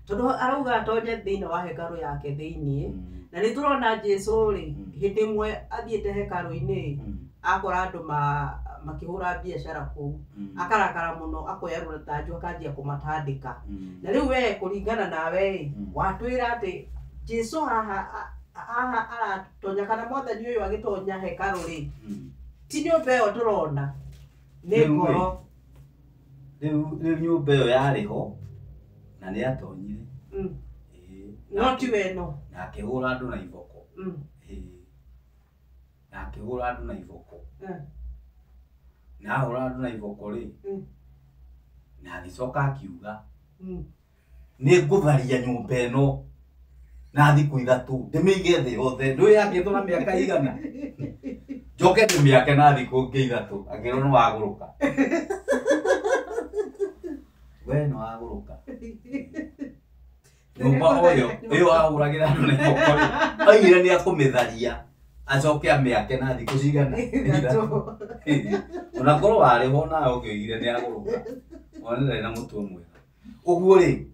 Tondũ arauga atonye thĩinĩ wa hekarũ yake thĩinĩ. Na nĩ tũrona Jesũ rĩ, hĩndĩ ĩmwe athiĩte hekarũ-inĩ, akora andũ makĩhũra biacara kũu. Akarakara mũno, akoya rũthanju akanjia kũmatandĩka. Na rĩu we kũringana nawe ĩ, watwĩra atĩ Jesũ haha aratonya kana mwathani ũyũ agĩtonya hekarũ rĩ, ti nyũmba ĩyo tũrona, nĩ ngoro. Rĩu nyũmba ĩyo yarĩ ho na nĩ atonyire. No ti we no. Na akĩhũra andũ na iboko. Na akĩhũra andũ na iboko. Na ahũra andũ na iboko rĩ, na agĩcoka akiuga, nĩ ngũtharia nyũmba ĩno na thikũ 3, ndĩmĩige thĩ yothe. Ndũĩ yakĩtwo na mĩaka igana? Njoke ndĩmĩake na thikũ ingĩ 3, akĩrwo nĩ wagũrũka. We nĩ wagũrũka. Nyũmba ũyũ, ĩyo ahũragĩra andũ na iboko rĩ, oigire nĩ akũmĩtharia, acoke amĩake na thikũ cigana? 3. Ona korwo warĩ ho nawe ũkĩoigire nĩ agũrũka. Ona ndarĩ na mũtwe mwega. Ũguo rĩ,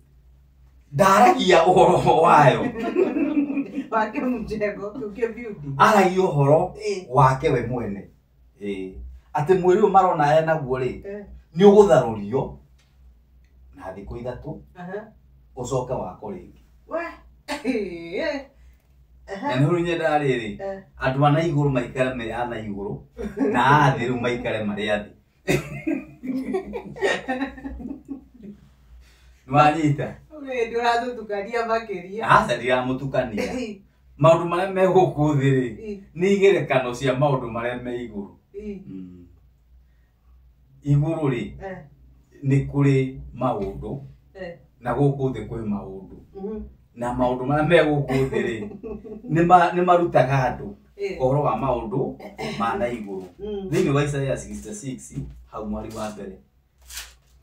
ndaragia ũhoro wayo. Wake mjengo, kĩu beauty. Aragia ũhoro wake we mwene. Atĩ mwĩrĩ ũyũ marona enaguo rĩ, nĩ ũgũtharũrio na thikũ 3, ũcoke wako rĩngĩ. Na nĩ ũrĩ nyendaga rĩrĩ, andũ a na igũrũ maikare me a na igũrũ, na a thĩ rĩu maikare marĩ a thĩ. Nĩwanyita? Ũrĩ ndũrathutũkania makĩria. Aca ndiramũtukania. Maũndũ marĩa me gũkũ thĩ rĩ, nĩ igerekano cia maũndũ marĩa me igũrũ. Igũrũ rĩ, nĩ kũrĩ maũndũ, na gũkũ thĩ kwĩ maũndũ. Na maũndũ marĩa me gũkũ thĩ rĩ, nĩ marutaga andũ ũhoro wa maũndũ ma na igũrũ. Thĩinĩ wa Isaiah 66, hau mwari wa mbere,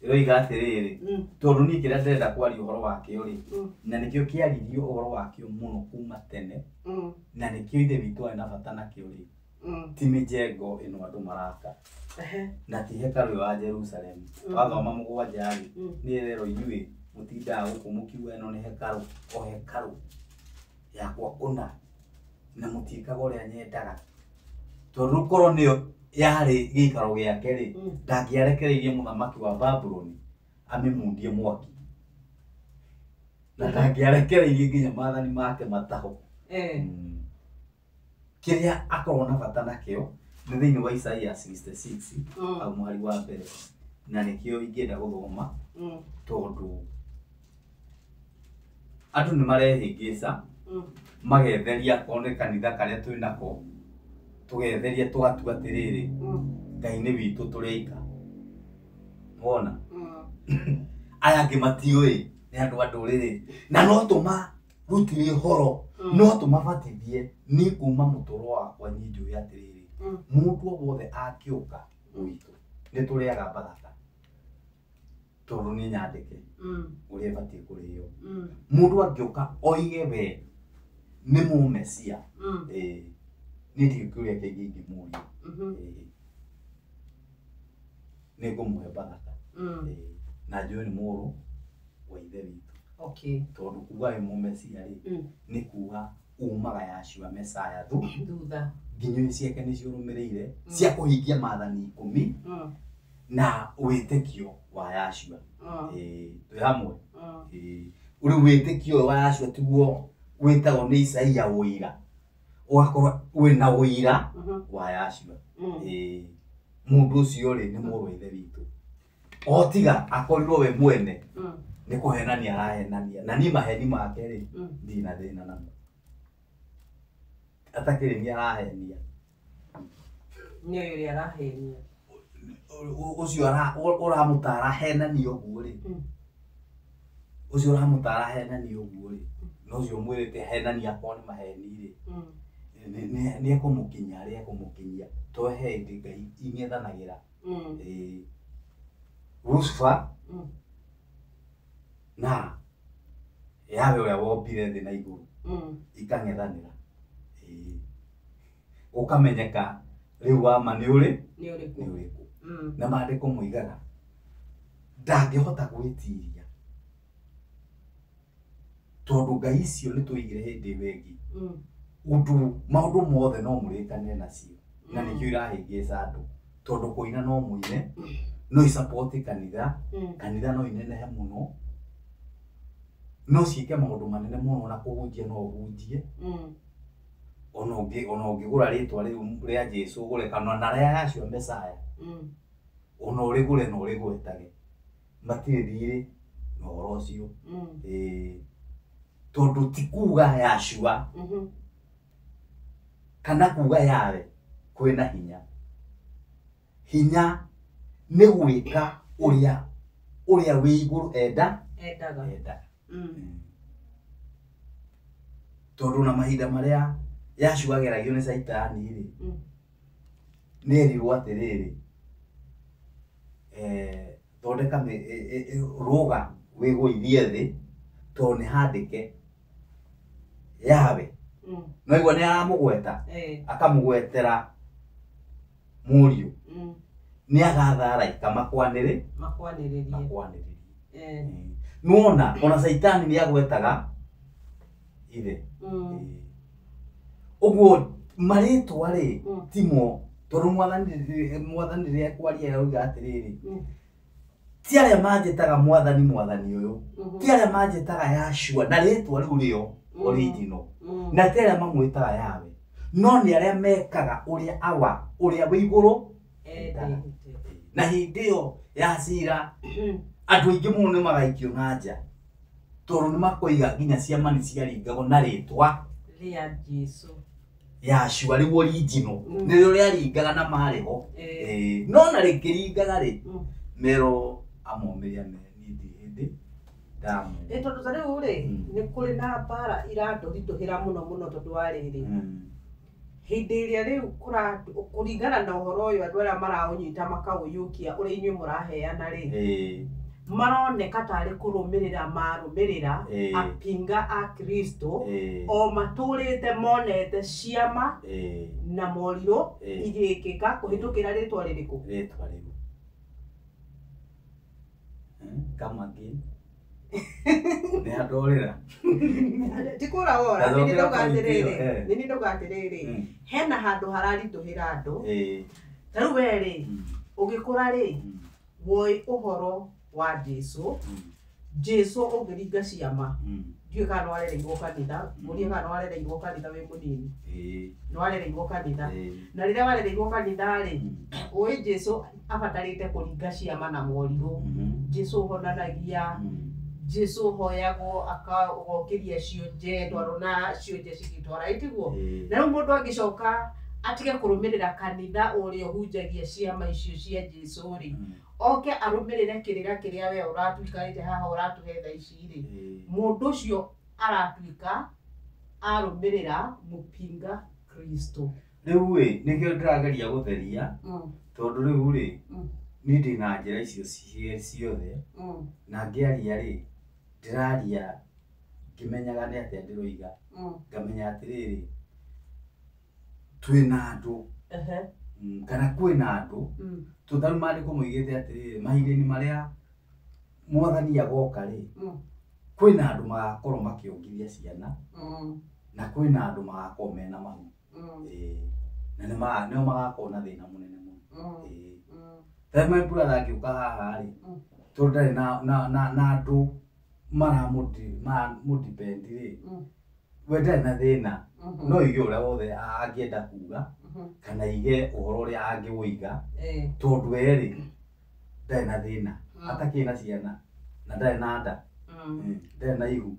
ĩroiga atĩrĩrĩ, tondũ niĩ kĩrĩa ndĩrenda kwaria ũhoro wakĩo rĩ, na nĩkĩo kĩaririo ũhoro wakĩo mũno kuma tene, na nĩkĩo ithe witũ arĩ na bata nakĩo rĩ, ti mĩjengo ĩno andũ maraka, na ti hekarũ ya Jerusalem. Wathoma 7 rĩ, nĩ ĩrerwo inyuĩ mũtindaga gũkũ mũkiuga ĩno nĩ hekarũ, o hekarũ yakwa kũna, na mũtiĩkaga ũrĩa nyendaga. Tondũ korwo nĩyo yarĩ gĩikaro gĩake rĩ, ndangĩarekereirie mũthamaki wa Babuloni amĩmundie mwaki. Na ndangĩarekereirie nginya maathani make mataho. Kĩrĩa akorwo na bata nakĩo nĩ thĩinĩ wa Isaiah 66, hau mũhari wa mbere, na nĩkĩo ingĩenda gũthoma, tondũ andũ nĩ marehĩngĩca, magetheria akorwo nĩ kanitha karĩa twĩ nako, Tugetheria tugatua atiriri Ngai nĩ witũ tũrĩ aika. Wona? Aya angĩ matiũĩ nĩ andũ a ndũrĩrĩ na no tũmarutire ũhoro no tũmabatithie niĩ kuma mũtũro wakwa niĩ njũĩ atĩrĩrĩ mũndũ o wothe angĩũka gwitũ nĩ tũrĩaga bathaka tondũ nĩ nyandĩke ũrĩa ĩbatiĩ kũrĩo. Mũndũ angĩũka oige we nĩ mũmecia niĩ ndirĩ kĩũria kĩngĩ ingĩmũria. Nĩ ngũmũhe bathaka na njũĩ nĩ mũrũ wa ithe witũ. Okay. Tondũ kuga wĩ mũmecia rĩ nĩ kuga umaga Yahshua Messiah thutha nginya ciake nĩcio ũrũmĩrĩire cia kũhingia maathani 10 na wĩtĩkio wa Yahshua. Twĩ hamwe. Rĩu wĩtĩkio wa Yahshua tiguo wĩtagwo nĩ Isaia ũira, ũgakorwo wĩna ũira wa Yahshua. Mũndũ ũcio rĩ nĩ mũrũ wa ithe witũ, o tiga akorirwo we mwene nĩ kũhenania arahenania na niĩ maheni make rĩ ndirĩ na thĩna namo, atakĩrĩ nĩ arahenia nĩ ũrĩa arahenia ũcio ũramũtara henania ũguo rĩ, ũcio ũramũtara henania ũguo rĩ, na ũcio ũmwĩrĩte henania akorwo nĩ maheni rĩ, nĩ ekũmũkinyia harĩa ekũmũkinyia to he hĩndĩ Ngai ing'ethanagĩra. Lucifer na Yahweh ũrĩa wombire thĩ na igũrũ ikang'ethanĩra, ũkamenyeka rĩu wama nĩ ũrĩ nĩ ũrĩkũ. Na maandĩko moigaga ndangĩhota gwĩtiria tondũ Ngai icio nĩ tũigire hĩndĩ ĩyo ĩngĩ ũndũ maũndũ mothe no mũrĩkanĩre nacio na nĩkĩo irahĩngĩca andũ tondũ kũina no mũine no icapoti kanitha, kanitha no inenehe mũno no ciĩke maũndũ manene mũno na kũhunjia no ũhunjie ona ũngĩgũra rĩtwa rĩu rĩa Jesũ ũgũre kana na rĩa Yahshua Messiah ona ũrĩgũre na ũrĩgwetage matirĩ thiirĩ na ũhoro ũcio. Tondũ ti kuga Yahshua kana kuga Yahweh kwĩna hinya. Hinya nĩ gwĩka ũrĩa ũrĩa wĩ igũrũ endaga. Tondũ na mahinda marĩa Yahshua ageragio nĩ Caitani rĩ, nĩ erirwo atĩrĩrĩ, thondeka rũga wĩgũithie thĩ tondũ nĩ handĩke Yahweh. No igua nĩ aramũgweta akamũgwetera mũriũ nĩ agatha araika makwanĩrĩrie. Nĩwona ona Caitani nĩ agwetaga ithe. Ũguo marĩtwa rĩ timo tondũ mwathani rĩrĩa ekwaria arauga atĩrĩrĩ, ti arĩa manjĩtaga mwathani mwathani ũyũ, ti arĩa manjĩtaga Yahshua na rĩtwa rĩu rĩo original, na ti arĩa mamwĩtaga Yahweh, no nĩ arĩa mekaga ũrĩa awa ũrĩa wĩ igũrũ endaga. Na hĩndĩ ĩyo ya cira andũ aingĩ mũno nĩ magaikio na nja tondũ nĩ makoiga nginya ciama nĩ ciaringagwo na rĩtwa rĩa Jesũ Yahshua rĩu original nĩrĩo rĩaringaga na marĩ ho. No na rĩkĩringaga rĩ mero amomĩria me niĩ ndirĩ hĩndĩ ndamu. Tondũ ta rĩu rĩ nĩ kũrĩ na mbara irandũritũhĩra mũno mũno tondũ wa rĩrĩ hĩndĩ ĩrĩa rĩu kũringana na ũhoro ũyũ andũ arĩa maraũnyita makaũiyũkia ũrĩa inyuĩ mũraheana rĩ maroneka tarĩ kũrũmĩrĩra marũmĩrĩra apinga a Kristo o matũrĩte monete ciama na morirũ igĩkĩka kũhĩtũkĩra rĩtwa rĩrĩkũ? Rĩtwa rĩu. Come again. Nĩ handorĩra. Ti kũra wora, nĩ nĩ ndauga atĩrĩrĩ, hena handũ hararitũhĩra andũ. Ta rĩu we rĩ, ũgĩkũra rĩ, woi ũhoro wa Jesũ, Jesũ ũngĩringa ciama, ndiũĩ kana nĩwarereirwo kanitha, ngũrie kana nĩwarereirwo kanitha wĩ mũnini. Nĩwarereirwo kanitha. Na rĩrĩa warereirwo kanitha rĩ, ũĩ Jesũ abatarĩte kũringa ciama na morirũ. Jesũ ũhonanagia, Jesũ ũhoyagwo akagokĩria cionje, ndwaro na cionje cigĩtwara, ĩtiguo? Na rĩu mũndũ angĩcoka Atige kũrũmĩrĩra kanitha ũrĩa ũhunjagia ciama icio cia Jesũ rĩ, oke arũmĩrĩre kĩrĩra kĩrĩa we ũratuikarĩte haha ũratũhe thaa ici rĩ, mũndũ ũcio aratuĩka arũmĩrĩra mũpinga Kristo. Rĩu ĩ nĩkĩo ndĩrageria gũtheria tondũ rĩu rĩ niĩ ndĩ na njĩra icio ciothe na ngĩaria rĩ ndĩraria ngĩmenyaga nĩ atĩa ndĩroiga ngamenya atĩrĩrĩ twĩna andũ kana kwĩna andũ tondũ maandĩko moigĩte atĩrĩrĩ mahinda-inĩ marĩa mwathani agoka rĩ kwĩna andũ magakorwo makĩongithia ciana na kwĩna andũ magakorwo mena mahu na nĩo magakorwo na thĩna mũnene mũno. Ta my brother angĩũka haha rĩ tondũ ndarĩ na andũ maramũdepend rĩ we ndarĩ na thĩna no ige ũrĩa wothe angĩenda kuga kana ige ũhoro ũrĩa angĩũiga tondũ we rĩ ndarĩ na thĩna atakĩrĩ na ciana na ndarĩ na nda ndarĩ na ihu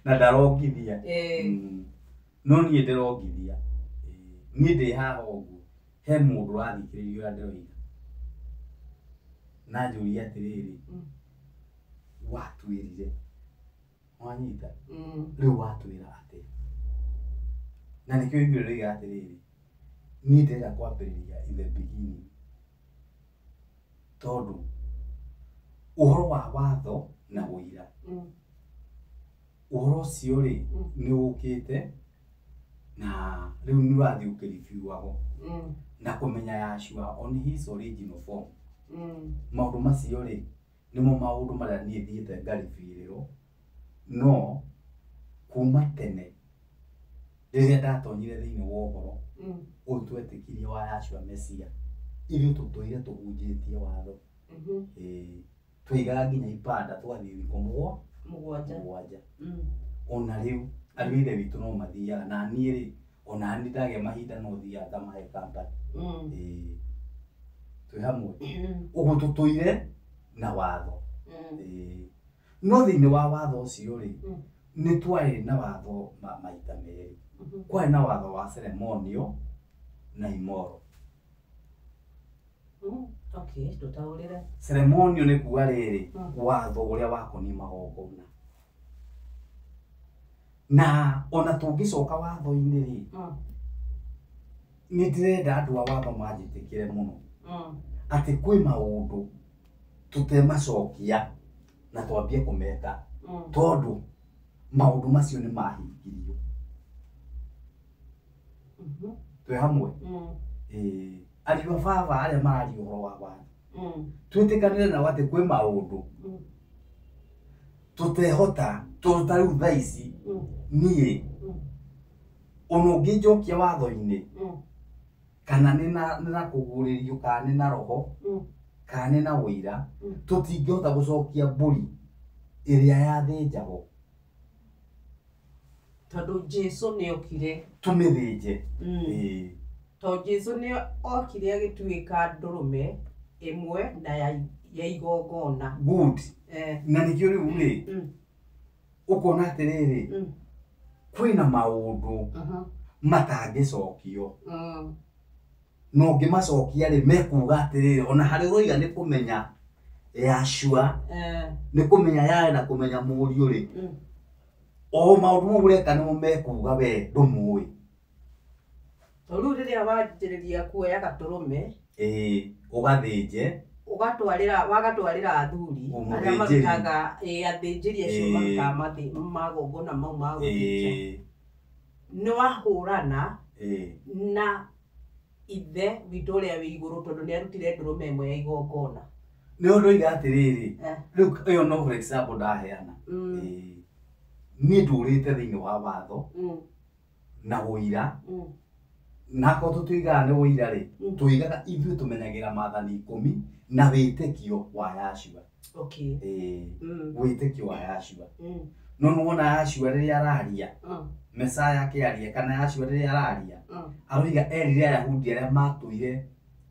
na ndarongithia no niĩ ndĩrongithia niĩ ndĩ haha ũguo he mũndũ ũrathikĩrĩria ũrĩa ndĩroiga na njũrie atĩrĩrĩ watwĩrire wanyita rĩu watwĩra atĩa na nĩkĩo ithuĩ ndĩroiga atĩrĩrĩ niĩ ndĩrenda kwambĩrĩria in the beginning tondũ ũhoro wa watho na ũira ũhoro ũcio rĩ nĩ ũkĩte na rĩu nĩ ũrathiĩ ũkĩribiuagwo na kũmenya Yahshua on his original form maũndũ macio rĩ nĩmo maũndũ marĩa niĩ thiĩte ngaribirĩrwo no kuma tene rĩrĩa ndatonyire thĩinĩ wa ũhoro ũyũ twetĩkirie wa Yahshua Mesia ithuĩ tũtũire tũhunjĩtie watho twaigaga nginya ibanda twathiĩ thikũ mũgwanja ona rĩu ariũ a ithe witũ no mathiaga na niĩ rĩ ona niĩ ndagĩa mahinda no thiaga ngamahe company twĩ hamwe ũguo tũtũire na watho no thĩinĩ wa watho ũcio rĩ nĩ twarĩ na watho maita merĩ kwarĩ na watho wa ceremonial na immoral. Okay, tũtaũrĩre. Ceremonial nĩ kuga rĩrĩ watho ũrĩa wakoniĩ magongona na ona tũngĩcoka watho-inĩ rĩ nĩ ndĩrenda andũ a watho manjĩtĩkĩre mũno atĩ kwĩ maũndũ tũtemacokia na twambie kũmeka tondũ maũndũ macio nĩ mahingirio. Twĩ hamwe ariũ a baba arĩa mararia ũhoro wa watho twĩtĩkanĩre nao atĩ kwĩ maũndũ tũtehota tondũ ta rĩu thaa ici niĩ ona ũngĩnjokia watho-inĩ kana nĩ na kũguũrĩrio kana nĩ na roho kana nĩ na ũira tũtingĩhota gũcokia mbũri ĩrĩa yathĩnjagwo tondũ Jesũ nĩokire tũmĩthĩnje tondũ Jesũ nĩokire agĩtuĩka ndũrũme ĩmwe na ya igongona. Good. Na nĩkĩo rĩu rĩ ũkona atĩrĩrĩ kwĩna maũndũ matangĩcokio na ũngĩmacokia rĩ mekuga atĩrĩrĩ ona harĩa ũroiga nĩ kũmenya Yahshua nĩ kũmenya Yahweh na kũmenya mũriũ rĩ o maũndũ mau ũreka nĩmo mekuga we ndũmũĩ. Tondũ rĩu rĩrĩa wanjĩrĩria kuoya gatũrũme ũgathĩnje ũgatwarĩra wagatwarĩra athuri arĩa marutaga athĩnjĩri acio marutaga magongona mau ma gũthĩnja nĩ wahũrana na ithe witũ ũrĩa wĩ igũrũ tondũ nĩ arutire ndũrũme ĩmwe ya igongona. Nĩ ũndũ oiga atĩrĩrĩ rĩu ĩyo no for example ndaheana niĩ ndũrĩte thĩinĩ wa watho na ũira na akorwo tũtiugaga nĩ ũira rĩ tũigaga ithuĩ tũmenyagĩra maathani 10 na wĩtĩkio wa Yahshua. Okay. Wĩtĩkio wa Yahshua no nĩwona Yahshua rĩrĩa araria Mesaya akĩaria kana Yahshua rĩrĩa araria aroiga erire Ayahudi arĩa matũire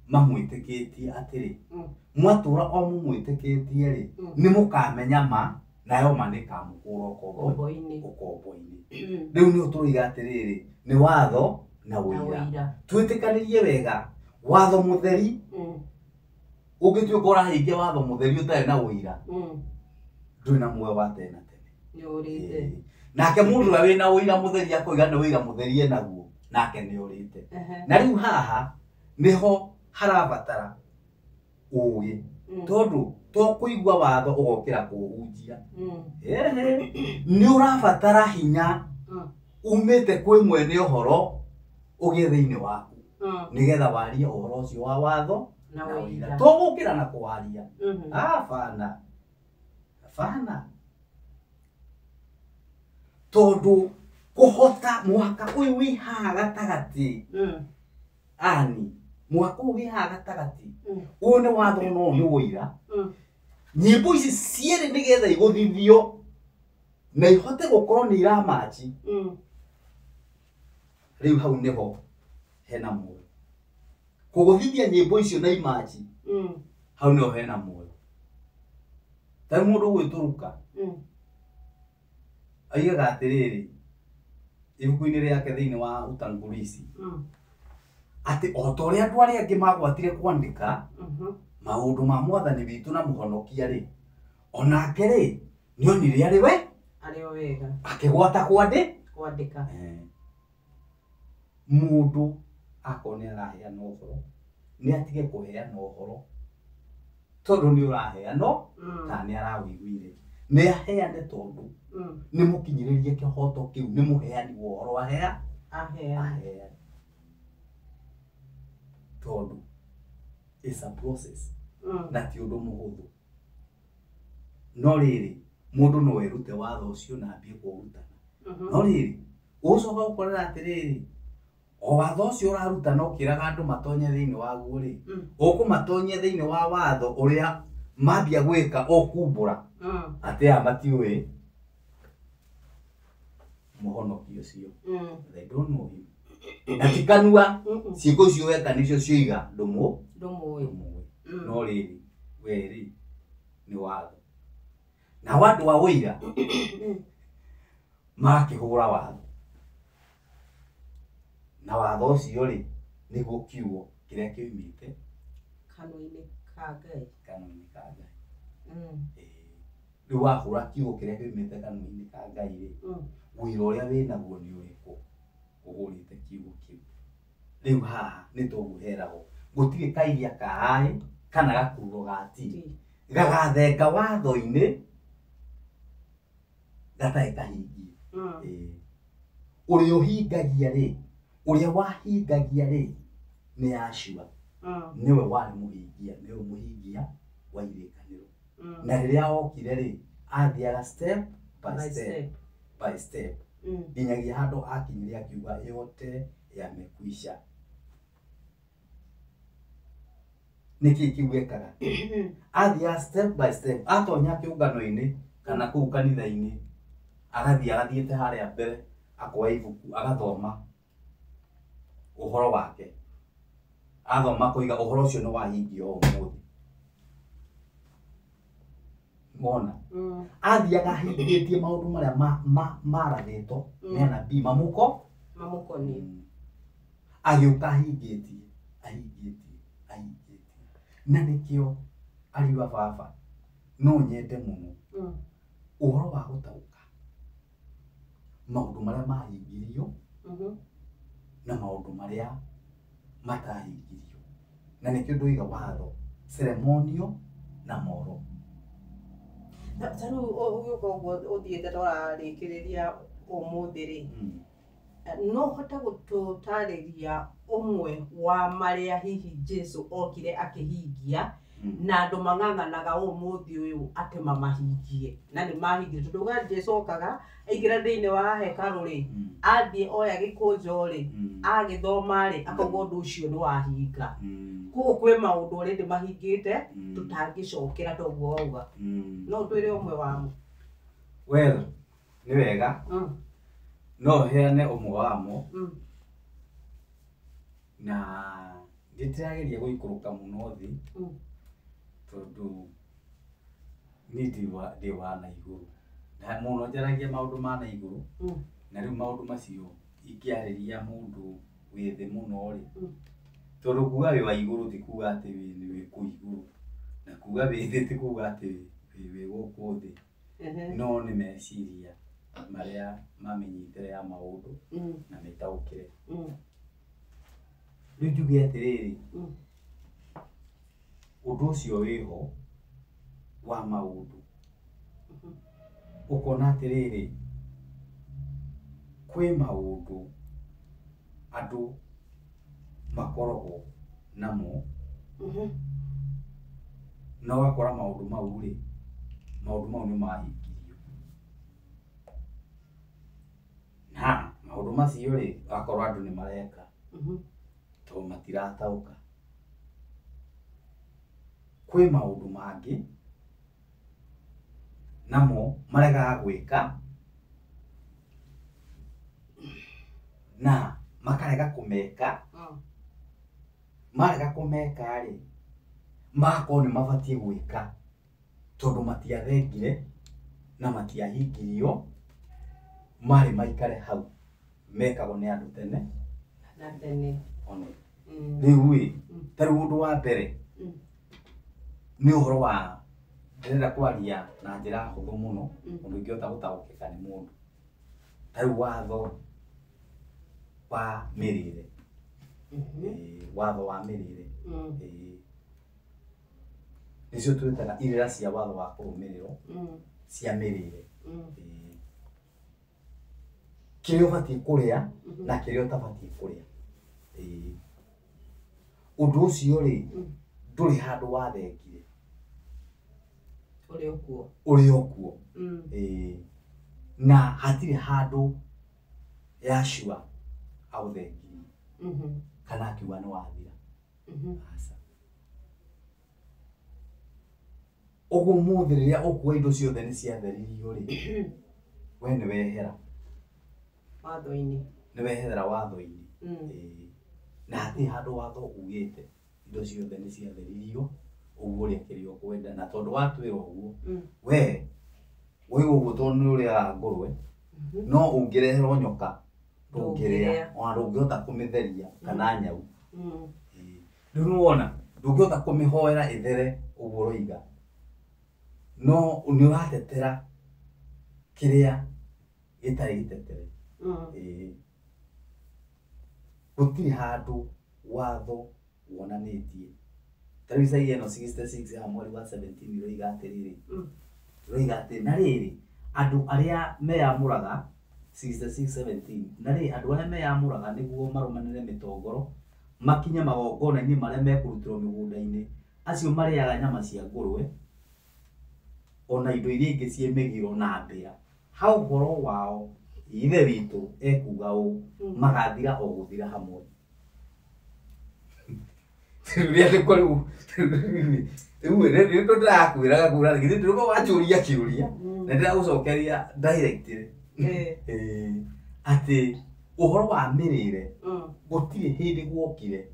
mamwĩtĩkĩtie atĩrĩ mwatũra o mũmwĩtĩkĩtie rĩ nĩ mũkamenya ma Nayo ma nĩkamũkũra ũkombo-inĩ. Rĩu nĩ tũroiga atĩrĩrĩ, nĩ watho na ũira. Twĩtĩkanĩrie wega, watho mũtheri ũngĩtuĩka ũrahingia watho mũtheri ũtarĩ na ũira, ndũrĩ na muoyo wa tene na tene. Nake mũndũ ũrĩa wĩna ũira mũtheri akoiga nĩ ũira mũtheri enaguo, nake nĩ ũrĩte. Na rĩu haha nĩho harabatara ũgĩ, tondũ to kũigua watho ũgokĩra kũũhunjia. Nĩ ũrabatara hinya umĩte kwĩ mwene ũhoro ũgĩe thĩinĩ waku, nĩgetha warie ũhoro ũcio wa watho na ũira. To gũkĩra na kũwaria. Abana. Abana. Tondũ kũhota mwaka ũyũ wĩ haha gatagatĩ, ani mwaka ũyũ wĩ haha gatagatĩ, ũyũ nĩ watho na ũyũ nĩ ũira. Nyĩmbo ici cierĩ nĩgetha igũthithio na ihote gũkorwo nĩ iramachi. Rĩu hau nĩho hena muoyo. Kũgũthithia nyĩmbo icio na imachi, hau nĩho hena muoyo. Ta rĩu mũndũ ũgwĩtũrũka aigaga atĩrĩrĩ ibuku-inĩ rĩake thĩinĩ wa utangulizi, atĩ o ta ũrĩa andũ arĩa angĩ magwatire kwandĩka maũndũ ma mwathani witũ na mũhonokia rĩ, onake rĩ nĩonire arĩ we arĩ o wega akĩgwata kwandĩka. Mũndũ akorwo nĩ araheana ũhoro, nĩ atige kũheana ũhoro tondũ nĩ ũraheana kana nĩ arawĩiguire. Nĩ aheane tondũ nĩ mũkinyĩrĩrie kĩhoto kĩu, nĩ mũheani wa ũhoro aheane. Tondũ it's a process na ti ũndũ mũhũthũ. No rĩrĩ, mũndũ no erute watho ũcio na ambie kũũrutana. No rĩrĩ, ũgũcoka gũkorera atĩrĩrĩ, o watho ũcio ũrarutana ũkĩraga andũ matonye thĩinĩ waguo rĩ, ũkũmatonyia thĩinĩ wa watho ũrĩa mambia gwĩka ũkumbũra atĩ aya matiũĩ mũhonoki ũcio. They don't know him. Na ti kanua, ciĩko icio weka nĩcio cioiga ndũmũĩ. No rĩrĩ, we rĩ nĩ watho. Nao andũ a ũira magakĩhũra watho. Na watho ũcio rĩ nĩguo kiugo kĩrĩa kĩoimĩte kanua-inĩ ka Ngai. Kanua-inĩ ka Ngai. Rĩu wahũra kiugo kĩrĩa kĩoimĩte kanua-inĩ ka Ngai rĩ, ũira ũrĩa wĩnaguo nĩ ũrĩkũ ũhũrĩte kiugo kĩu? Rĩu haha nĩ toguo heragwo, gũtirĩ kairia ka aĩ kana gakururo ga ti gagathenga watho-inĩ gatarĩ kahingie. Ũrĩa ũhingagia rĩ, ũrĩa wahingagia rĩ nĩ Yahshua. Nĩwe warĩ mũhingia, nĩwe mũhingia wa irĩkanĩro. Na rĩrĩa okire rĩ, athiaga step by step by step nginyagia handũ akinyire akiuga yote yamekwisha. Nĩkĩ kĩu ekaga? Athiaga step by step, atonya kĩũngano-inĩ kana kũu kanitha-inĩ, agathiĩ agathiĩte harĩa mbere, akoya ibuku agathoma ũhoro wake. Athoma akoiga ũhoro ũcio nĩ wahingio ũmũthĩ. Wona? Athiaga ahingĩtie maũndũ marĩa marathĩtwo nĩ anabii mamũkoniĩ. Agĩũka ahingĩtie. Na nĩkĩo ariũ a baba no nyende mũno ũhoro wa gũtaũka maũndũ marĩa mahingirio na maũndũ marĩa matahingirio. Na nĩkĩo ndoiga watho, ceremonial na moro. Ta rĩu ũgĩũka ũguo ũthiĩte tũrarĩkĩrĩria ũmũthĩ rĩ, no ũhote gũtũtarĩria ũmwe wa marĩa hihi Jesu okire akĩhingia na andũ mang'ang'anaga ũmũthĩ ũyũ atĩ mamahingie na nĩ mahingirie, tondũ uga Jesu okaga aingĩra thĩinĩ wa hekarũ rĩ, athiĩ oya gĩkũnjo rĩ, agĩthoma rĩ, akauga ũndũ ũcio nĩ wahinga. Koguo kwĩ maũndũ already mahingĩte tũtangĩcokera toguo wauga. No ũtwĩre ũmwe wamo. Well, nĩ wega. No heane ũmwe wamo. Na ndĩrageria gũikũrũka mũno thĩ tondũ Niĩ ndĩ wa na igũrũ. Na mũno njaragia maũndũ ma na igũrũ. Na rĩu maũndũ macio ingĩarĩria mũndũ wĩ thĩ mũno rĩ, tondũ kuga wĩ wa igũrũ ti kuga atĩ wĩ kũu igũrũ, na kuga wĩ thĩ ti kuga atĩ wĩ gũkũ thĩ. No nĩ meciria marĩa mamenyitĩre ya maũndũ na mĩtaũkĩre. Rĩu njuge atĩrĩrĩ, ũndũ ũcio wĩho wa maũndũ, ũkona atĩrĩrĩ, kwĩ maũndũ andũ makoragwo namo, na ũgakora maũndũ mau rĩ, maũndũ mau nĩ mahingirio. Na maũndũ macio rĩ, ũgakora andũ nĩ mareka tondũ matirataũka. Kwĩ maũndũ mangĩ namo maregaga gwĩka na makarega kũmeka. Marega kũmeka rĩ, magakorwo nĩ mabatiĩ gwĩka tondũ matiathengire na matiahingirio, marĩ maikare hau mekagwo nĩ andũ tene na tene. One. Rĩu ĩ, ta rĩu ũndũ wa mbere nĩ ũhoro wa ndĩrenda kwaria na njĩra hũthũ mũno ũndũ ingĩhota gũtaũkĩka nĩ mũndũ. Ta rĩu watho wa mĩrĩre. Watho wa mĩrĩre. Nĩcio twĩtaga irĩra cia watho wa kũrũmĩrĩrwo cia mĩrĩre. Kĩrĩa ũbatiĩ kũrĩa na kĩrĩa ũtabatiĩ kũrĩa. Ũndũ ũcio rĩ, ndũrĩ handũ wathengire. Ũrĩ okuo. Ũrĩ okuo. Na hatirĩ handũ Yahshua aũthengirie kana akiuga nĩ wathira. Aca. Ũguo ũmũthĩ rĩrĩa ũkuoya indo ciothe nĩ ciatheririo rĩ, we nĩ wehera. Watho-inĩ. Nĩ wehera watho-inĩ. Na hatirĩ handũ watho ugĩte indo ciothe nĩ ciatheririo ũguo ũrĩa kĩrĩa ũkwenda, na tondũ watwĩra ũguo, we woiga ũguo tondũ nĩ ũrĩaga ngũrwe, no ũngĩreherwo nyoka ndũngĩrĩa, ona ndũngĩhota kũmĩtheria kana nyau. Rĩu nĩwona ndũngĩhota kũmĩhoera ĩthere ũguo ũroiga, no nĩ ũratetera kĩrĩa gĩtarĩ gĩtetere. Gũtirĩ handũ watho wonanĩtie. Ta rĩu Isaia ĩno 66 ya mweri wa 17 ĩroiga atĩrĩrĩ, ĩroiga atĩ na rĩrĩ andũ arĩa meyamũraga 66:17, na rĩrĩ andũ arĩa meyamũraga nĩguo marũmanĩre mĩtongoro makinye magongona-inĩ marĩa mekũrutĩrwo mĩgũnda-inĩ, acio marĩaga nyama cia ngũrwe ona indo iria ingĩ ciĩ mĩgiro na mbĩa, ha ũhoro wao Ithe witũ ekuga ũũ, magathira o gũthira hamwe. Rĩu rĩu rĩu ndĩrakwĩraga kũra githĩ ndĩrũma wanjũria kĩũria na ndĩragũcokeria directly. Atĩ ũhoro wa mĩrĩre gũtirĩ hĩndĩ guokire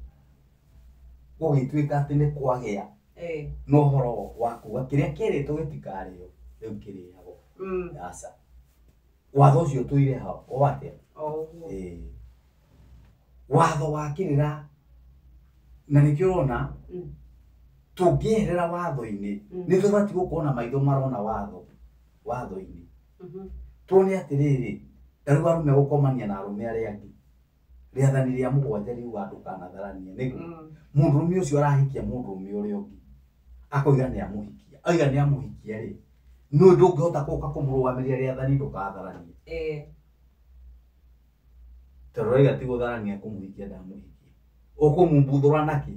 gũgĩtuĩka atĩ nĩ kwagĩa na ũhoro wa kuga kĩrĩa kĩerĩtwo gĩtikarĩo rĩu kĩrĩagwo. Aca. Watho ũcio ũtũire ho o atĩa? Watho wa kĩrĩra, na nĩkĩo ũrona tũngĩeherera watho-inĩ nĩ tũbatiĩ gũkorwo na maitho marona watho watho-inĩ. Tuone atĩrĩrĩ, ta rĩu arũme gũkomania na arũme arĩa angĩ, rĩathani rĩa mũgwanja riuga ndũkanatharanie, nĩguo mũndũrũme ũcio arahikia mũndũrũme ũrĩa ũngĩ akoiga nĩ amũhikia, oiga nĩ amũhikia rĩ, nũ ndũngĩhota gũka kũmũrũgamĩrĩra rĩathani ndũkatharanie. Tondũ oiga ti gũtharania kũmũhikia ndamũhikia, ũkũmumbuthũra nakĩ?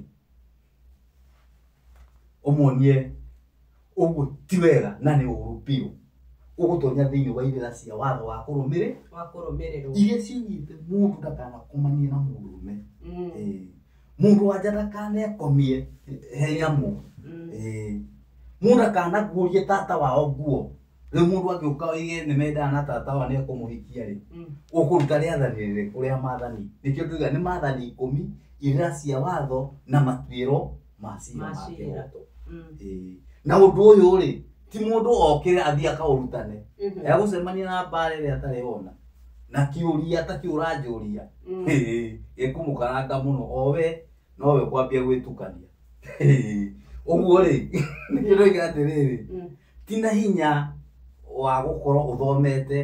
Ũmuonie ũguo ti wega na nĩ ũru biũ. Ũgũtonya thĩinĩ wa irĩra cia watho wa kũrũmĩrĩrwo iria ciugĩte mũndũ ndakanakomanie na mũndũrũme. Mũndũ wanja ndakanekomie he nyamũ. Mũndũ ndakanaguũrie tata wao nguo. Rĩu mũndũ angĩũka oige nĩ mendaga na tata wao nĩ ekũmũhikia rĩ, ũkũruta rĩathani rĩrĩkũ rĩa maathani? Nĩkĩo tuiga nĩ maathani 10 irĩra cia watho na matuĩro ma cira ma kĩhooto. Na ũndũ ũyũ rĩ, Ti mũndũ okĩre athiĩ akaũrutane. Egũcemania na mbara ĩrĩa atarĩ ona. Na kĩũria ta kĩũranjũria. Gĩkũmũkaranga mũno owe nowe ũkwambia gwĩtukania. Ũguo rĩ, nĩkĩo ndoiga atĩrĩrĩ, ti na hinya wa gũkorwo ũthomete,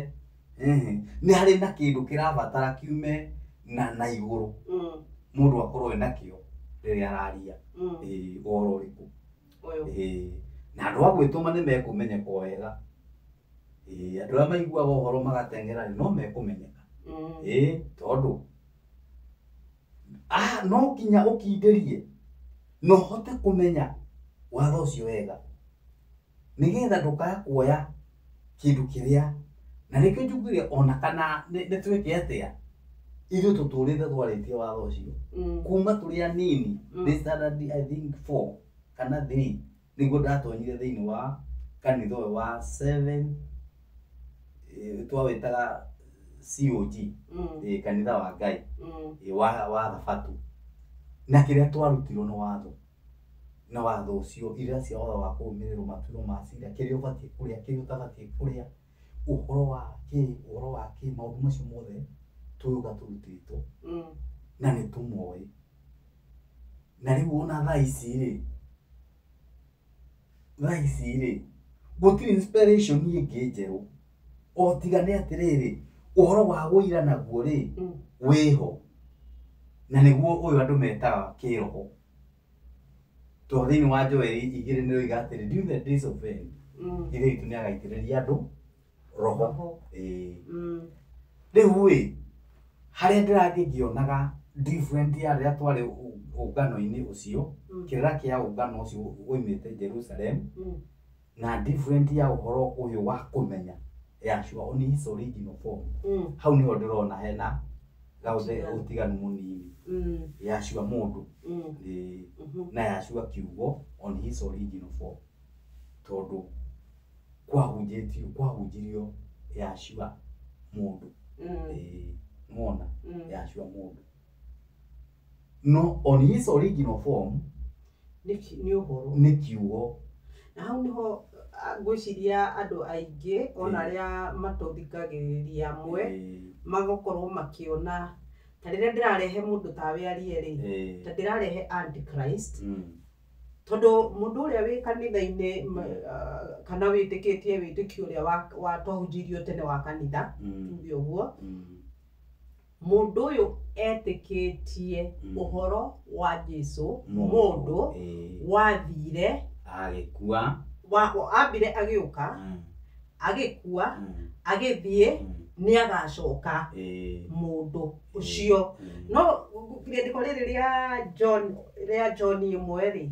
nĩ harĩ na kĩndũ kĩrabatara kiume na igũrũ. Mũndũ akorwo enakĩo rĩrĩa araria. Ũhoro ũrĩkũ. Na andũ a gwĩtũma nĩ mekũmenyeka wega. Andũ arĩa maiguaga ũhoro magateng'era rĩ, no mekũmenyeka. Tondũ no nginya ũkindĩrie na ũhote kũmenya watho ũcio wega nĩgetha ndũkae kuoya kĩndũ kĩrĩa na nĩkĩo njugire ona kana nĩ twĩke atĩa ithuĩ tũtũrĩte twarĩtie watho ũcio kuma tũrĩ anini. Ndĩ standard I think 4 kana 3 nĩguo ndatonyire thĩinĩ wa kanitha ũyũ wa 7 twawĩtaga COG, kanitha wa Ngai wa Thabatũ, na kĩrĩa twarutirwo nĩ watho, na watho ũcio irĩra cia watho wa kũrũmĩrĩrwo, matuĩro ma cira, kĩrĩa ũbatiĩ kũrĩa, kĩrĩa ũtabatiĩ kũrĩa, ũhoro wa kĩ, ũhoro wa kĩ, maũndũ macio mothe tũgĩũka tũrutĩtwo na nĩ tũmoĩ. Na rĩu ona thaa ici rĩ, gũtirĩ inspiration ĩngĩ njerũ o tiga nĩ atĩrĩrĩ, ũhoro wa wũira naguo rĩ wĩho, na nĩguo ũyũ andũ metaga kĩroho. Tondũ thĩinĩ wa Joeli 2 nĩ oiga atĩrĩ, during the days of end, Ithe witũ nĩ agaitĩrĩria andũ roho. Rĩu ĩ, harĩa ndĩrathiĩ ngĩonaga different ya rĩrĩa twarĩ ũngano-inĩ ũcio, kĩrĩra kĩa ũngano ũcio woimĩte Jerusalem, na different ya ũhoro ũyũ wa kũmenya Yahshua on his original form. Hau nĩho ndĩrona hena ũtiganu mũnini. Yahshua mũndũ na Yahshua kiugo on his original form, tondũ kwahunjirio Yahshua mũndũ. Nĩwona Yahshua mũndũ, no on his original form nĩ ũhoro, nĩ kiugo. Na hau nĩho ngwĩciria andũ aingĩ ona arĩa matũthikagĩrĩria amwe magakorwo makĩona ta rĩrĩa ndĩrarehe mũndũ tawe arie rĩ, ta ndĩrarehe antichrist, tondũ mũndũ ũrĩa wĩ kanitha-inĩ kana wĩtĩkĩtie wĩtĩkio ũrĩa wa twahunjirio tene wa kanitha, tuge ũguo, mũndũ ũyũ etĩkĩtie ũhoro wa Jesũ mũndũ wathire agĩkua, ambire agĩũka, agĩkua, agĩthiĩ, nĩ agacoka mũndũ ũcio. No rĩandĩko rĩrĩ rĩa John 1 rĩ,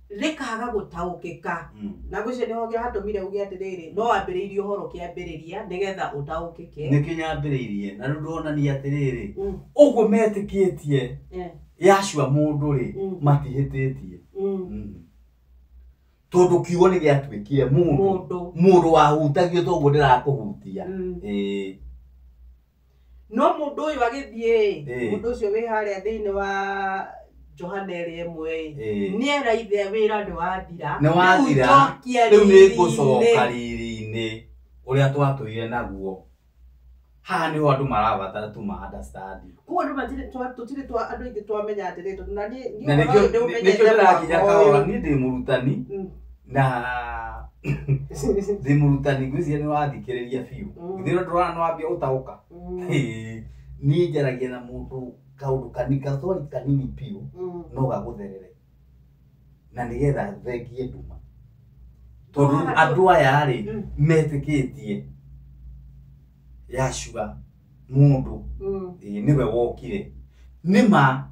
rĩkaga gũtaũkĩka. Na ngwĩciria nĩho hatũmire uge atĩrĩrĩ, no wambĩrĩirie ũhoro kĩambĩrĩria nĩgetha ũtaũkĩke. Nĩkĩo nyambĩrĩirie na rĩu ndonania atĩrĩrĩ, ũguo metĩkĩtie Yahshua mũndũ rĩ, matihĩtĩtie. Tondũ kiugo nĩ gĩatuĩkire mũndũ, mũndũ wahutagio toguo ndĩrakũhutia. No mũndũ ũyũ agĩthiĩ, mũndũ ũcio wĩ harĩa thĩinĩ wa Johana 1 nĩ eraithe wĩra nĩ wathira, nĩ wathira, rĩu nĩ ngũcoka riri-inĩ ũrĩa twatũire naguo. Haha nĩho andũ marabatara tu ma understand. Koguo andũ tũtirĩ andũ aingĩ twamenya atĩrĩ, tondũ na niĩ na nĩkĩo ndĩrakinya kahora, niĩ ndĩ mũrutani na ndĩ mũrutani, ngwĩciria nĩ wathikĩrĩria biũ. Githĩ ndũrona nĩ wambia gũtaũka? Niĩ njaragia na mũndũ kaũndũ gathwari kanini biũ no gagũtherere, na nĩgetha thengie nduma, tondũ andũ aya rĩ metĩkĩtie Yahshua mũndũ nĩwe wokire. Nĩma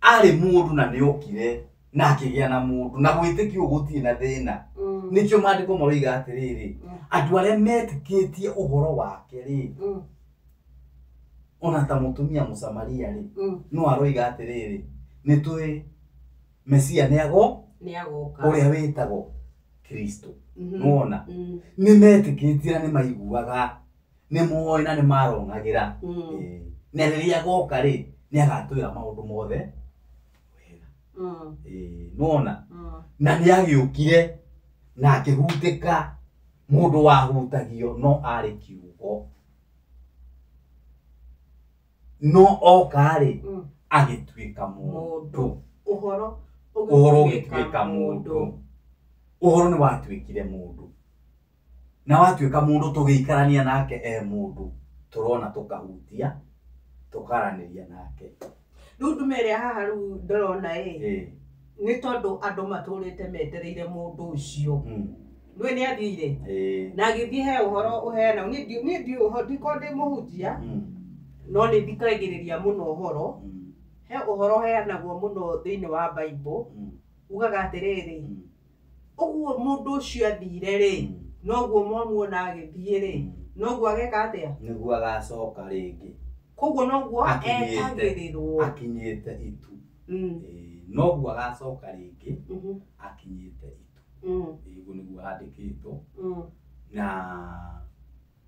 arĩ mũndũ na nĩokire na akĩgĩa na mũndũ, na gwĩtĩkio gũtirĩ na thĩna. Nĩkĩo maandĩko maroiga atĩrĩrĩ, andũ arĩa metĩkĩtie ũhoro wake rĩ, ona ta mũtumia Mũsamaria rĩ, no aroiga atĩrĩrĩ, nĩ tũĩ Mesia nĩagoka, ũrĩa wĩtagwo Kristo. Nĩwona nĩ metĩkĩtie na nĩ maiguaga, nĩ moĩ na nĩ marong'agĩra. Na rĩrĩa agoka rĩ, nĩ agatwĩra maũndũ mothe wega. Nĩwona na nĩ agĩũkire Na akĩhutĩka mũndũ wahutagio no arĩ kiugo. No oka rĩ agĩtuĩka mũndũ. Ũhoro ũgĩtuĩka mũndũ. Ũhoro nĩ watuĩkire mũndũ. Na watuĩka mũndũ tũgĩikarania nake e mũndũ. Tũrona tũkahutia, tũkaranĩria nake. Rĩu ndume ĩrĩa haha rĩu ndĩrona ĩ, nĩ tondũ andũ matũrĩte metereire mũndũ ũcio. Nĩwe nĩ athire. Na agĩthiĩ he ũhoro ũheana. Niĩ ndikorwo ndĩ mũhunjia, no nĩ thikagĩrĩria mũno ũhoro. He ũhoro ũheanagwo mũno thĩinĩ wa Bible, ugaga atĩrĩrĩ, ũguo mũndũ ũcio athire rĩ, noguo mwamuona agĩthiĩ rĩ, noguo ageka atĩa? Nĩguo agacoka rĩngĩ. Koguo noguo etagĩrĩrwo. Akinyĩte itu. Noguo agacoka rĩngĩ akinyĩte itu. Ũguo nĩguo handĩkĩtwo. Na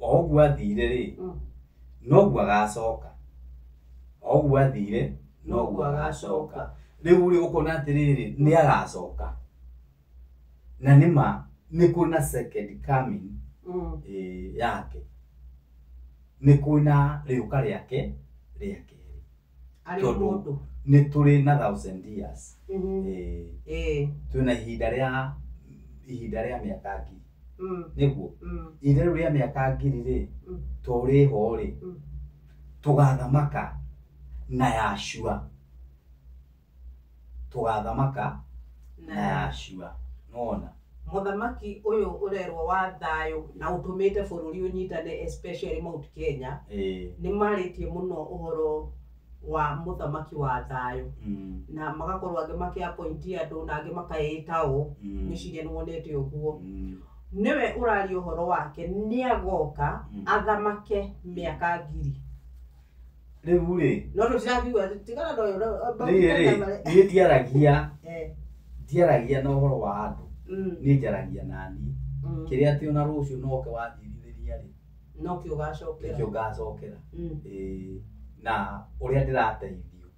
o ũguo athire rĩ, noguo agacoka. O ũguo athire, noguo agacoka. Rĩu rĩ ũkona atĩrĩrĩ, nĩ agacoka. Na nĩma nĩ kwĩna second coming yake. Nĩ kwĩna rĩũka rĩake rĩa kerĩ. Tondũ nĩ tũrĩ na 1000 years. Twĩna ihinda rĩa mĩaka ngiri. Nĩguo ihinda rĩu rĩa mĩaka ngiri rĩ, tũrĩ ho rĩ, tũgathamaka na Yahshua. Tũgathamaka na Yahshua. Nĩwona? Mũthamaki ũyũ ũrerwo wa thayũ na ũtũmĩte bũrũri ũnyitane especially Mount Kenya, nĩ marĩtie mũno ũhoro wa mũthamaki wa thayũ. Na magakorwo angĩ makĩapointi andũ na angĩ makaĩta ũ, ngwĩciria nĩ wonete ũguo. Nĩwe ũraria ũhoro wake, nĩ agoka athamake mĩaka ngiri. Rĩu rĩ, no tũtirakiuga tigana na ũyũ. Niĩ ndiaragia na ũhoro wa andũ. Niĩ njaragia na niĩ. Kĩrĩa atĩ ona rũciũ no ũke wanjirithĩria rĩ, nokĩo ũgacokera. Nĩkĩo ngacokera. Na ũrĩa ndĩrateithio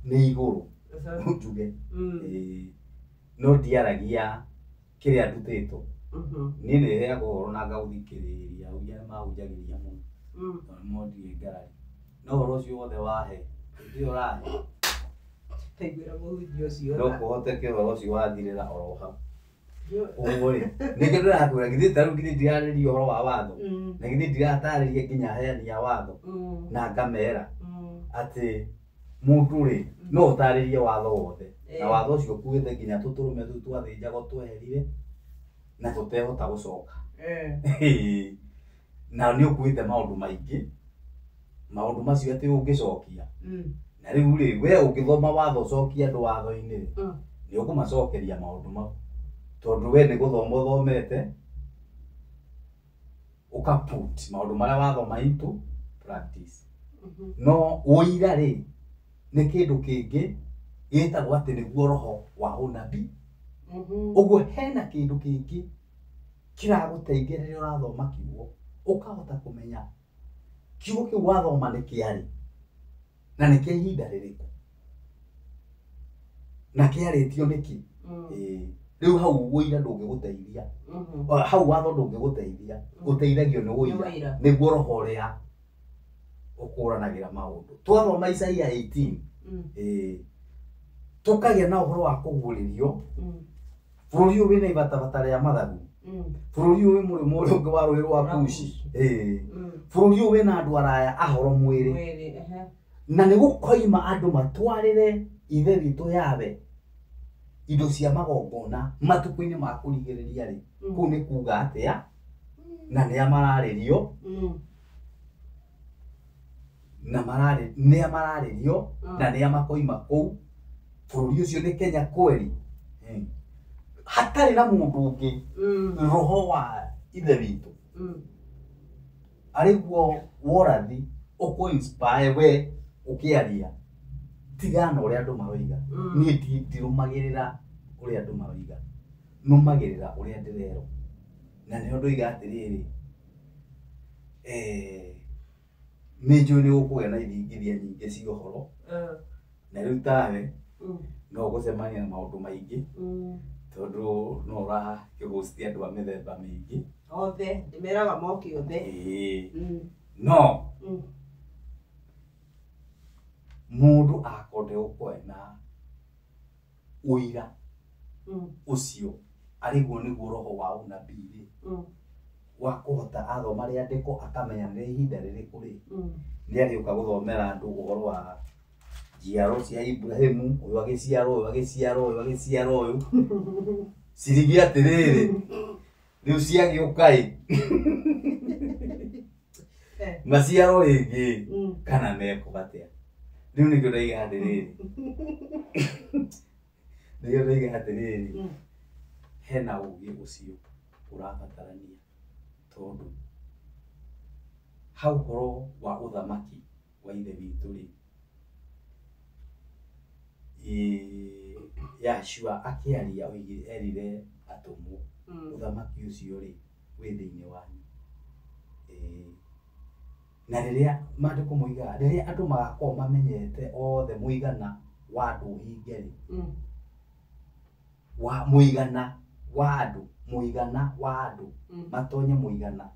nĩ igũrũ njuge. No ndiaragia kĩrĩa ndutĩtwo. Niĩ nĩ heagwo ũhoro na ngaũthikĩrĩria, ahunjia nĩ mahunjagĩria mũno. Tondũ nĩ monire ngarari. No ũhoro ũcio wothe wahe, hĩndĩ ĩyo ũrahe. Ndaiguĩra mũhunjia ũcio. No kũhoteke ũhoro ũcio wathirĩra oro hau. Ũguo rĩ, nĩkĩo ndĩrakwĩra, githĩ ta rĩu githĩ ndirarĩria ũhoro wa watho, na githĩ ndiratarĩria nginya aheani a watho, na ngamera atĩ mũndũ rĩ, no ũtarĩrie watho wothe, na watho ũcio ũkuĩte nginya tũtũrũme tũu twathĩnjagwo tweherire, na tũtehota gũcoka. Na nĩ ũkuĩte maũndũ maingĩ, maũndũ macio atĩ ũngĩcokia. Na rĩu rĩ, we ũngĩthoma watho ũcokie andũ watho-inĩ rĩ, nĩ ũkũmacokeria maũndũ mau. Tondũ we nĩ gũthoma ũthomete, ũka put maũndũ marĩa wathoma into practice. No ũira rĩ, nĩ kĩndũ kĩngĩ gĩtagwo atĩ nĩguo roho wa ũnabii. Ũguo hena kĩndũ kĩngĩ kĩragũteithia rĩrĩa ũrathoma kiugo, ũkahota kũmenya kiugo kĩu wathoma nĩ kĩarĩ, na nĩ kĩa ihinda rĩrĩkũ, na kĩarĩtio nĩkĩ. Rĩu hau ũira ndũngĩgũteithia. Hau watho ndũngĩgũteithia, ũteithagio nĩ ũira, nĩguo roho ũrĩa ũkũranagĩra maũndũ. Twathoma Isaia 18, tũkagĩa na ũhoro wa kũguũrĩrio, bũrũri ũyũ wĩna ibatabata rĩa mathagu, bũrũri ũyũ wĩ mũrĩmo ũrĩa ũngĩ wa rũĩ rwa Kushi, bũrũri ũyũ wĩna andũ araya ahoro mwĩrĩ, na nĩ gũkoima andũ matwarĩre ithe witũ Yahweh indo cia magongona matukũ-inĩ ma kũrigĩrĩria rĩ, kũu nĩ kuga atĩa, na nĩa mararĩrio, na nĩa mararĩrio, na nĩa makoima kũu bũrũri ũcio nĩ Kenya kweri, hatarĩ na mũndũ ũngĩ, roho wa ithe witũ arĩguo worathi ũkũ inspire we ũkĩaria, tigana na ũrĩa andũ maroiga. Niĩ ndirũmagĩrĩra ũrĩa andũ maroiga, nũmagĩrĩra ũrĩa ndĩrerwo. Na nĩho ndoiga atĩrĩrĩ, nĩ njũĩ nĩ gũkũgĩa na ithingithia nyingĩ cia ũhoro, na rĩu tawe no ũgũcemania na maũndũ maingĩ, Tondũ no ũrakĩhosti andũ a mĩthemba mĩingĩ. Othe ndĩmeraga moke othe. Ĩĩ. No mũndũ akonde gũkorwo ena ũira ũcio arĩguo nĩguo roho wa ũnabii rĩ, wa kũhota athoma rĩandĩko akamenya nĩ ihinda rĩrĩkũ rĩ, nĩ arĩũka gũthomera andũ ũhoro wa njiaro cia Ibrahimu, ũyũ agĩciarwo, ũyũ agĩciarwo, ũyũ agĩciarwo, ũyũ ciringi atĩrĩrĩ rĩu ciagĩũka ĩ maciaro rĩngĩ kana mekwo atĩa. Rĩu nĩkĩo ndaiga atĩrĩrĩ, nĩkĩo ndaiga atĩrĩrĩ, hena ũgĩ ũcio ũrabatarania tondũ hau ũhoro wa ũthamaki wa ithe witũ rĩ, Yahshua akĩaria oigire erire atũmwo ũthamaki ũcio rĩ wĩ thĩinĩ wanyu. Na rĩrĩa maandĩko moigaga rĩrĩa andũ magakorwo mamenyete othe mũigana wa andũ ũhinge rĩ, wa mũigana wa andũ, mũigana wa andũ matonye mũigana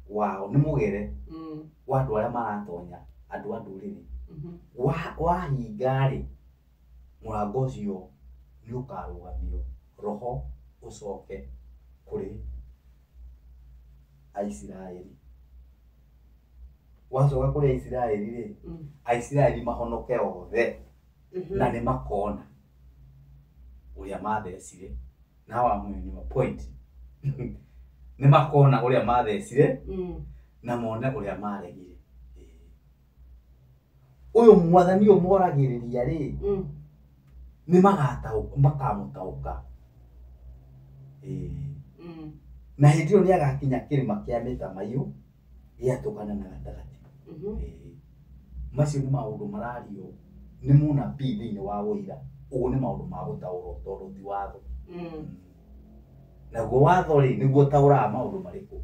wao nĩ mũgere wa andũ arĩa maratonya andũ a ndũrĩrĩ, wahinga rĩ mũrango ũcio nĩ ũkarũgamio, roho ũcoke kũrĩ Aisiraeli. Wacoka kũrĩ Aisiraeli rĩ, Aisiraeli mahonoke othe na nĩ makona ũrĩa mathecire. Now I'm in your point. Nĩ makona ũrĩa mathecire na mone ũrĩa maregire. Ũyũ mwathani ũyũ moragĩrĩria rĩ, nĩ makamũtaũka. Na hĩndĩ ĩyo nĩ agakinya kĩrĩma kĩa mĩtamaiyũ gĩatũkana na gatagatĩ. Macio nĩ maũndũ marario nĩ mũnabii thĩinĩ wa ũira. Ũguo nĩ maũndũ ma gũtaũrwo tondũ ti watho. Naguo watho rĩ nĩguo ũtaũraga maũndũ marĩkũ.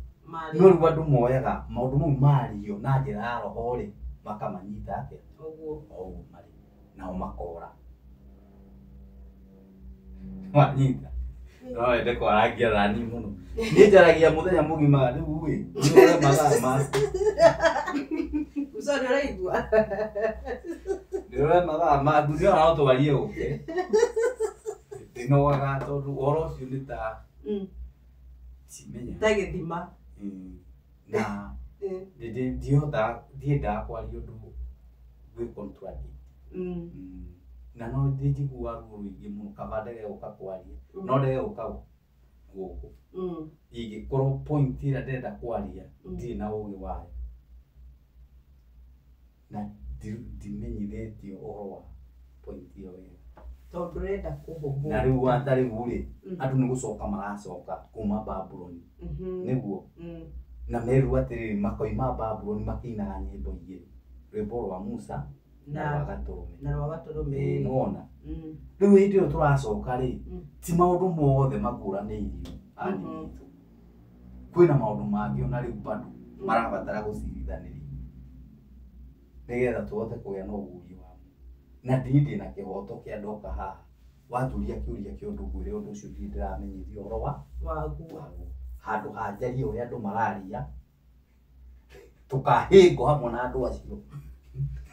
No rĩu andũ moyaga maũndũ mau mario na njĩra ya roho rĩ makamanyita atĩa Ũguo. O ũguo marĩ nao makora. Wanyita no wende kwarangia nani mũno. Niĩ njaragia mũthenya mũgima rĩu ĩ nĩ ũrĩa mathaa ma Uco nĩ ũraigua? Nĩ ũrĩa mathaa ma nĩ ona no twarie gũkĩ. Ndinogaga tondũ ũhoro ũcio nĩ ta cimenya Ta gĩthima. Na ndihotaga ndiendaga kwaria ũndũ gwĩ contradict. Na no ndinjiguaga ruo rũingĩ mũno kaba ndege gũka kwaria no ndege gũka gũkũ ingĩkorwo point ĩrĩa ndĩrenda kwaria ndirĩ na ũgĩ wayo na ndimenyithĩtio ũhoro wa point ĩyo wega. Tondũ ũrenda kũhũhũ. Na rĩu ta rĩu rĩ andũ nĩ gũcoka maracoka kuma Babuloni nĩguo na merirwo atĩrĩrĩ makoima Babuloni makĩinaga nyĩmbo igĩrĩ, rwĩmbo rwa Musa na rwa Gatũrũme. Na rwa Gatũrũme. Nĩwona rĩu hĩndĩ ĩyo tũracoka rĩ ti maũndũ mothe maguũranĩirio ani witũ, kwĩna maũndũ mangĩ ona rĩu bado marabatara gũcirithanĩrio nĩgetha tũhote kũgĩa na ũguũrio wa ma. Na niĩ ndĩna kĩhoto kĩa ndoka haha wanjũria kĩũria kĩa ũndũ ngwĩre ũndũ ũcio ndirĩ ndĩramenyithio ũhoro wa waguo. Handũ ha njarie ũrĩa andũ mararia tũkahĩngwo hamwe na andũ acio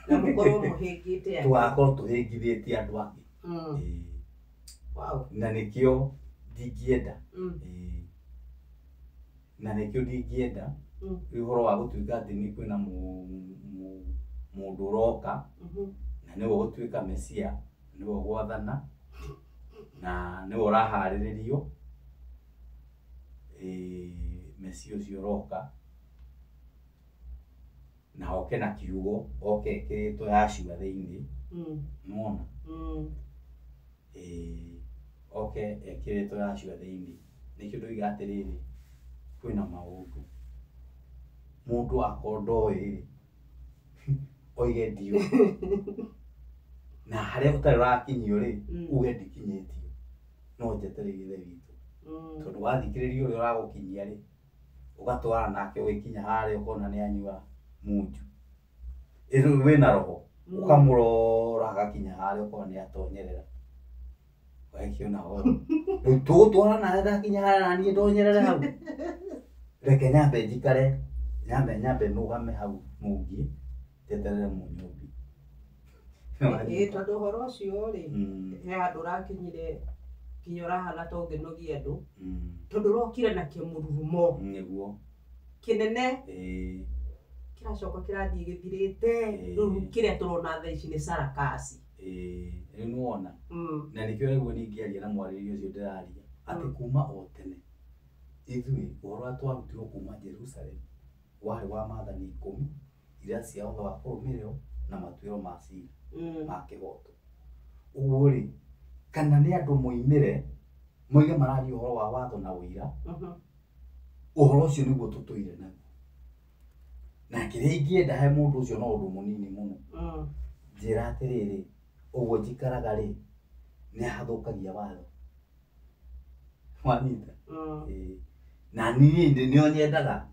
Na mũkorwo mũhĩngĩte andũ. Tũgakorwo tũhĩngithĩtie andũ angĩ. Wow. Na nĩkĩo ndingĩenda. Na nĩkĩo ndingĩenda rĩu ũhoro wa gũtuĩka atĩ nĩ kwĩna mũndũ ũroka na nĩwe ũgũtuĩka Mesia, nĩwe ũgwathana na nĩwe ũraharĩrĩrio. Mesia ũcio ũroka na oke na kiugo, oke ekĩrĩtwo Yahshua thĩinĩ. Nĩwona? Oke ekĩrĩtwo Yahshua thĩinĩ. Nĩkĩo ndoiga atĩrĩrĩ kwĩna maũndũ mũndũ akorwo ndoĩ rĩ oige ndiũĩ, na harĩa ũtarĩ ũrakinyio rĩ uge ndikinyĩtio, no njetereire Ithe witũ. Tondũ wathikĩrĩria ũrĩa ũragũkinyia rĩ ũgatwara nake ũgĩkinya harĩa ũkona nĩ anyua munju rĩu wĩna roho ũkamũrora agakinya harĩa ũkona nĩ atonyerera. Wakiona ũhoro. Rĩu tũgũtwarana nawe ndakinya harĩa na niĩ ndonyerere hau. Reke nyambe njikare, nyambe nũgame hau nũngiĩ, njeterere mũnyũmbi. Ĩĩ tondũ ũhoro ũcio rĩ, he handũ ũrakinyire nginya ũrahana ta ũngĩnogia andũ, tondũ ũrokire na kĩmũrurumo Nĩguo. kĩnene Ĩĩ. kĩracoka kĩrathiĩ gĩthirĩte. Rĩu kĩrĩa tũrona thaa ici nĩ sarakasi. Ĩĩ, rĩu nĩwona. Na nĩkĩo rĩu niĩ ingĩaria na mwarĩrie ũcio ndĩraria, atĩ kuma o tene ithuĩ ũhoro ũrĩa twarutirwo kuma Jerusalem warĩ wa maathani 10 iria cia watho wa kũrũmĩrĩrwo na matuĩro ma cira ma kĩhoto. Ũguo rĩ, kana nĩ andũ moimĩre moige mararia ũhoro wa watho na ũira, ũhoro ũcio nĩguo tũtũire naguo. Na kĩrĩa ingĩenda he mũndũ ũcio no ũndũ mũnini mũno. Njĩra atĩrĩrĩ, ũguo njikaraga rĩ, nĩ hathũkagia watho. Wanyita? Ĩĩ. Na niĩ nĩo nyendaga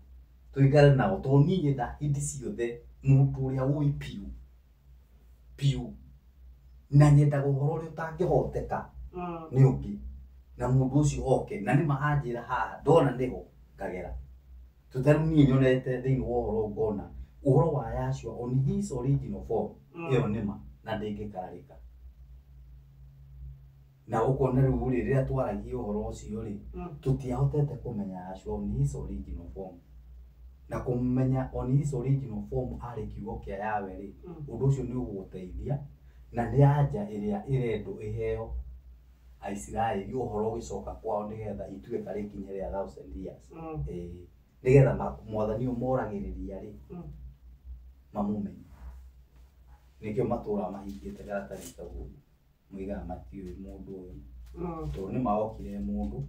tũikare nao, tondũ niĩ nyenda hĩndĩ ciothe mũndũ ũrĩa ũĩ piũ piũ, na nyendaga ũhoro ũrĩa ũtangĩhoteka nĩ ũngĩ, na mũndũ ũcio oke na nĩma anjĩra haha ndona nĩho ngagera. Tondũ rĩu niĩ nyonete thĩinĩ wa ũhoro ngona ũhoro wa Yahshua on his original form, ĩyo nĩma na ndĩngĩkararĩka. Na ũkona rĩu rĩ, rĩrĩa twaragia ũhoro ũcio rĩ, tũtiahotete kũmenya Yahshua on his original form. Na kũmenya on his original form arĩ kiugo kĩa Yahweh rĩ, ũndũ ũcio nĩ ũgũgũteithia, na nĩ anja ĩrĩa ĩrendwo ĩheo Aisiraeli ũhoro ũgĩcoka kwao nĩgetha ituĩka rĩkinye rĩa 1000 years. Ĩĩ, nĩgetha mwathani ũyũ moragĩrĩria rĩ, mamũmenye. Nĩkĩo matũraga mahingĩte karatathi kau ũguo, moigaga matiũĩ mũndũ ũyũ. Tondũ nĩ maokire mũndũ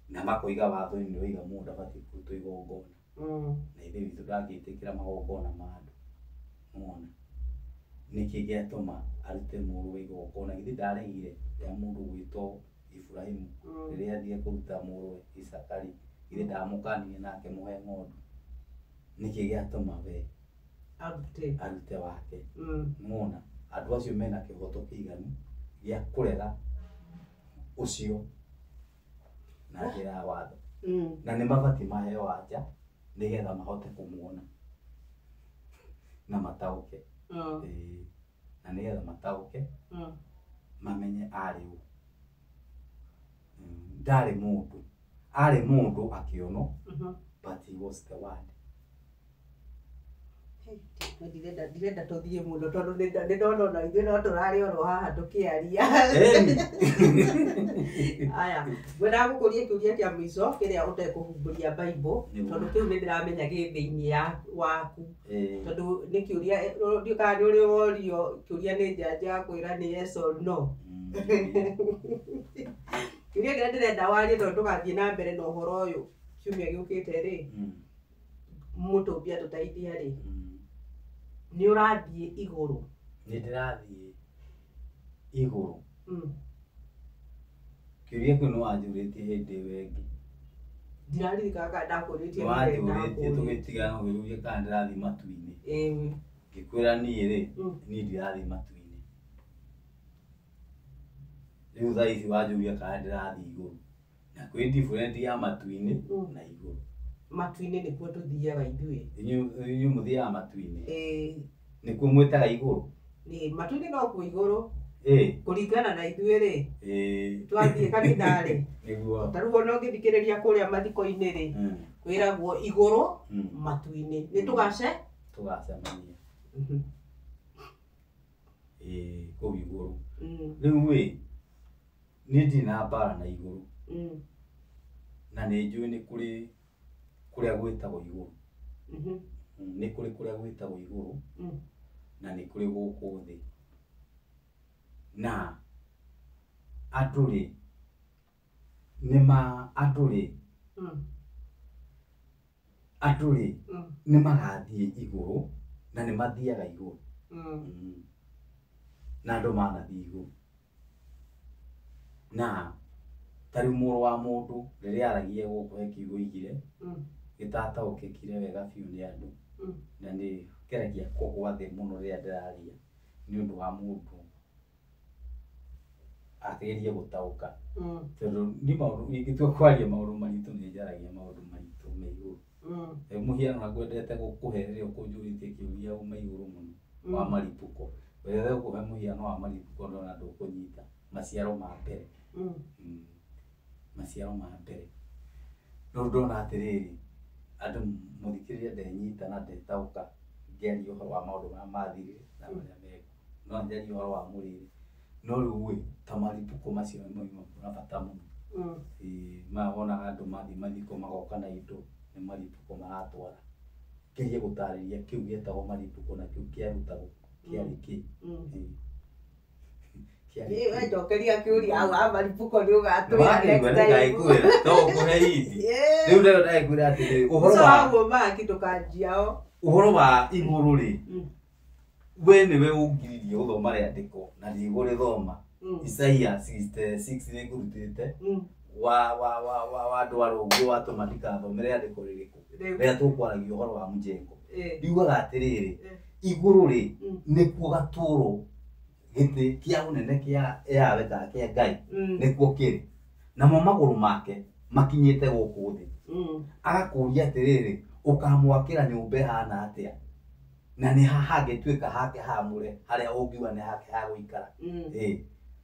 na makoiga watho-inĩ ũroiga mũndũ abatiĩ kũrutwo igongona. Na ithe witũ ndangĩtĩkĩra magongona ma andũ. Nĩwona? Nĩkĩ gĩatũma arute mũrũwe igongona? Githĩ ndaregire rĩa mũndũ gwĩtwo Ibrahimu rĩrĩa athire kũruta mũrũwe Isaka rĩ, githĩ ndamũkanire na akĩmũhe ng'ondu? Nĩkĩ gĩatũma we arute wake? Nĩwona? Andũ acio mena kĩhoto kĩiganu gĩa kũrega ũcio na njĩra ya watho. Na nĩ mabatiĩ maheo anja nĩgetha mahote kũmuona na mataũke. Ĩĩ, na nĩgetha mataũke mamenye arĩ ũ. Ndarĩ mũndũ, arĩ mũndũ akĩonwo, but he was the word. Ndirenda tũthiĩ mũno tondũ nĩ ndona ona ithuĩ no tũrarĩ oro haha tũkĩaria. Aya, ngwendaga gũkũria kĩũria kĩa mũico kĩrĩa ũtekũhumbũria Bible, tondũ kĩu nĩ ndĩramenya gĩ thĩinĩ waku. Tondũ nĩ kĩũria, ndiũĩ kana nĩ ũrĩ worio kĩũria nĩ njanja ya kwĩra nĩ yes or no. Kĩũria kĩrĩa ndĩrenda warie tondũ tũgathiĩ na mbere na ũhoro ũyũ kiumia gĩũkĩte rĩ, mũtũmbi atũteithia rĩ, nĩ ũrathiĩ igũrũ? Nĩ ndĩrathiĩ igũrũ. Kĩũria kĩu nĩ wanjũrĩtie hĩndĩ ĩyo ĩngĩ. Ndiraririkana kana ndakũrĩtie. Nĩ wanjũrĩtie tũgĩtigana ũkĩũria kana ndĩrathiĩ matu-inĩ. Ngĩkwĩra niĩ rĩ, niĩ ndirathiĩ matu-inĩ. Rĩu thaa ici wanjũria kana ndĩrathiĩ igũrũ. Na kwĩ different ya matu-inĩ na igũrũ. Matu-inĩ nĩkuo tũthiaga ithuĩ. Inyuĩ mũthiaga matu-inĩ. Ĩĩ. Nĩkuo mwĩtaga igũrũ? Nĩ matu-inĩ no kuo igũrũ. Ĩĩ. Kũringana na ithuĩ rĩ, Ĩĩ. twathiĩ kanitha rĩ, Nĩguo. ta rĩu ona ũngĩthikĩrĩria kũrĩa mathiko-inĩ rĩ, kwĩragwo igũrũ matu-inĩ. Nĩ tũgace? Tũgacemania. Ĩĩ, kũu igũrũ. Rĩu ĩ, niĩ ndirĩ na mbara na igũrũ. Na nĩ njũĩ nĩ kũrĩ kũrĩa gwĩtagwo igũrũ. Nĩ kũrĩ kũrĩa gwĩtagwo igũrũ na nĩ kũrĩ gũkũ thĩ. Na andũ rĩ, nĩma andũ rĩ, andũ rĩ, nĩ magathiĩ igũrũ na nĩ mathiaga igũrũ. Na andũ manathiĩ igũrũ. Na ta rĩu mũrũ wa mũndũ rĩrĩa aragia gũkũ he kiugo oigire, gĩtataũkĩkire wega biũ nĩ andũ. Na nĩ ngeragia kũgwa thĩ mũno rĩrĩa ndĩraria nĩ ũndũ wa mũndũ Akĩgerie gũtaũka. Tondũ ni maũndũ ingĩtua kwaria maũndũ maritũ nĩ njaragia maũndũ maritũ me igũrũ. Mũhiano na ngwendete gũkũhe rĩrĩa ũkũnjũrĩtie kĩũria uma igũrũ mũno wa maripuko. Wendete gũkũhe mũhiano wa maripuko ndona ndũkũnyita maciaro ma mbere. Maciaro ma mbere. Rĩu ndona atĩrĩrĩ, andũ mũthikĩrĩria ndenyita na ndetaũka ngĩaria ũhoro wa maũndũ marĩa mathirire na marĩa mekuo. No njarie ũhoro wa mũrĩre. No rĩu ĩ, ta maripuko macio nĩ moima na bata mũno. Maya wonaga andũ mathiĩ mathiko magoka na indo nĩ maripuko maratwara. Ngerie gũtarĩria kĩu gĩetagwo maripuko na kĩu kĩarutagwo kĩarĩ kĩ. Kĩarĩ kĩ. Njokeria kĩũria hau ha maripuko nĩ ũgatwĩra next Nĩwakĩigua time. nĩngakwĩra no ũkũhe indi. Rĩu rĩo ndagĩkwĩra atĩrĩrĩ, ũhoro Ũcio wa waguo maki ndũkanjiao. ũhoro wa igũrũ rĩ, we nĩwe ũngiririe gũthoma rĩandĩko na ndigũrĩthoma. Isaia 66 nĩngũrutĩte wa wa wa wa wa andũ arũngũ watũma ndikathome rĩandĩko rĩrĩkũ rĩrĩa tũkwaragia ũhoro wa mjengo. Riugaga atĩrĩrĩ, igũrũ rĩ nĩkuo gatũrũ gĩtĩ kĩa ũnene kĩa Yahweh kana kĩa Ngai nĩkuo kĩrĩ, namo magũrũ make makinyĩte gũkũ thĩ. Agakũria atĩrĩrĩ, ũkamwakĩra nyũmba ĩhana atĩa? Na nĩ ha hangĩtuĩka hake hamũre harĩa ũngiuga nĩ hake ha gũikara.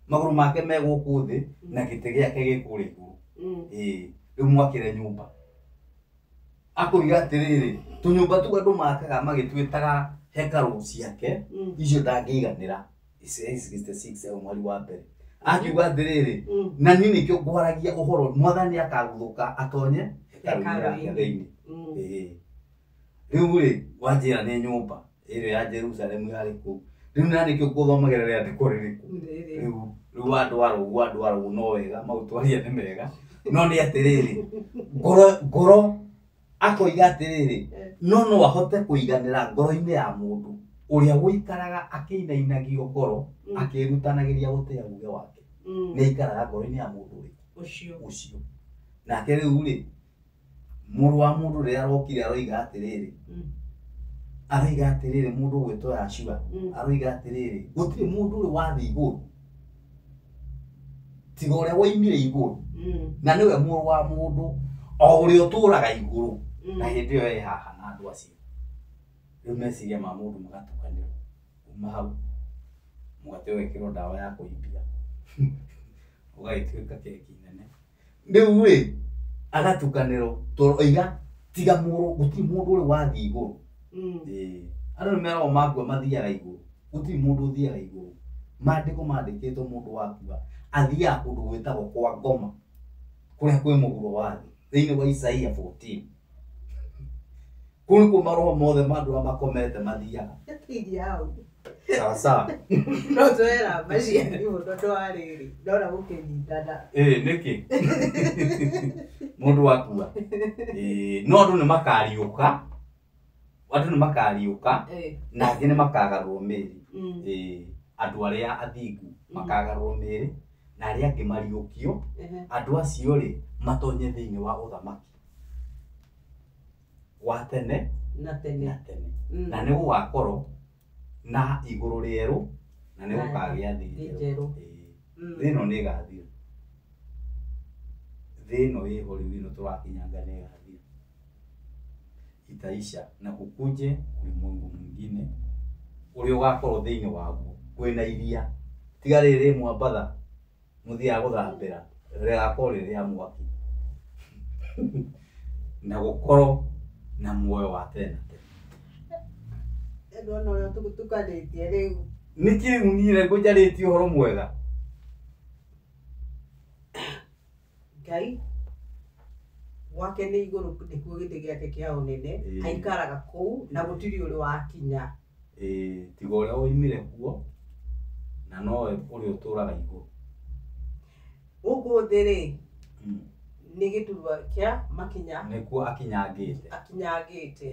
Magũrũ make me gũkũ thĩ na gĩtĩ gĩake gĩ kũrĩa igũrũ. Rĩu mwakĩre nyũmba. Akũiga atĩrĩrĩ, tũnyũmba tũu andũ makaga magĩtuĩtaga hekarũ ciake, icio ndangĩiganĩra. Isaia 66 hau mweri wa mbere. Akiuga atĩrĩrĩ, na niĩ nĩkĩo ngwaragia ũhoro, mwathani akaguthũka atonye hekarũ-inĩ yake thĩinĩ. Rĩu rĩ, wanjĩra nĩ nyũmba ĩrĩa ya Jerusalemu yarĩ kũu. Rĩu na nĩkĩo ngũthomagĩra rĩandĩko rĩrĩkũ. Rĩu andũ arũgu, andũ arũgu no wega, mau twaria nĩ mega. No nĩ atĩrĩrĩ, ngoro akoiga atĩrĩrĩ, no no ahote kũiganĩra ngoro-inĩ ya mũndũ ũrĩa ũikaraga akĩinainagio ngoro, akĩĩrutanagĩria gũtĩa uge wake. Nĩ aikaraga ngoro-inĩ ya mũndũ ũrĩkũ? Ũcio. Ũcio. Nake rĩu rĩ, mũrũ wa mũndũ rĩrĩa arokire aroiga atĩrĩrĩ, aroiga atĩrĩrĩ, mũndũ ũgwĩtwo Yahshua, aroiga atĩrĩrĩ, gũtirĩ mũndũ ũrĩ wathiĩ igũrũ tiga ũrĩa woimire igũrũ, na nĩwe mũrũ wa mũndũ o ũrĩa ũtũraga igũrũ, na hĩndĩ ĩyo e haha na andũ acio. Rĩu meciria ma mũndũ magatukanĩrwo kuma hau, mũgate ũgekĩrwo ndawa ya kũimbia ũgagĩtuĩka keki nene. Rĩu rĩ, agatukanĩrwo tondũ oiga tiga mũrũ, gũtirĩ mũndũ ũrĩ wathiĩ igũrũ. Andũ nĩ meragwo makua mathiaga igũrũ, gũtirĩ mũndũ ũthiaga igũrũ. Maandĩko mandĩkĩtwo mũndũ wakua athiaga kũndũ gwĩtagwo kwa ngoma, kũrĩa kwĩ mũhuro wa thĩ, thĩinĩ wa Isaia 14. Kũu nĩkuo maroho mothe ma andũ arĩa makomete mathiaga. Sawa sawa. No twera maciari mũno tondũ wa rĩrĩ, ndona gũkĩnyitana. Nĩkĩ? Mũndũ wakua. No andũ nĩ makariũka. Andũ nĩ makariũka na angĩ nĩ makagarũrwo mĩĩrĩ. Andũ arĩa athingu makagarũrwo mĩĩrĩ na arĩa angĩ mariũkio. Andũ acio rĩ matonye thĩinĩ wa ũthamaki wa tene na tene na tene. Na nĩ gũgakorwo na igũrũ rĩerũ na nĩ gũkagĩa thĩ njerũ. Thĩ ĩno nĩ ĩgathira. Thĩ ĩno ĩho rĩu ĩno tũrakinyanga nĩ ĩgathira. Itaisha na kukuje ulimwengu mwingine ũrĩa ũgakorwo thĩinĩ waguo kwĩna iria tiga rĩrĩ Mwambatha mũthiaga gũthambĩra rĩgakorwo rĩ rĩa mwaki na gũkorwo na muoyo wa tene na tene. Ndona ũrĩa tũtukanĩtie rĩu. Nĩkĩ rĩu niĩ ngũnjarĩtie ũhoro mwega? Ngai gwake nĩ igũrũ nĩkuo gĩtĩ gĩake kĩa ũnene, aikaraga kũu na gũtirĩ ũrĩ wakinya. Tiga ũrĩa woimire kuo na nowe ũrĩa ũtũraga igũrũ. Gũkũ thĩ rĩ, nĩ gĩturwa kĩa makinya. Nĩkuo akinyangĩte. Akinyangĩte.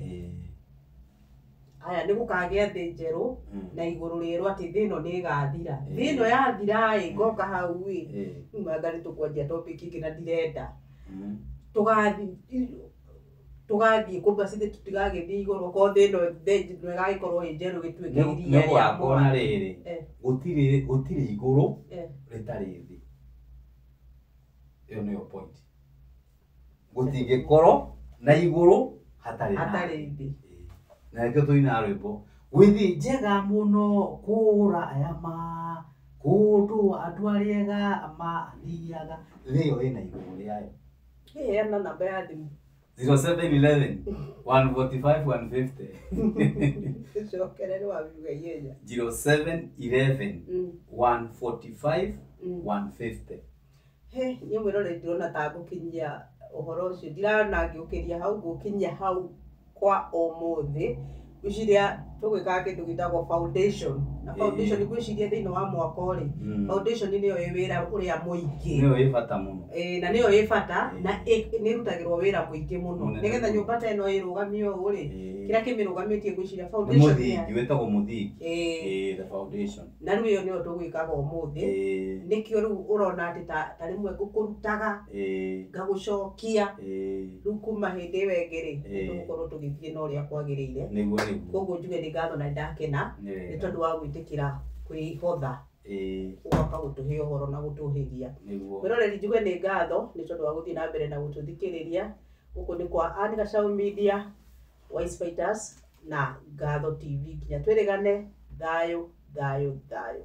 Aya nĩ gũkagĩa thĩ njerũ na igũrũ rĩerũ atĩ thĩ ĩno nĩ ĩgathira. Thĩ ĩno yathira ĩ, ngoka hau ĩ, rĩu anga nĩ tũkwanjia topic ĩngĩ na ndirenda. Tũgathiĩ kũmba cithĩ tũtigagĩthiĩ igũrũ okorwo thĩ ĩno thĩ ĩno ĩgagĩkorwo ĩ njerũ gĩtuĩke iria Nĩ rĩa gũgakorwo na mwaki. rĩrĩ, gũtirĩ igũrũ rĩtarĩ thĩ. Ĩyo nĩyo point. Gũtingĩkorwo na igũrũ hatarĩ na Hatarĩ thĩ. Ĩĩ. Na nĩkĩo tũinaga rwĩmbo gwĩthĩ njega mũno kũraya ma kũndũ andũ arĩa ega mathiaga. Thĩ ĩyo ĩna igũrũ rĩayo. Heana namba ya thimũ. 0711 145 150. Cokere nĩ wabiuga ihenya. 0711 145 150. He, niĩ mwĩroreri ndĩrona ta ngũkinyia ũhoro ũcio, ndirona ngĩũkĩria hau, ngũkinyia hau kwa ũmũthĩ. Ngwĩciria tũgwĩkaga kĩndũ gĩtagwo foundation, na foundation ngwĩciria thĩinĩ wa mwako rĩ, foundation nĩyo ĩ wĩra ũrĩa mũingĩ. Nĩyo ĩ bata mũno. Ĩĩ, na nĩyo ĩ bata na nĩ ĩrutagĩrwo wĩra mũingĩ mũno nĩgetha nyũmba ta ĩno ĩrũgamio ũũ rĩ, kĩrĩa kĩmĩrũgamĩtie ngwĩciria Nĩ foundation mũthingi, wĩtagwo mũthingi. Ĩĩ. Ĩĩ, the foundation. Na rĩu ĩyo nĩyo tũgwĩkaga ũmũthĩ. Nĩkĩo rĩu ũrona atĩ ta rĩmwe ngũkũrutaga ngagũcokia. Rĩu kuma hĩndĩ ĩyo ĩngĩ rĩ, tũgũkorwo tũgĩthiĩ na ũrĩa kwagĩrĩire. Nĩguo nĩguo. Koguo njuge nĩ ngatho na nĩndakena nĩ tondũ wa gwĩtĩkĩra kwĩhotha ũgoka gũtũhe ũhoro na gũtũhĩgia. Mwĩroreri njuge nĩ ngatho nĩ tondũ wa gũthiĩ na mbere na gũtũthikĩrĩria. Gũkũ nĩ kwa Ann Gacau Media, Wise Fighters na Ngatho TV. Nginya twĩrĩgane, thayũ thayũ thayũ.